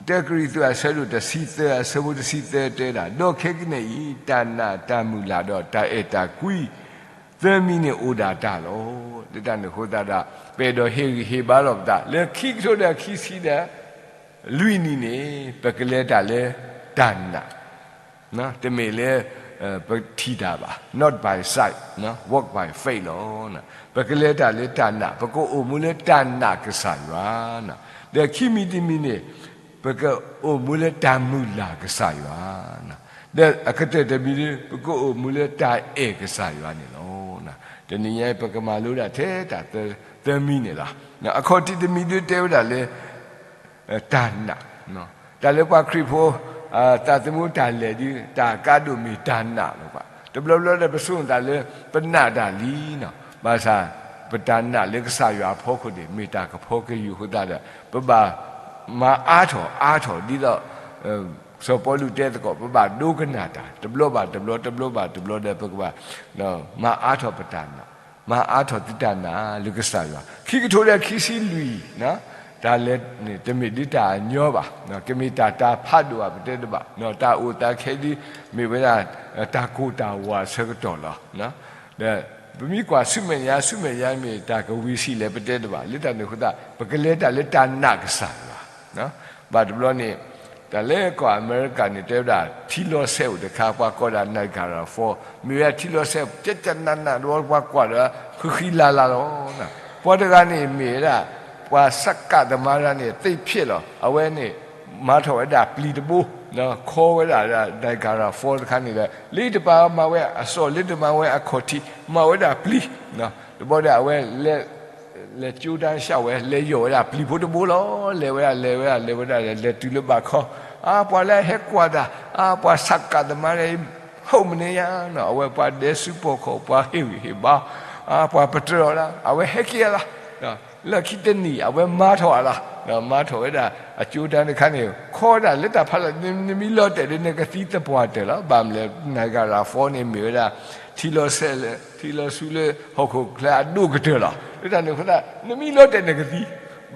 တၢကရံၣ်သူးအဆၢဒိၣ်တဆံသၢ အဆၢဖိတဆံသၢတဲဒၣ်, ဒီးခဲကနံၣ်အံၤ တၢ်နာ်တၢ်မုၢ်လၢ်ဒီးတၢ်အဲၣ်တၢ်ကွံ သၢမံၤန့ၣ်အိၣ်ဒၣ်တၢ်လီၤ. လၢတၢ်န့ၣ်အဃိသတးဒီး ပအဲၣ်ဒိးဟ့ၣ်ဂံၢ်ဟ့ၣ်ဘါလီၤပသးလၢခံကထိဒီးခံဆံဒီး လွံၢ်နံၣ်န့ၣ် ပကလဲၤတၢ်လၢတၢ်နာ်, တမ့ၢ်လၢ ပထံၣ်တၢ်ဘၣ်, not by sight, walk by faith လီၤ. ပကလဲၤတၢ်လၢတၢ်နာ်, ပကအိၣ်မူလၢတၢ်နာ်ကစၢ်ယွၤ, ဒီးခံမံၤတမံၤန့ၣ် ပကအိၣ်မူလၢတၢ်မုၢ်လၢ်ကစၢ်ယွၤ, ဒီးအကတၢၢ်တမံၤဒု ပကအိၣ်မူလၢတၢ်အဲၣ်ကစၢ်ယွၤန့ၣ်လီၤ. တနံၤညါအံၤ ပကမၤလိဒၣ်ထဲတၢ်သၢမံၤန့ၣ်လီၤ. အခီၣ်ထံးတမံၤဒုတဲဝဲဒၣ်လၢ တၢ်နာ်, တၢ်လၢပှၤခရံာ်ဖိ သးသမူတၢ်လဲၤဒု တၢ်ကါဒိၣ်မ့ၢ်တၢ်နာ်လီၤ. တဘျီဘျီဒီး ပဆိကမိၣ်သးလၢ ပနာ်တၢ်လံ, ဘၣ်ဆၣ် ပတၢ်နာ်လၢကစၢ်ယွၤအဖီခိၣ်န့ၣ် မ့ၢ်တၢ်ကဖီကယူၢ်အဃိသတးဒီး ပဘၣ်မၤအါထီၣ်အါထီၣ် ဒ်သိး စီၤပီလူးတဲသကိး ပဘၣ်ဒိကနၣ်တၢ် တဘျီဘၣ်တဘျီ တဘျီဘၣ်တဘျီဒီး ပကဘၣ် မၤအါထီၣ်ပတၢ်နာ်, မၤအါထီၣ်သုတၢ်နာ်လၢကစၢ်ယွၤ. ခံကထိဒီးခံဆံလွံၢ်, တၢ်လဲၤန့ၣ် တမ့ၢ်ဒ်တၢ်အညီဘၣ်, ကမ့ၢ်တၢ်တၢ်ဖးဒိၣ်ဘၣ် ပတဲတဘၣ်, တၢ်အိၣ်သးခဲဒု မ့ၢ်ဝဲဒၣ် တၢ်ကိၢ်တၢ်ဂီၤအဆၢကတီၢ်လီၤ. ဒီးပမ့ၢ်ကွၢ်ဆူမဲာ်ညါ ဆူမဲာ်ညါမ့ၢ်တၢ်ကဝံၤဆံးလဲၣ် ပတဲတဘၣ်, လၢတၢ်န့ၣ်အဃိသတး ပကလဲၤတၢ်လၢတၢ်နာ်ကစၢ်ယွၤ. ဘၣ်တဘျီန့ၣ် တၢ်လၢကီၢ်အမဲရကၤန့ၣ် တဲဝဲဒၣ် ထံလီၤဆဲးအိၣ်တခါ ပှၤကိးဒၣ် Niagara Falls မ့ၢ်ဝဲဒၣ်ထံလီၤဆဲး ကၠးကၠးနးနးဒီး ပှၤကွၢ်ဒီး ဃံဃံလၤလၤလီၤ. ပှၤတဂၤန့ၣ်မ့ၢ်ဝဲဒၣ် ပှၤဆးကးသမါတဂၤန့ၣ် သ့ၣ်ဖျဲးလီၤ. အဝဲန့ၣ် မၤထီၣ်ဝဲဒၣ်ပျံၤတဘိ, ခီဝဲဒၣ် Niagara Falls တခါန့ၣ်ဒီး လၢတပာ်မၤဝဲအစီၣ် လၢတမၤဝဲအခီၣ်ထံး မၤဝဲဒၣ်ပျံၤ, တဘျီဒီး အဝဲ လဲၤကၠိတၢ်ဆှၢဝဲ လဲၤယီၢ်ဝဲဒၣ်ပျံၤဖိတဘိလီၤ. လဲၤဝဲဒၣ် လဲၤဝဲဒၣ် လဲၤဝဲဒၣ် လဲၤတုၤလၢဘၣ်ခီ, အါ ပှၤလၢအဟဲကွၢ်တၢ်, အါ ပှၤဆးကးသမါဒ်အံၤ ဟီၣ်မနုၤညါနီၤ, အဝဲပှၤဒဲဆူပီၢ်ခီၣ် ပှၤဟ့ၣ်ဂံၢ်ဟ့ၣ်ဘါ, အါ ပှၤပတြၢၤအီၤလီၤ, အဝဲဟဲက့ၤအလီၤ. လၢခံတနံၤ အဝဲမၤထီၣ်အလီၤ, မၤထီၣ်ဝဲဒၣ် အကၠိတၢ်တခါန့ၣ် ခီဝဲဒၣ်လၢတၢ်ဖးလီၤ, နမ့ၢ်လီၤတဲာ်ဒီး နကသံသပှၢ်တၢၢ်လီၤ. ဘၣ်မနုၤလဲၣ် Niagara Falls န့ၣ် မ့ၢ်ဝဲဒၣ် ထံလီၤဆဲးလၢ ထံလီၤဆူလၢဟီၣ်ခိၣ်ချၢအဒိၣ်ကတၢၢ်လီၤ. လၢတၢ်န့ၣ်အဃိသတး နမ့ၢ်လီၤတဲာ်နကသံ,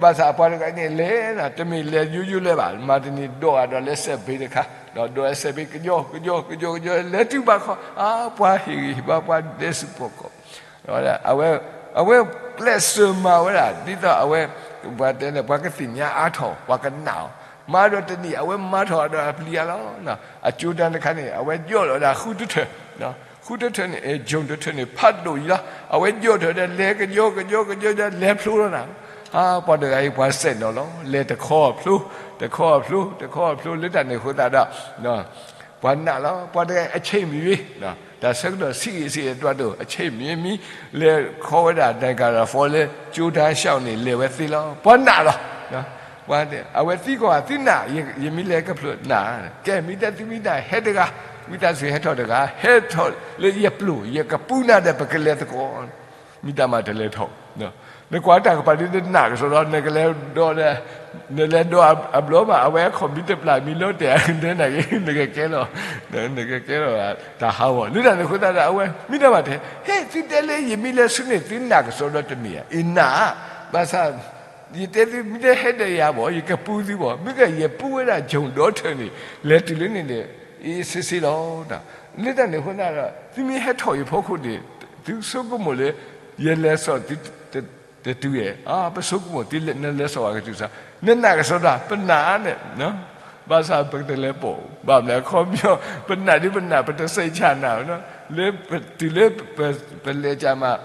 ဘၣ်ဆၣ်အပှၤတဂၤန့ၣ် လဲၤနၤ တမ့ၢ်လဲၤယိယိလၢၤဘၣ်, မၤတနံၤဒိးဂၤဒီးလၢစဲးဘ့တခါ, ဒီးဒိးလၢစဲးဘ့ ကညီ ကညီ ကညီ ကညီ လဲၤတုၤဘၣ်ခီ, အါ ပှၤဟ့ၣ်ဂံၢ်ဟ့ၣ်ဘါ ပှၤဒဲဆူပီၢ်ခီၣ်, အဝဲ အဝဲကျဲးစၢးမၤဝဲဒၣ် ဒ်သိးအဝဲ ပှၤတဲလၢ ပှၤကသ့ၣ်ညါအါထီၣ် ပှၤကနာ်အီၤ, မၤဒီးတနံၤ အဝဲမၤထီၣ်ဒီးအပျံၤအလီၤ. အကၠိတၢ်တခါန့ၣ် အဝဲယီၢ်လီၤဝဲဒၣ်ဃုတထၢၣ်, ဃုတထၢၣ်န့ၣ် အဲ Zone တထၢၣ်န့ၣ် ဖးဒိၣ်အံၤလီၤ. အဝဲယီၢ်ထီၣ်ဒီး လဲၤကညီ ကညီ ကညီ လဲၤဖျိလီၤနၤ, အါ ပှၤတဂၤအံၤ ပှၤစဲးနီၤလီၤ, လဲၤတခီဖျိ တခီဖျိ တခီဖျိ လၢတၢ်န့ၣ်အဃိသတးဒီး ပှၤနာ်လီၤ. ပှၤတဂၤအံၤ အဆ့ၣ်မံၤဝံၤ တၢ်ဆၢကတီၢ်ဆံးဂ့ၤဆံးဂ့ၤ တွၤဒိၣ် အဆ့ၣ်မံၤမံၤ လဲၤခီဝဲဒၣ် Niagara Falls လၢကၠိတၢ်ဆှၢန့ၣ် လဲၤဝဲသ့လီၤ. ပှၤနာ်လီၤ. ပှၤတဲ အဝဲသံကွၢ် သုနာ် ယမ့ၢ်လဲၤကဖျိနာ်, ကဲ မ့ၢ်တဲသုမ့ၢ်နာ် ဟဲတဂၤ, ဝံသးစူၤဟဲထီၣ်တဂၤ, ဟဲထီၣ်လၢယပျိာ် ယကပူၤနၤဒီး ပကလဲၤသကိး, မ့ၢ်တၢ်မၤတလဲၤထီၣ် နကွၢ်တၢ်ကပၤဒ်နနာ်ကစီဒီ နကလဲၤဒီး နလဲၤဒီးအဘျီမး အဝဲအခီၣ်မံတပျၢ်မံလီၤတဲာ် နနာ်က့ နကကဲလီၤ, နကကဲလီၤတၢ်ဟးဂီၤ လၢတၢ်န့ၣ်အဃိသတးဒီး အဝဲမ့ၢ်တၢ်မၤတဲ ဟဲ သုတဲလၢယမ့ၢ်လဲၤဆူန့ၣ် သုနာ်ကစီဒီတမ့ၢ်ဧါ, အ့ၣ်နာ်, ဘၣ်ဆၣ် ယတဲသု မ့ၢ်တဟဲဒီးယၤဘၣ် ယကပူၤသုဘၣ်, မ့ၢ်ကယပူၤဝဲဒၣ် Zone ဒီထၢၣ်န့ၣ် လဲၤတုၤလၢန့ၣ်ဒီး အ့ၣ်စ့စ့လီၤ. လၢတၢ်န့ၣ်အဃိသတးဒီး သုမ့ၢ်ဟဲထီၣ်ယဖီခိၣ်န့ၣ် သုဆိကမိၣ်လၢ ယလဲၤစိာ်သု တတုၤဧါ, ပဆိကမိၣ်သု နလဲၤစိာ်ဝဲကတုၤစ့ၢ်, နနာ်ကစီဒီ ပနာ်န့ၣ်, ဘၣ်ဆၣ်ပတလဲၤပိာ်, ဘၣ်မနုၤလဲၣ် အခီပညီ ပနာ်ဒ်ပနာ် ပတစဲးဆၣ်နၤ, လၢပတုၤလၢပလဲၤကၢ်မး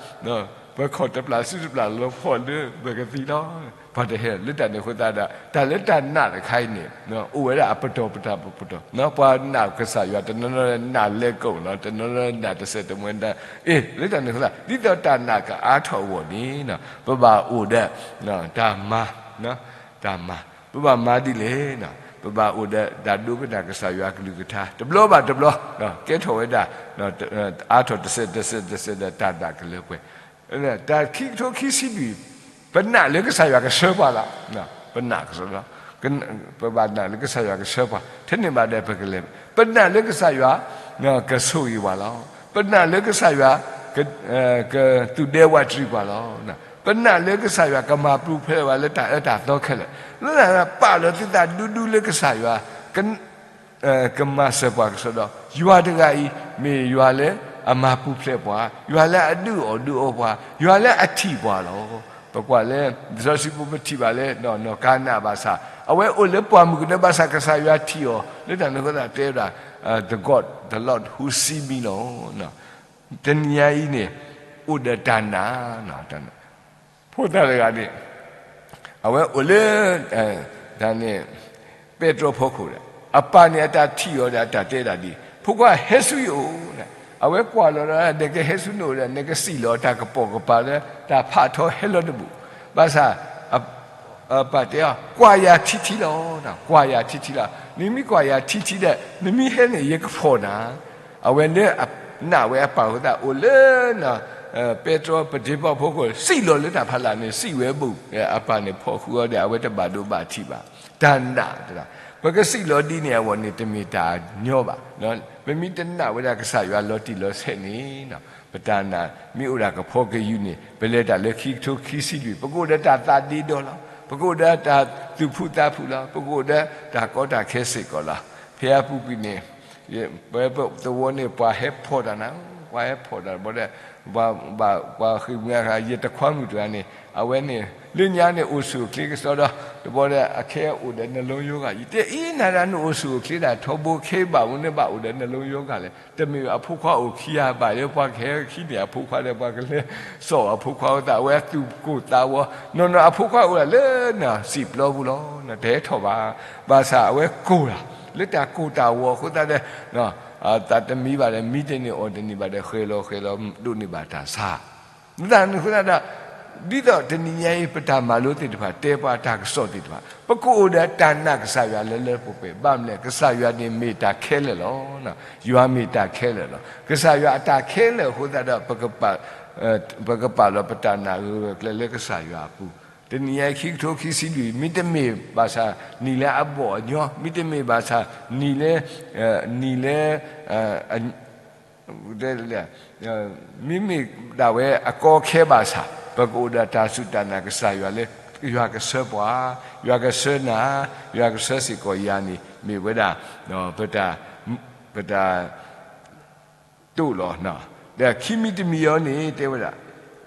ပခီၣ်တပျၢ်စုတပျၢ်လီၤဖီၣ်လၢပကသံလီၤ. ပှၤတဟဲလၢတၢ်န့ၣ်အဃိသတးဒီး တၢ်လၢတၢ်နာ်တခါအံၤန့ၣ် အိၣ်ဝဲဒၣ်အပတီၢ်ပတၢ်ပတီၢ်, ပှၤနာ်ကစၢ်ယွၤ တနီၤနီၤနာ်လဲၤကိာ်လီၤ, တနီၤနီၤနာ်တစဲးတမှဲၤ, အ့ၣ် လၢတၢ်န့ၣ်အဃိသတး ဒ်သိးတၢ်နာ်ကအါထီၣ်အဂီၢ်န့ၣ် ပဘၣ်အိၣ်ဒီး တၢ်မၤ တၢ်မၤ, ပဘၣ်မၤဒ်လဲၣ်, ပဘၣ်အိၣ်ဒီးတၢ်ဒိကနၣ်ကစၢ်ယွၤအကလုၢ်ကထါ တဘျီဘၣ်တဘျီ ကဲထီၣ်ဝဲဒၣ် အါထီၣ်တစဲးတစဲးတစဲးဒီးတၢ်နာ်ကလၢပှဲၤ, တၢ်ခံကထိခံဆံလွံၢ်, ပနာ်လၢကစၢ်ယွၤကဆှၢပှၤလီၤ. ပနာ်ကစၢ်ယွၤ, ပဘၣ်နာ်လၢကစၢ်ယွၤကဆှၢပှၤ ထဲန့ၣ်ဘၣ်ဒီးပကလဲၤ, ပနာ်လၢကစၢ်ယွၤ ကဆိၣ်ဂ့ၤပှၤလီၤ. ပနာ်လၢကစၢ်ယွၤ ကသူၣ်ဒဲဝးတရံးပှၤလီၤ. ပနာ်လၢကစၢ်ယွၤကမၤပူၤဖျဲးပှၤလၢတၢ်အၢတၢ်သီခဲလၢာ်, လၢတၢ်ပာ်လီၤသုသးဒူဒူလၢကစၢ်ယွၤ ကမၤစၢၤပှၤကစီဒီ, ယွၤတဂၤအံၤ မ့ၢ်ယွၤလၢအမၤပူၤဖျဲးပှၤ, ယွၤလၢအဒုးအီၣ်ဒုးအီပှၤ, ယွၤလၢအထံၣ်ပှၤလီၤ. ပကွၢ်လၢ လံာ်စီဆှံပူၤပထံၣ်ဘၣ်လၢ နီၢ်ကၤနၤဘၣ်ဆၣ် အဝဲအိၣ်လၢပှၢ်မုၢ်ကနၢဘၣ်ဆၣ် ကစၢ်ယွၤထံၣ်အီၤ လၢတၢ်န့ၣ်အဃိသတးတဲဝဲဒၣ် the God, the Lord who see me လီၤ. တနံၤညါအံၤန့ၣ် အိၣ်ဒီးတၢ်နာ် ဖိသၣ်တဂၤန့ၣ် အဝဲအိၣ်လၢ တၢ်န့ၣ် ပဲတြီဖီခိၣ်ဒီး အပၢ်န့ၣ်အတၢ်ထံၣ်အီၤဒီးအတၢ်တဲဒၣ်ဒ် ဖိခွါဟဲဆူယအိၣ်, အဝဲကွၢ်လီၤဒီး နကဟဲဆူနအိၣ်ဒီး နကစံၣ်လီၤတၢ်ကပိာ်ကပၤလၢတၢ်ဖးထီဟဲလီၤတဘူၣ်, ဘၣ်ဆၣ် အပၢ်တဲအီၤ ကွၢ်ယၤထံထံလီၤ, ကွၢ်ယၤထံထံလီၤ, နမ့ၢ်ကွၢ်ယၤထံထံဒီး နမ့ၢ်ဟဲန့ၣ် ယကဖီၣ်နၤ အဝဲလၢအနာ်ဝဲအပၢ်အဃိသတး အိၣ်လၢ ပဲတြီပတြီဖီခိၣ် စံၣ်လီၤလၢတၢ်ဖးလၢ်န့ၣ် စံၣ်ဝဲဘူၣ်, အပၢ်န့ၣ်ဖီၣ်ဃုာ်အီၤဒီး အဝဲတဘၣ်ဒိဘၣ်ထံးဘၣ်, တၢ်နာ်တဒၣ်, ပကစံၣ်လီၤဒ်န့ၣ်အဂီၢ်န့ၣ် တမ့ၢ်တၢ်ညီဘၣ်. ပမ့ၢ်တနာ်ဝဲဒၣ်ကစၢ်ယွၤလီၤတံၢ်လီၤဆဲးန့ၣ် ပတၢ်နာ်မ့ၢ်အိၣ်ဒၣ်ကဖီကယူၢ်န့ၣ် ပလဲၤတၢ်လၢခံကထိခံဆံလွံၢ် ပကအိၣ်ဒီးတၢ်သးဒ့ဒီလီၤ, ပကအိၣ်ဒီးတၢ်သူၣ်ဖှံသးဖှံလီၤ, ပကအိၣ်ဒီးတၢ်ကီတၢ်ခဲစ့ၢ်ကီးလီၤ. ဖဲအပူၤကွံာ်န့ၣ် ပသဝီန့ၣ် ပှၤဟဲဖီၣ်တၢ်နၤ, ပှၤဟဲဖီၣ်တၢ်တဘျီဒီး ပှၤဃ့ၢ်မှံဟး ယတခွါမုၣ်တဂၤန့ၣ် အဝဲန့ၣ် လၢညါန့ၣ်အိၣ်ဆူၣ်အိၣ်ချ့ကစီဒီ တဘျီဒီး အခဲအိၣ်ဒီး နှလုံးရောဂါ, ယတဲအံၤ နၤဒၣ်နအိၣ်ဆူၣ်အိၣ်ချ့ဒၣ်ထီဘိခဲဘၣ်မနုၤဘၣ်အိၣ်ဒီး နှလုံးရောဂါ လဲၣ်, တမ့ၢ်အဖိခွါအိၣ်ခံဂၤဘၣ်လၢ ပှၤကဟဲခံန့ၣ် အဖိခွါဒီးပှၤကလဲၤစိာ်အဖိခွါအသး အဝဲသူၣ်ကိၢ်သးဂီၤ, နီၢ်နီၢ်အဖိခွါအိၣ်ဒၣ်လၢ စံာ်ပျီပူၤလီၤ, တဟဲထီၣ်ဘၣ်, ဘၣ်ဆၣ်အဝဲကိၢ်တၢ် လၢတၢ်ကိၢ်တၢ်ဂီၤအဃိသတးဒီး သးတမံဘၣ်ဒီး မံတန့ၢ်အီၣ်တန့ၢ်ဘၣ်ဒီး ဃဲၤလီၤဃဲၤလီၤဒိးန့ၢ်ဘၣ်တၢ်ဆါ မ့ၢ်တၢ်န့ၣ်အဃိသတးဒီး ဒ်သိးတနံၤညါအံၤ ပတၢ်မၤလိသ့ၣ်တဖၣ် တဲပှၤတၢ်ကစီၣ်သ့ၣ်တဖၣ် ပကအိၣ်ဒီးတၢ်နာ်ကစၢ်ယွၤလၢလၢပှဲၤပှဲၤ, ဘၣ်မနုၤလဲၣ် ကစၢ်ယွၤန့ၣ်မ့ၢ်တၢ်ခဲလၢာ်လီၤ. ယွၤမ့ၢ်တၢ်ခဲလၢာ်လီၤ. ကစၢ်ယွၤအတၢ်ခဲလၢာ်အဃိသတးဒီး ပကပာ်လီၤပတၢ်နာ်ဂၢၢ်ဂၢၢ်ကျၢၤကျၢၤလၢကစၢ်ယွၤအပူၤ, တနံၤညါအံၤ ခံကထိခံဆံလွံၢ် မ့တမ့ၢ်ဘၣ်ဆၣ် နံၣ်လၢအဘီၣ်အညီ, မ့တမ့ၢ်ဘၣ်ဆၣ် နံၣ်လၢ နံၣ်လၢ မ့မ့ၢ်ဒၣ်ဝဲအကီအခဲဘၣ်ဆၣ် ပကအိၣ်ဒီးတၢ်စူၢ်တၢ်နာ်ကစၢ်ယွၤလၢ ယွၤကဆှၢပှၤ, ယွၤကဆှၢနၤ, ယွၤကဆှၢစ့ၢ်ကီးယၤန့ၣ် မ့ၢ်ဝဲဒၣ် ပတၢ်တိာ်လီၤ. ဒီးခံမံၤတမံၤအံၤန့ၣ် တဲဝဲဒၣ်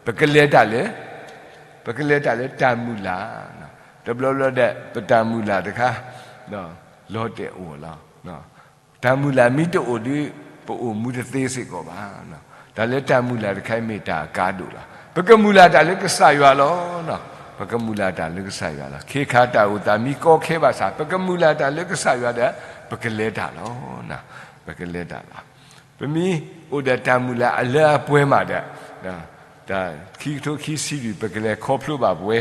ပကလဲၤတၢ်လၢ ပကလဲၤတၢ်လၢတၢ်မုၢ်လၢ်, တဘျီဘျီဒီး ပတၢ်မုၢ်လၢ်တခါ လီၤတဲာ်အိၣ်လီၤ. တၢ်မုၢ်လၢ်မ့ၢ်တအိၣ်ဒီး ပအိၣ်မူတသ့စ့ၢ်ကီးဘၣ်. တၢ်လၢတၢ်မုၢ်လၢ်တခါအံၤမ့ၢ်တၢ်အကါဒိၣ်လီၤ. ပကမုၢ်လၢ်တၢ်လၢကစၢ်ယွၤလီၤ. ပကမုၢ်လၢ်တၢ်လၢကစၢ်ယွၤလီၤ. ခဲခါတၢ်အိၣ်သးမ့ၢ်ကီခဲဘၣ်ဆၣ် ပကမုၢ်လၢ်တၢ်လၢကစၢ်ယွၤဒီး ပကလဲၤတၢ်လီၤ. ပကလဲၤတၢ်လီၤ. ပမ့ၢ်အိၣ်ဒီးတၢ်မုၢ်လၢ်အလၢအပှဲၤမးဒီး တၢ်ခံကထိခံဆံလွံၢ် ပကလဲၤခီဖျိဘၣ်ပဝဲ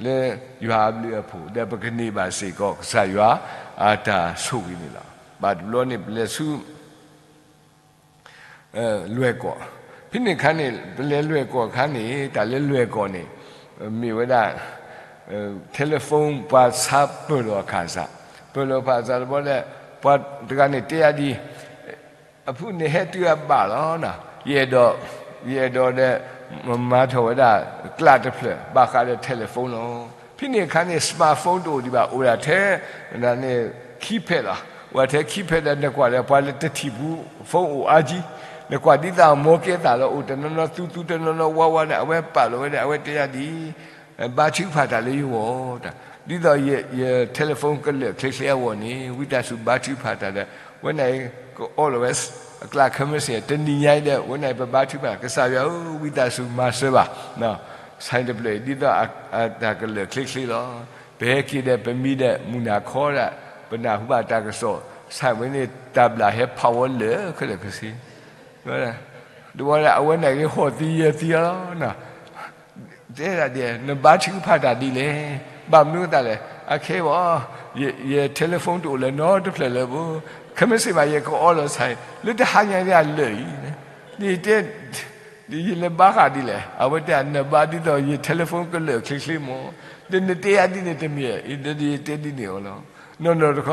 လၢယွၤအဘျုးအဖှိၣ် ဒီးပကန့ၢ်ဘၣ်စ့ၢ်ကီး ကစၢ်ယွၤအတၢ်ဆိၣ်ဂ့ၤန့ၣ်လီၤ. ဘၣ်တဘျီန့ၣ် ပလဲၤဆူ လွဲၢ်ကီၢ်, ဖဲန့ၣ်အခါန့ၣ် ပလဲၤလွဲၢ်ကီၢ်အခါန့ၣ် တၢ်လၢလွဲၢ်ကီၢ်န့ၣ် မ့ၢ်ဝဲဒၣ် telephone ပှၤဆါပၢၢ်လီၤအခၣ်စး, ပၢၢ်လီၤအခၣ်စးတဘျီဒီး ပှၤတဂၤန့ၣ်တဲယၤဒ်အံၤ, အဖုန့ၣ်ဟဲတုၤအဘၣ်လီၤ. ယအဲၣ်ဒိး, ယအဲၣ်ဒိးဒီး မၤထီၣ်ဝဲဒၣ်ကျးတဖျၢၣ် ဘၣ်ဃးဒီး telephone လီၤ. ဖဲန့ၣ်အခါန့ၣ် smartphone တအိၣ်ဒံးဘၣ်, အိၣ်ဒၣ်ထဲ န့ၣ် keypad လီၤ. အိၣ်ထဲ keypad ဒီး နကွၢ်ဒီး ပှၤလၢတထံၣ်ပူၤ phone အိၣ်အါကံ, နကွၢ်ဒ်သိးအမိၢ်ကဲသးလီၤ, အိၣ်တနီၤနီၤသူသူတနီၤနီၤဝါဝါဒီး အဝဲပာ်လီၤဝဲဒီး အဝဲတဲယၤဒ်အံၤ ဘါထုကဖၣ်တၢ်လၢယဂီၢ်, ဒ်သိးယ telephone ကလၢာ်ချ့ချ့အဂီၢ်န့ၣ် ဝံသးစူၤဘါထုကဖၣ်တၢ်ဒီး ဝဲန့ၣ် ကအီလီၤဝဲ အကျးခဲမုၢ်ဆ့ၣ် တနံၤညါအံၤဒီး ဝဲန့ၣ် ပဘါထုကဖၣ် ကစၢ်ယွၤဧၢ ဝံသးစူၤမၤစၢၤဘၣ်, န့ၣ် ဆၣ်တဖျၢၣ်အံၤ ဒ်သိးအတၢ်ကလၢာ်ချ့ချ့လီၤ. ပဟဲက့ၤဒီးပမံဒီးမုၢ်နၤခီဒၣ် ပနၢ်ဟူဘၣ်တၢ်ကစီၣ် ဆၣ်ဝဲန့ၣ် တၢ်ဘျၣ်ဟဲဖးဝဲလၢာ်ခဲလၢာ်ခဲဆ့ တဘျီဒၣ် အဝဲန့ၣ်ဂ့ၤဟီၣ်သံယဲၢ်သံလီၤ. တဲဒၣ်ဒ် နဘါထုကဖၣ်တၢ်ဒ်လဲၣ်. ဘၣ်မနုၤအသးလဲၣ်. အခဲအံၤ ယ telephone တအိၣ်လၢၤနီတဖျၢၣ်လၢၤဘၣ်. ခဲမုၢ်ဆ့ၣ်မး ယကအိးလီၤဆၣ် လၢတဟါညါဒၣ်လၢာ်အံၤ ယတဲ ယလဲၤဘါဃးဒ်လဲၣ်. အဝဲတဲ နဘါဒ်သိးယ telephone ကလၢာ်ချ့ချ့မး, ဒီးနတဲယၤဒ်န့ၣ်တမ့ၢ်, ဒီးယတဲဒ်န့ၣ်အီၤလီၤ. နီၢ်နီၢ်တခ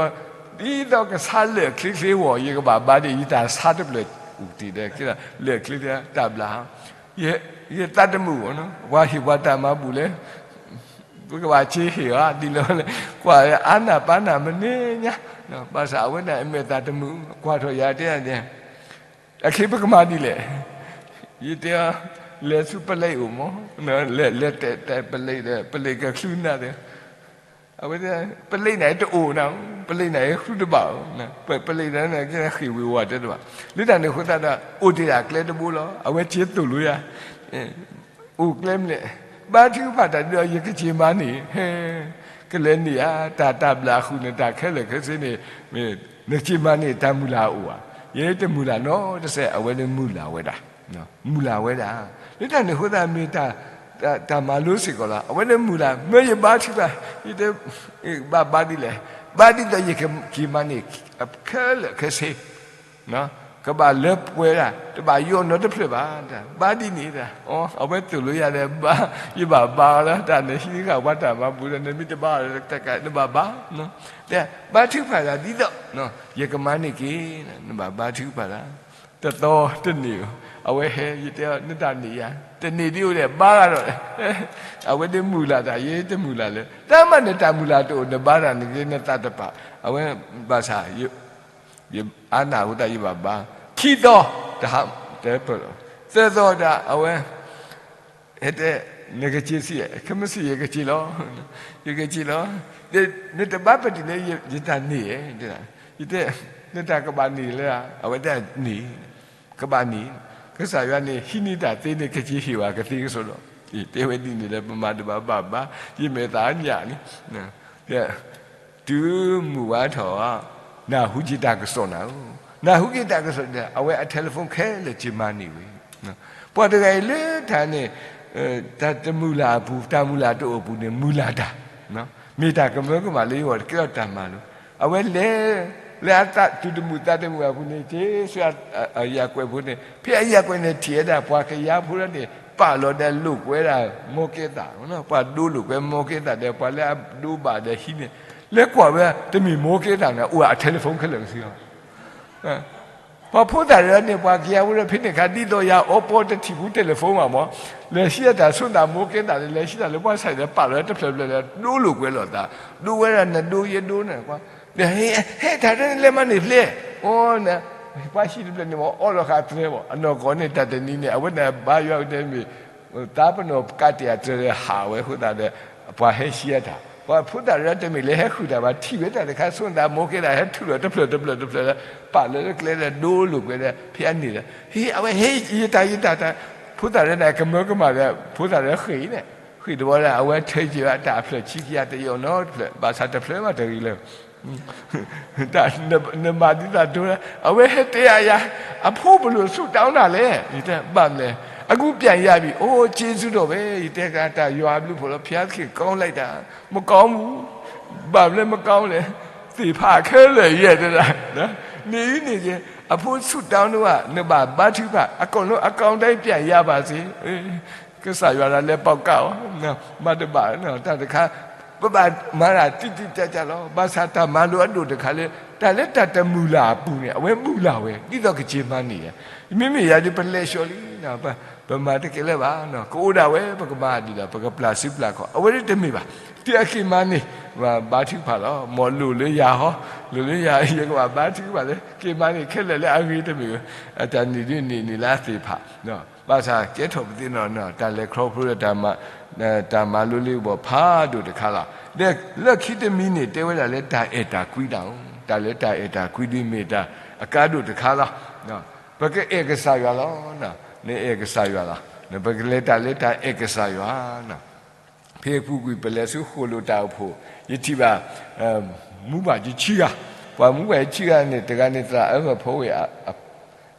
ီ, ဒ်သိးကဆါလၢာ်ချ့ချ့ဝဲ ယကဘၣ်ဘါဒ် ယတၢ်ဆါတဖျၢၣ်အိၣ်တ့ၢ်ဒီး လၢာ်ချ့ချ့တၢ်ဘျၣ်, ယသးတမုာ်ဘၣ်နီၤ, ပှၤဟ့ၣ်ပှၤတၢ်မၤဘူၣ်လဲၣ် ပကဘၣ်က့ၤဟ့ၣ်အီၤဒ်လဲၣ်, ကွၢ်အါနၢ်ပၢ်နၢ်မနုၤညါ, ဘၣ်ဆၣ်အဝဲဒၣ်အမဲာ်သးတမုာ်, ကွၢ်ထီၣ်ယၤတဲန့ၣ်, အခဲအံၤပကမၤဒ်လဲၣ်, ယတဲအီၤ, လဲၤဆူပလံးအိၣ်မး, လဲၤတဲပလံးဒီး ပလံးကချုးနၢ်သ့, အဝဲ, ပလံးန့ၣ်တအိၣ်နၤ, ပလံးန့ၣ်ဃုတဘၣ်, ပလံးန့ၣ်ဃ့ၢ်ဝ့ၤဝီၤတဲတဘၣ်, လၢတၢ်န့ၣ်အဃိသတးဒီး အိၣ်တ့ၢ်ဒၣ်ကျဲတဘိလီၤ, အဝဲက့ၤသိၣ်လိယၤ အိၣ်ကျဲမနုၤလဲၣ်, ဘါထုကဖၣ်တၢ်ဒ်ဒီး ယကက့ၤမၤန့ၢ်, ကလဲၤန့ၢ်ဧါ, တၢ် တၢ်ဘျၣ်ဃုာ်န့ၣ် တၢ်ခဲလၢာ်ခဲဆ့န့ၣ်, နက့ၤမၤန့ၢ်တၢ်မုၢ်လၢ်အိၣ်ဧါ, ယတမုၢ်လၢ်နီတစဲး, အဝဲန့ၣ်မုၢ်လၢ်ဝဲဒၣ်, မုၢ်လၢ်ဝဲဒၣ်, လၢတၢ်န့ၣ်အဃိသတးမ့ၢ် တၢ်မၤလိစ့ၢ်ကီးလီၤ, အဝဲန့ၣ်မုၢ်လၢ်, မ့ၢ်ယဘါထုကဖၣ်, ယတဲ, ဘၣ်ဘါဒ်လဲၣ်, ဘါဒ်သိးယက့ၤမၤန့ၢ်, ခဲလၢာ်ခဲဆ့ ကဘၣ်လၢပှဲၤဒၣ်, တဘၣ်ယိၣ်နီတဖျၢၣ်ဘၣ်, ဘါဒ်န့ၣ်, အဝဲသိၣ်လိယၤဒီး, ယဘၣ်ဘါအီၤလၢတၢ်န့ၣ် ဟံးဃာ်ပှၤတၢ်မၤဘူၣ်ဒီး နမ့ၢ်တဘါအီၤတကး နဘၣ်ဘါ, တဲ, ဘါထုကဖၣ်တၢ်ဒ်သိး, ယကမၤန့ၢ်က့ၤ, နဘၣ်ဘါထုကဖၣ်တၢ်, တသီတန့ၢ်ဧိၤ, အဝဲဟဲ ယတဲအီၤ နတၢ်န့ၢ်ယၤ, တန့ၢ်ဒ်အိၣ်ဒီး ဘါဂၤဒီး, အဝဲဒၣ်မုၢ်လၢ်တၢ် ယတမုၢ်လၢ်လၢၤ, တၢ်မၤနတၢ်မုၢ်လၢ်တအိၣ် နဘါတၢ်န့ၣ်က့ၤ နသးတပာ်, အဝဲ, ဘၣ်ဆၣ် ယအါနၢ်အဃိသတး ယဘၣ်ဘါ, ခံသီ, တဟါ, တပၢၢ်လီၤ, သၢသီတၢ် အဝဲ, ဟဲတဲ, နကက့ၤစံး, ခဲမုၢ်ဆ့ၣ်ယကက့ၤလီၤ, ယကက့ၤလီၤ, နတဘါပတံၤန့ၣ် ယတၢ်န့ၢ်ဧါ, ယတဲ, နတၢ်ကဘၣ်န့ၢ်လၢၤ, အဝဲတဲန့ၢ် ကဘၣ်န့ၣ်, ကစၢ်ယွၤန့ၣ် ဟံးန့ၢ်တၢ်သ့န့ၣ် ကက့ၤဟ့ၣ်ဝဲကသ့ကစီဒီး, တဲဝဲဒ်န့ၣ်ဒီး ပမၤတဘၣ်ဘၣ်ဘၣ်, ယမဲာ်သးညၣ်န့ၣ်, တုၤမုၢ်ဝါထီၣ်, နၢ်ဟူက့ၤတၢ်ကစီၣ်နၤဧၢ, နၢ်ဟူက့ၤတၢ်ကစီၣ်ဒီး အဝဲအ telephone ခဲလၢာ်က့ၤမၤန့ၢ်ဝဲ, ပှၤတဂၤအံၤလၢတၢ်န့ၣ်, တၢ်တမုၢ်လၢ်အပူၤ တၢ်မုၢ်လၢ်တအိၣ်ပူၤန့ၣ် မုၢ်လၢ်တၢ်, မ့ၢ်တၢ်ကမၢကမၣ်လၢယဂီၢ်တကဲထီၣ်တၢ်မၤလိ, အဝဲလဲၤ, လၢအသူၣ်တမုာ်သးတမုာ်အပူၤန့ၣ် က့ၤဆူအယၣ်ကွဲးဖိန့ၣ် ဖဲအယၣ်ကွဲးန့ၣ်ထံၣ်ဝဲဒၣ် ပှၤကယၤဖိလၢန့ၣ် ပာ်လီၤဒီးလိာ်ကွဲဒၣ်မိၢ်ကဲသၣ်, ပှၤဒိလိာ်ကွဲမိၢ်ကဲသၣ်ဒီး ပှၤလၢအဒိဘၣ်ဒီးဟံးန့ၢ်, လဲၤကွၢ်ဝဲတမ့ၢ်မိၢ်ကဲသၣ်န့ၣ် အိၣ်အ telephone ခဲလၢာ်ကသ့လီၤ ပှၤဖိသၣ်တဂၤန့ၣ် ပှၤကယၤဖိဒီးဖဲန့ၣ်အခါ ဒ်သိးယၤအီပီတထံၣ်ဖူ telephone ဘၣ်မး, လဲၤဟံးတၢ်ဆိနသးမိၢ်ကဲသၣ်န့ၣ် လဲၤဟံးတၢ်လၢပှၤဆဲးဒီး ပာ်လီၤတဖျၢၣ်ဖျၢၣ်ဒီး ဒိလိာ်ကွဲလိာ်သး, ဒိဝဲဒၣ်နဒိယဒိန့ၣ်, ဟဲတၢ်ဒ်န့ၣ်လဲၤမၤန့ၢ်ဖျဲၣ်, အိၣ်န့ၣ်, ပှၤဟံၣ်တဖျၢၣ်န့ၣ်မး အီလီၤဃာ်တြဲၤဘၣ်, အနီၢ်ကီၢ်န့ၣ် တၢ်တနံၤန့ၣ် အဝဲန့ၣ်ဘါယွၤကတဲမ့ၢ် သးပနီၣ်ကးတ့ၢ်အတြဲၤဒီးဟးဝဲအဃိသတးဒီး ပှၤဟဲဟံးတၢ်, ပှၤဖိသၣ်တဂၤတမ့ၢ်လၢဟဲဃုာ်တၢ်ဘၣ် ထံၣ်ဝဲတၢ်တခါ ဆိနသးမိၢ်ကဲသၣ် ဟဲထုးလီၤတဖျၢၣ်တဖျၢၣ်တဖျၢၣ်ဒီး ပာ်လီၤလၢကျဲဒီး ဒိလိာ်ကွဲဒီး ဖဲအန့ၣ်ဒီး ဟ့ၣ် အဝဲဟ့ၣ်ယတၢ်ယတၢ်တၢ်, ဖိသၣ်တဂၤန့ၣ် ကမၢကမၣ်ဒီး ဖိသၣ်တဂၤဃ့ၢ်န့ၣ်, ဃ့ၢ်တဘျီဒီး အဝဲထၢက့ၤဝဲတၢ်အဖျၢၣ်ဆံကယၤတယီၤနီတဖျၢၣ် ဘၣ်ဆၣ်တဖျၢၣ်ဘၣ်တဂ့ၤလၢ နမၤဒ်သိးဒိလၢ အဝဲဟဲတဲယၤ, အဖိပလိာ်ဆူၣ်တၢ်နၤလဲၣ်, ယတဲဘၣ်မလဲၣ်, အကူပြန်ရပြီ, အိၣ် ကျေးဇူးတော်ပဲ, ယတဲကတၢ်ယွၤအဘျုးဖှိၣ်လီၤ, ဘုရားသခင်ကောင်းလိုက်တာ, မကောင်းဘူး, ဘၣ်မလဲၣ်မကောင်းလဲၣ်, သ့ၣ်ဖးခဲလၢာ်ယဲၢ်တဲဒၣ်, န့ၣ်အံၤန့ၣ်က့, အဖိဆူၣ်တၢ်နဝဲ, နဘၣ်ဘါထုကဖၣ်, အကုန်လုံးအကောင်းတိုင်းပြန်ရပါစေ ကစၢ်ယွၤလၢလဲၤပီးကးအီၤ, မၤတဘၣ်တၢ်တခါ, ပဘၣ်မၤတၢ်တိတိကျကျလီၤ. ဘၣ်ဆၣ်တၢ်မၤလိအဒိၣ်တခါလၢ တၢ်လၢတၢ်တမုၢ်လၢ်အပူၤန့ၣ် အဝဲမုၢ်လၢ်ဝဲ ဒ်သိးကက့ၤမၤန့ၢ်ယၤ, မ့မ့ၢ်ယၤဒီးပလဲၤဆှီလံ, ပမၤတကဲလၢၤဘၣ်, ကအိၣ်ဒၣ်ဝဲ ပကမၤဒ်ဒီး ပကပျၢ်စုပျၢ်ခီၣ်, အဝဲဒၣ်တမ့ၢ်ဘၣ်, တုၤအက့ၤမၤန့ၢ်, ဘါထုကဖၣ်လီၤ, မ်လိၣ်လၢယၤဟီ, လိၣ်လၢယၤ ယကဘၣ်ဘါထုကဖၣ်လၢ က့ၤမၤန့ၢ်ခဲလၢာ်လၢအဂ့ၤတမ့ၢ်, အတၢ်န့ၢ်ဒ်န့ၣ်န့ၣ်လၢအသ့ၣ်ဖး ဘၣ်ဆၣ်ကဲထီၣ်ပသ့ၣ်နီၣ် တၢ်လဲၤခီဖျိဒီး တၢ်မၤလိလၢပှၤဖးဒိၣ်တခါလီၤ. လၢခံတမံၤန့ၣ် တဲဝဲဒၣ်လၢတၢ်အဲၣ်တၢ်ကွံတၢ်, တၢ်လၢတၢ်အဲၣ်တၢ်ကွံဒ်မ့ၢ်တၢ်အကါဒိၣ်တခါလီၤ. ပကအဲၣ်ကစၢ်ယွၤလီၤ, နအဲၣ်ကစၢ်ယွၤလီၤ. ပကလဲၤတၢ်လၢတၢ်အဲၣ်ကစၢ်ယွၤ, ဖဲအပူၤကွံာ်ပလဲၤဆူဃိာ်လိာ်တၢ်အိၣ်ဖှိၣ်, ယထံၣ်ဘၣ် မူဘၣ်ယဆံဂၤ, ပှၤမူဘၣ်ယဆံဂၤန့ၣ် တဂၤန့ၣ်သရၣ်အၢၣ်ဖီဝ့ၢ်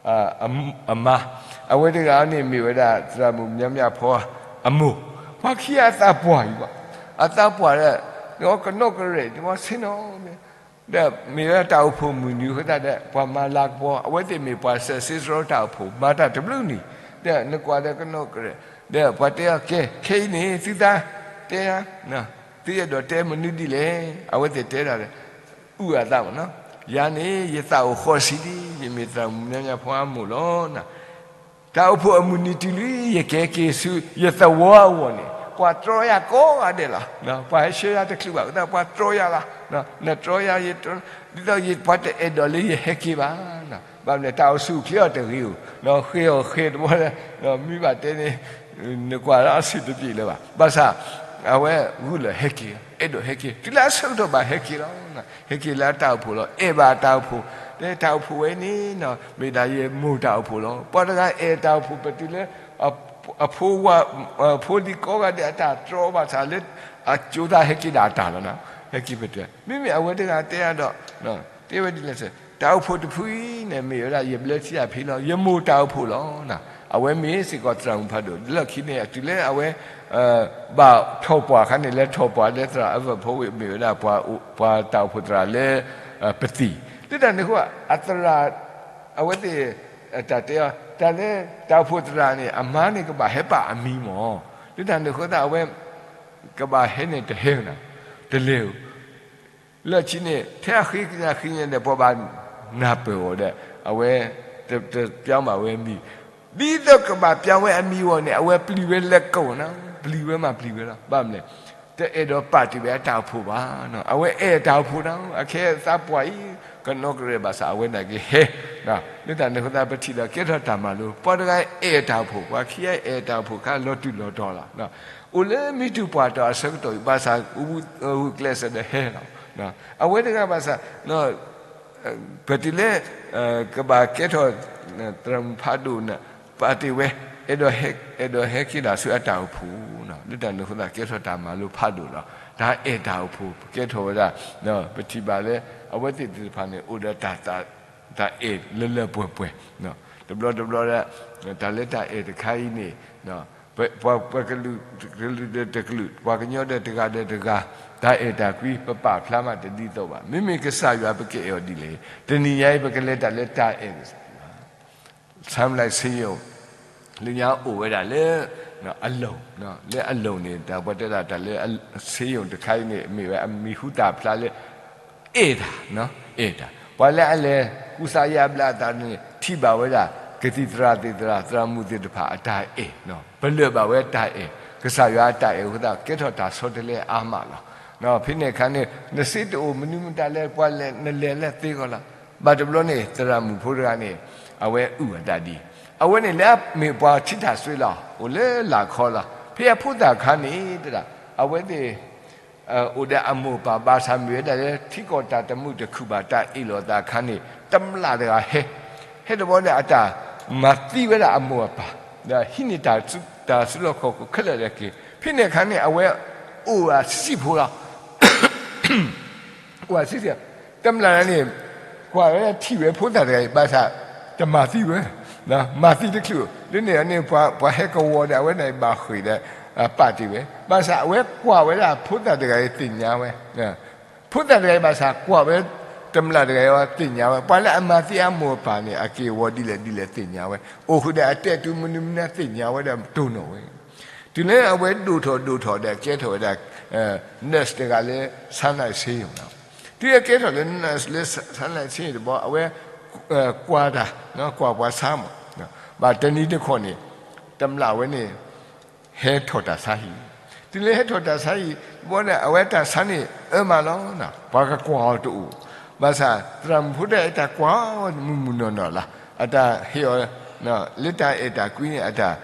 အမါ, အဝဲတဂၤန့ၣ်မ့ၢ်ဝဲဒၣ်သရၣ်မုၣ်မၠါမၠၣ်ဖီအမိၢ်, ပှၤခံဂၤအသးပှၢ်အံၤဘၣ်, အသးပှၢ်ဒီး ကနီၣ်ကရဲး ဆ့ၣ်နီၤ, ဒီးမ့ၢ်ဝဲဒၣ်တၢ်အိၣ်ဖှိၣ်မုၢ်နံၤအဃိသတးဒီး ပှၤမၤလၤကပီၤ, အဝဲသ့ၣ်မ့ၢ်ပှၤစဲးစ့စရီတၢ်အိၣ်ဖှိၣ် မၤတၢ်တဘျုးနံၤ, ဒီးနကွၢ်ဒီးကနီၣ်ကရဲး, ဒီးပှၤတဲအီၤ ကဲ ခဲအံၤန့ၣ် သုသးတဲယၤ, သုအဲၣ်ဒိးတဲမနုၤဒ်လဲၣ်, အဝဲသ့ၣ်တဲဒၣ်ဒီး အုၣ်အသးမ့ၢ်နီၤ, ယၤန့ၣ် ယသးအိၣ်ဃီဆံးဒံး ယမ့ၢ်သရၣ်မုၣ်မၠါမၠၣ်ဖီအမိၢ်လီၤ. တၢ်အိၣ်ဖှိၣ်အမုၢ်နံၤတုၤလံ ယကဟဲက့ၤဆူယသဝီအဂီၢ်န့ၣ် ပှၤတြီယၤကိးဂၤဒဲးလီၤ. ပှၤဟဲဆှၢယၤတချုးဘၣ်အဃိသတး ပှၤတြီယၤလီၤ. နတြီယၤ ယတြီ, ဒ်သိးပှၤတအဲၣ်ဒိးလၢယဟဲက့ၤဘၣ်. ဘၣ်မနုၤလဲၣ် တၢ်အိၣ်ဆူၣ်အိၣ်ချ့အီၤတဂ့ၤဧိၤ, ဃ့အီၤဃ့တဘျီလၢ မ့ၢ်ဘၣ်တဲန့ၣ် နကွၢ်လၢအဆင်တပြေလၢၤဘၣ်. ဘၣ်ဆၣ် အဝဲဂုာ်လၢဟဲက့ၤ, အဲၣ်ဒိးဟဲက့ၤ, တုၤလၢအဆၢကတီၢ်ဘၣ်ဟဲက့ၤလီၤ. ဟဲက့ၤလၢအတၢ်အိၣ်ဖှိၣ်လီၤ. အဲၣ်ဘၣ်အတၢ်အိၣ်ဖှိၣ်, တဲတၢ်အိၣ်ဖှိၣ်ဝဲန့ၣ် မ့ၢ်ဒၣ်ယမိၢ်တၢ်အိၣ်ဖှိၣ်လီၤ. ပှၤတဂၤအဲၣ်တၢ်အိၣ်ဖှိၣ် ပတုၤလၢ အဖိဝဲ ဖိလံၤကိးဂၤဒဲးအတၢ်တြီဘၣ်ဆၣ်လၢ အကၠိသးဟဲက့ၤဒၣ်အတၢ်လီၤ. ဟဲက့ၤပတုၤ, မ့မ့ၢ်အဝဲတဂၤတဲအါဒီး တဲဝဲဒ်လဲၣ်, တၢ်အိၣ်ဖှိၣ်တဖုအံၤန့ၣ် မ့ၢ်ဝဲဒၣ်ယဘျၢထံအဖံလီၤ. ယမိၢ်တၢ်အိၣ်ဖှိၣ်လီၤ. အဝဲမ့ၢ်စ့ၢ်ကီးသရၣ်မုၣ်ဖးဒိၣ် လၢခံန့ၣ် တုၤလၢအဝဲ ဘၣ်ထီၣ်ပှၢ်အခါန့ၣ် လဲၤထီၣ်ပှၢ်လၢသရၣ်အၢၣ်ဖီဝ့ၢ် မ့ၢ်ဝဲဒၣ် ပှၤတၢ်အိၣ်ဖှိၣ်သရၣ်လၢ ပသံၣ်, လၢတၢ်န့ၣ်အဃိ အသရၣ် အဝဲသ့ၣ် တၢ်တဲအီၤ တၢ်လၢတၢ်အိၣ်ဖှိၣ်သရၣ်န့ၣ် အမါန့ၣ်ကဘၣ်ဟဲပာ်အမံၤမၢ်. လၢတၢ်န့ၣ်အဃိသတး အဝဲ ကဘၣ်ဟဲန့ၣ်တဟဲနၤ, တလဲၤဧိၤ လၢခံန့ၣ် ထဲအဃ့ကညးဃ့ကညးဒီး ပှၤဘၣ်နၢ်ပၢၢ်အီၤဒီး အဝဲ တပြောင်းဘၣ်ဝဲအမံၤ, ဒ်သိးကဘၣ်ပြောင်းဝဲအမံၤအဂီၢ်န့ၣ် အဝဲပျံၤဝဲလၢကိာ်နီၤ, ပျံၤဝဲမးပျံၤဝဲလီၤ. ဘၣ်မနုၤလဲၣ်, တအဲၣ်ဒိးပာ်တ့ၢ်ဝဲအတၢ်အိၣ်ဖှိၣ်ဘၣ်. အဝဲအဲၣ်တၢ်အိၣ်ဖှိၣ်နီၤ, အခဲအံၤသးပှၢ်အံၤ ကနီၣ်ကရဲးဘၣ်ဆၣ် အဝဲန့ၣ်ကဟဲ လၢတၢ်န့ၣ်အဃိသတး ပထံၣ်ဒီးကဲထီၣ်တၢ်မၤလိ, ပှၤတဂၤအဲၣ်တၢ်အိၣ်ဖှိၣ်, ပှၤခံဂၤအဲၣ်တၢ်အိၣ်ဖှိၣ်အခါ လီၤတူာ်လီၤတီၤလီၤ. အိၣ်လၢမံတူၢ်ပှၢ်တီၤအဆၢကတီၢ်အံၤ ဘၣ်ဆၣ် ဂုာ်ကျဲးစၢးဒီးဟဲလီၤ. အဝဲတဂၤဘၣ်ဆၣ် ပတုၤလၢ ကဘၣ်ကဲထီၣ် သရၣ်မုၣ်ဖးဒိၣ်န့ၣ် ပာ်တ့ၢ်ဝဲ အဲၣ်ဒိးဟဲက့ၤဒၣ်ဆူအတၢ်အိၣ်ဖှိၣ်, လၢတၢ်န့ၣ်အဃိသတး ကဲထီၣ်တၢ်မၤလိဖးဒိၣ်လီၤ. တၢ်အဲၣ်တၢ်အိၣ်ဖှိၣ် ကဲထီၣ်ဝဲဒၣ် ပထံၣ်ဘၣ်လၢ အဝဲသ့ၣ်သ့ၣ်တဖၣ်န့ၣ် အိၣ်ဒီးတၢ် တၢ်အဲၣ်လၢလၢပှဲၤပှဲၤ, တဘျီတဘျီဒီး တၢ်လၢတၢ်အဲၣ်တခါအံၤန့ၣ် ပှၤကလုာ်တကလုာ်ဒီးတကလုာ်, ပှၤကညီဒီးတဂၤဒီးတဂၤ, တၢ်အဲၣ်တၢ်ကွံ ပပာ်ဖျါမးတဒ်သိးဘၣ်. မ့မ့ၢ်ကစၢ်ယွၤ ပကအဲၣ်အီၤဒ်လဲၣ်. တနံၤညါအံၤ ပကလဲၤတၢ်လၢတၢ်အဲၣ် ဆါမလၢ်စ့ယိၣ် လၢညါအိၣ်ဝဲဒၣ်လၢ အလိၣ်, လၢအလိၣ်န့ၣ် တၢ်ပှၤတဲဒၣ်တၢ်လၢ စ့ယိၣ်တခါအံၤန့ၣ် မ့ၢ်ဝဲအမံၤဟူသၣ်ဖျါလၢ အဲၣ်တၢ်, အဲၣ်တၢ်. ပှၤလၢအလဲၤကူစါယါဘျါအသးန့ၣ် ထံၣ်ဘၣ်ဝဲဒၣ် ကသံၣ်သရၣ်သ့ၣ်သရၣ် သရၣ်မုၣ်သ့ၣ်တဖၣ်အတၢ်အဲၣ်, ပလၢၢ်ဘၣ်ဝဲတၢ်အဲၣ်, ကစၢ်ယွၤအတၢ်အဲၣ်အဃိသတး ကဲထီၣ်တၢ်ဆီတလဲအါမးလီၤ. ဖဲန့ၣ်အခါန့ၣ် နစ့တအိၣ်မနုၤမတၤလဲၣ် ပှၤလဲၤနလဲၤလၢသ့ဂီၢ်လီၤ. ဘၣ်တဘျီန့ၣ် သရၣ်မုၣ်ဖိတဂၤန့ၣ် အဝဲအုၣ်အသးဒ်အံၤ, အဝဲန့ၣ်လၢအမ့ၢ်ပှၤထံထၣ်စွ့လီၤ အိၣ်လၢလာ်ခီလီၤ. ဖဲအဖိသၣ်အခါန့ၣ် တဲဒၣ် အဝဲသ့ၣ် အိၣ်ဒီးအမိၢ်အပၢ်ဘၣ်ဆၣ်မ့ၢ်ဝဲဒၣ်လၢ ထံကီၢ်တၢ်တမုာ်တခုၣ်ဘၣ် တၢ်အ့ၣ်လိာ်အသးအခါန့ၣ် တမျၢ်တဂၤဟဲ, ဟဲတဘျီဒီး အတၢ်မၤသံဝဲဒၣ်အမိၢ်အပၢ်, ဒီးဟံးန့ၢ်တၢ်စုလီၢ်ခီၣ်ခိၣ်ခဲလၢာ်လၢက့ၤ. ဖဲန့ၣ်အခါန့ၣ် အဝဲအိၣ်အဆံးဖိလီၤ. အိၣ်အဆံး, တမျၢ်န့ၣ် ကွၢ်ဝဲဒၣ်ထံၣ်ဝဲဖိသၣ်တဂၤအံၤ ဘၣ်ဆၣ် တမၤသံဝဲ, မၤသံတချုး, လၢန့ၣ်န့ၣ် ပှၤဟဲကဝီၤဒီး အဝဲန့ၣ်ဘၣ်ဃ့ၢ်ဒီး ပာ်တ့ၢ်ဝဲ, ဘၣ်ဆၣ်အဝဲကွၢ်ဝဲဒၣ်ဖိသၣ်တဂၤအံၤသ့ၣ်ညါဝဲ, ဖိသၣ်တဂၤအံၤဘၣ်ဆၣ်ကွၢ်ဝဲ တမျၢ်တဂၤအံၤသ့ၣ်ညါဝဲ, ပှၤလၢအမၤသံအမိၢ်အပၢ်န့ၣ် အက့ၢ်အဂီၤဒ်လဲၣ်ဒ်လဲၣ်သ့ၣ်ညါဝဲ, အိၣ်ဃုာ်ဒီးအတဲာ်တူမနုၤမနုၤသ့ၣ်ညါဝဲဒီးတိၢ်နီၣ်ဝဲ တုၤလၢအဝဲဒိၣ်ထီၣ်ဒိၣ်ထီၣ်ဒီးကဲထီၣ်ဝဲဒၣ် nurse တဂၤလၢ ဆါနၢၣ်စ့ယိၣ်လီၤ. တုၤအကဲထီၣ်လၢ nurse လၢ ဆါနၢၣ်စ့ယိၣ်တဘျီ အဝဲ ကွၢ်တၢ်, ကွၢ်ပှၤဆါမး, ဘၣ်တနံၤတခီန့ၣ် တမျၢ်ဝဲန့ၣ် ဟဲထီၣ်တၢ်ဆါဟံၣ်, တုၤလၢဟဲထီၣ်တၢ်ဆါဟံၣ်တဘျီန့ၣ် အဝဲတၢ်ဆါန့ၣ်အၢမးလီၤ, ပှၤကကွၢ်အီၤတအိၣ်, ဘၣ်ဆၣ် သရၣ်မုၣ်ဖိတဂၤအံၤတၢ်ကွၢ်အီၤမုၢ်မုၢ်နီၢ်နီၢ်လီၤ, အတၢ်ဟ့ၣ်အီၤ လၢတၢ်အဲၣ်တၢ်ကွံန့ၣ် အတၢ်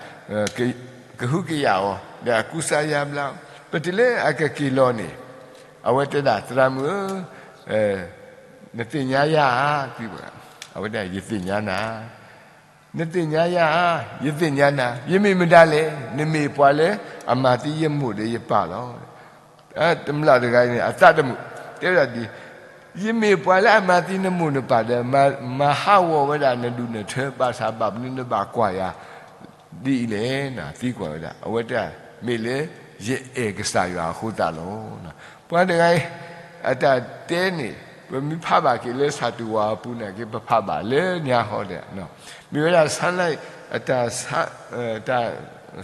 ကဟုကယာ်အီၤ ဒီးအကူစါယါဘျါ, ပတုၤလၢအကက့ၤလီၤန့ၣ် အဝဲတဲဒၣ် သရၣ်မုၣ်ဧၢ, နသ့ၣ်ညါယၤဧါ, အဝဲဒၣ် ယသ့ၣ်ညါနၤ, နသ့ၣ်ညါယၤဧါ, ယသ့ၣ်ညါနၤ, ယမ့ၢ်မတၤလဲၣ်, နမ့ၢ်ပှၤလၢအမၤသံယမိၢ်ဒီးယပၢ်လီၤ. တမျၢ်တဂၤအံၤန့ၣ် အသးတမုာ်, တဲဝဲဒၣ်ဒ်, ယမ့ၢ်ပှၤလၢအမၤသံနမိၢ်နပၢ်ဒီး မၤဟးဂီၤဝဲဒၣ်နဒူၣ်နထၢ ဘၣ်ဆၣ်ဘၣ်မနုၤနဘၣ်ကွၢ်ယၤ ဒ်အံၤလဲၣ်, သံကွၢ်ဝဲဒၣ်, အဝဲတမ့ၢ်လၢယအဲၣ်ကစၢ်ယွၤအဃိသတးလီၤ. ပှၤတဂၤအံၤ အတၢ်တဲန့ၣ် ပမ့ၢ်ဖးဘၣ်က့ၤလၢဆၣ်တူၢ်ဝါအပူၤနာ်က့ ပဖးဘၣ်လၢညါဟီဒီး, မ့ၢ်ဝဲဒၣ်ဆါလၢ အတၢ်ဆါ တၢ်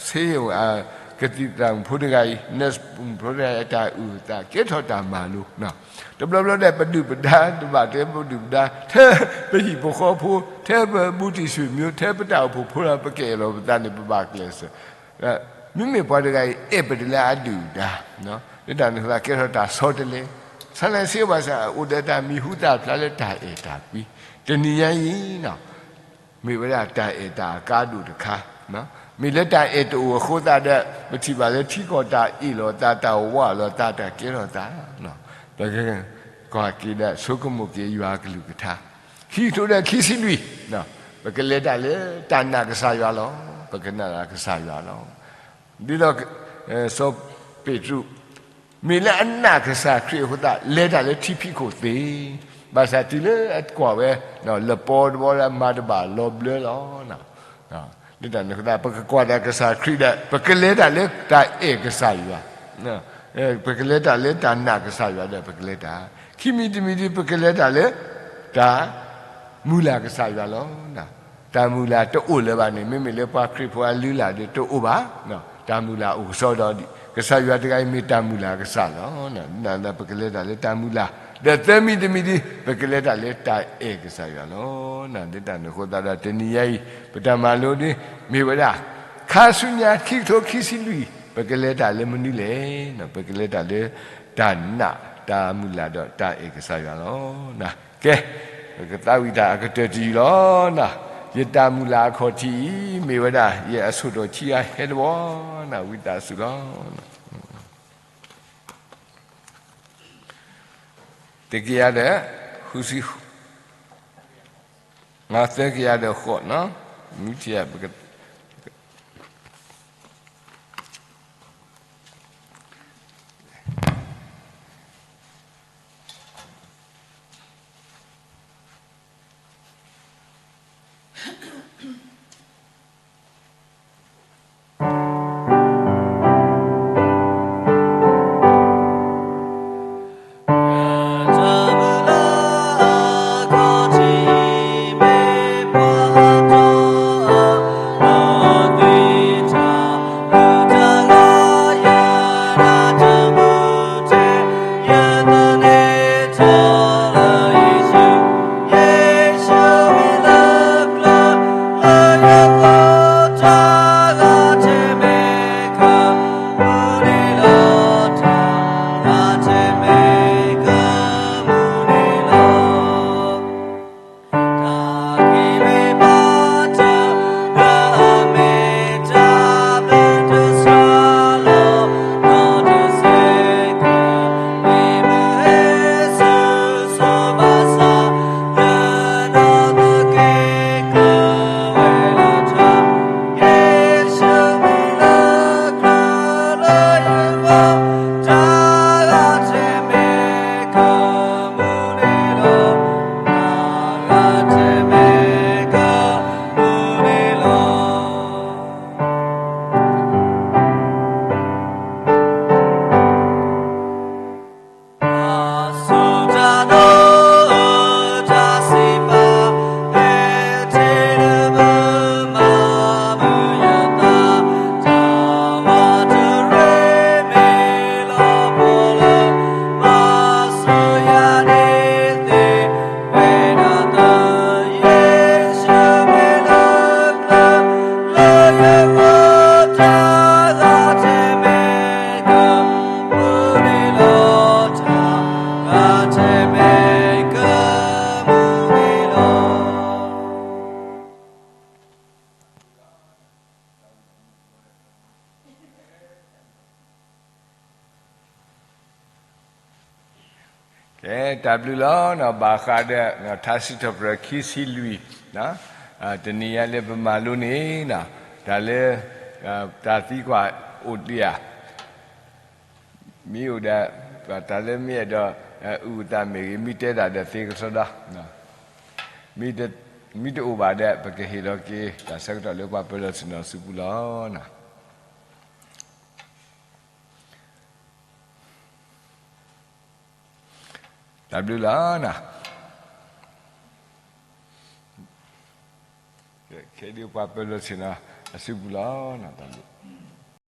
ဆ့ယိၣ် ကသံၣ်သရၣ်မုၣ်ဖိတဂၤအံၤ နၢၣ်ဖိတဂၤအံၤ အတၢ်အုၣ်အသးကဲထီၣ်တၢ်မၤလိာ်, တဘျီဘျီဒီး ပဒုၣ်ပဒါတဘၣ်တဲ ပဒုၣ်ပဒါ ထဲပဟံၣ်ဖိဃီဖိ ထဲပဘူးတံၢ်ဆူၣ်မံၤ ထဲပတၢ်အိၣ်ဖှိၣ်ဖိလီၤ ပကအဲၣ်လီၤပသးန့ၣ် ပဘၣ်ကျဲးစၢး မ့မ့ၢ်ပှၤတဂၤအံၤ အဲၣ်ပတြၢၤလၢအဒုၣ်အဒါ, လၢတၢ်န့ၣ်အဃိသတး ကဲထီၣ်တၢ်ဆီတလဲ, ဆါလၢဆ့ဘၣ်ဆၣ် အိၣ်ဒီးတၢ်မံၤဟူသၣ်ဖျါလၢတၢ်အဲၣ်တၢ်ကွံ, တနံၤညါအံၤ မ့ၢ်ဝဲဒၣ်တၢ်အဲၣ်တၢ်အကါဒိၣ်တခါ, မ့ၢ်လၢတၢ်အဲၣ်တအိၣ်အဃိသတးဒီး ပထံၣ်ဘၣ်လၢထံကီၢ်တၢ်အ့ၣ်လိာ်သး တၢ်ဝးလိာ်သး တၢ်ကဲထီၣ်သး, ပကကွၢ်က့ၤဒီးဆိကမိၣ်က့ၤယွၤအကလုၢ်ကထါ, ခံကထိဒီးခံဆံလွံၢ်, ပကလဲၤတၢ်လၢတၢ်နာ်ကစၢ်ယွၤလီၤ, ပကနာ်ကစၢ်ယွၤလီၤ. ဒ်သိး စီၤပ့းတရူး မ့ၢ်လၢအနာ်ကစၢ်ခရံာ်အဃိသတး လဲၤတၢ်လၢထံဖံးခိၣ်သ့, ဘၣ်ဆၣ်တုၤလၢအကွၢ်ဝဲ လပီတဘီလၢမၤတဘၣ်လီၤဘျၢလီၤ. လၢတၢ်န့ၣ်အဃိသတး ပကကွၢ်တၢ်ကစၢ်ခရံာ်ဒီး ပကလဲၤတၢ်လၢတၢ်အဲၣ်ကစၢ်ယွၤ, ပကလဲၤတၢ်လၢတၢ်နာ်ကစၢ်ယွၤဒီး ပကလဲၤတၢ် ခံမံၤတမံၤဒ် ပကလဲၤတၢ်လၢ တၢ် မုၢ်လၢ်ကစၢ်ယွၤလီၤ. တၢ်မုၢ်လၢ်တအိၣ်လၢၤဘၣ်န့ၣ် မ့မ့ၢ်လၢပှၤခရံာ်ဖိအလုၢ်အလၢ်ဒီးတအိၣ်ဘၣ်, တၢ်မုၢ်လၢ်အိၣ်ကစီဒီး ကစၢ်ယွၤတဂၤအံၤမ့ၢ်တၢ်မုၢ်လၢ်ကစၢ်လီၤ. ပကလဲၤတၢ်လၢတၢ်မုၢ်လၢ်, ဒီးသၢမံၤတမံၤဒ် ပကလဲၤတၢ်လၢတၢ်အဲၣ်ကစၢ်ယွၤလီၤ. လၢတၢ်န့ၣ်အဃိသတးဒီး တနံၤညါအံၤ ပတၢ်မၤလိဒ် မ့ၢ်ဝဲဒၣ် ခါဆူညါခံကထိခံဆံလွံၢ် ပကလဲၤတၢ်လၢမနုၤလဲၣ်, ပကလဲၤတၢ်လၢ တၢ်နာ် တၢ်မုၢ်လၢ်ဒီးတၢ်အဲၣ်ကစၢ်ယွၤလီၤ. ကဲ, ပကသးဝံၣ်တၢ်အကတၢၢ်တယုၢ်လီၤ. ယတၢ်မုၢ်လၢ်အခီၣ်ထံးအံၤ မ့ၢ်ဝဲဒၣ် ယအဆိၣ်ထီၣ်ဆံးအဟဲတဝီ, ဝံသးစူၤလီၤ. တကယၤဒီး ဃုဆံ, သၢကယၤဒီးဃိးနီၤ, မုၢ်ထံၣ် ကဲ, တၢ်ဘျုးလီၤ. ဘၣ်ဃးဒီး ထါစံးထီၣ်ပတြၢၤခံဆံလွံၢ်, တနံၤညါလၢပမၤလိန့ၣ်, တၢ်လၢ တၢ်သံကွၢ်အိၣ်တ့ၢ်ဧါ, မ့ၢ်အိၣ်ဒီး တၢ်လၢမ့ၢ်အဲၣ်ဒိး အုၣ်အသးမ့ၢ်ဂ့ၤ, မ့ၢ်တဲတၢ်ဒီးသ့ကစီဒီ, မ့ၢ်တအိၣ်ဘၣ်ဒီး ပကဟ့ၣ်လီၤက့ၤတၢ်ဆၢကတီၢ်လၢပှၤပၢၤလီၢ်ဆ့ၣ်နီၤအစုပူၤလီၤ. တၢ်ဘျုးလီၤ. ခဲဒုးပှၤပၢၤလီၢ်ဆ့ၣ်နီၤအစုပူၤလီၤ. တၢ်ဘျုး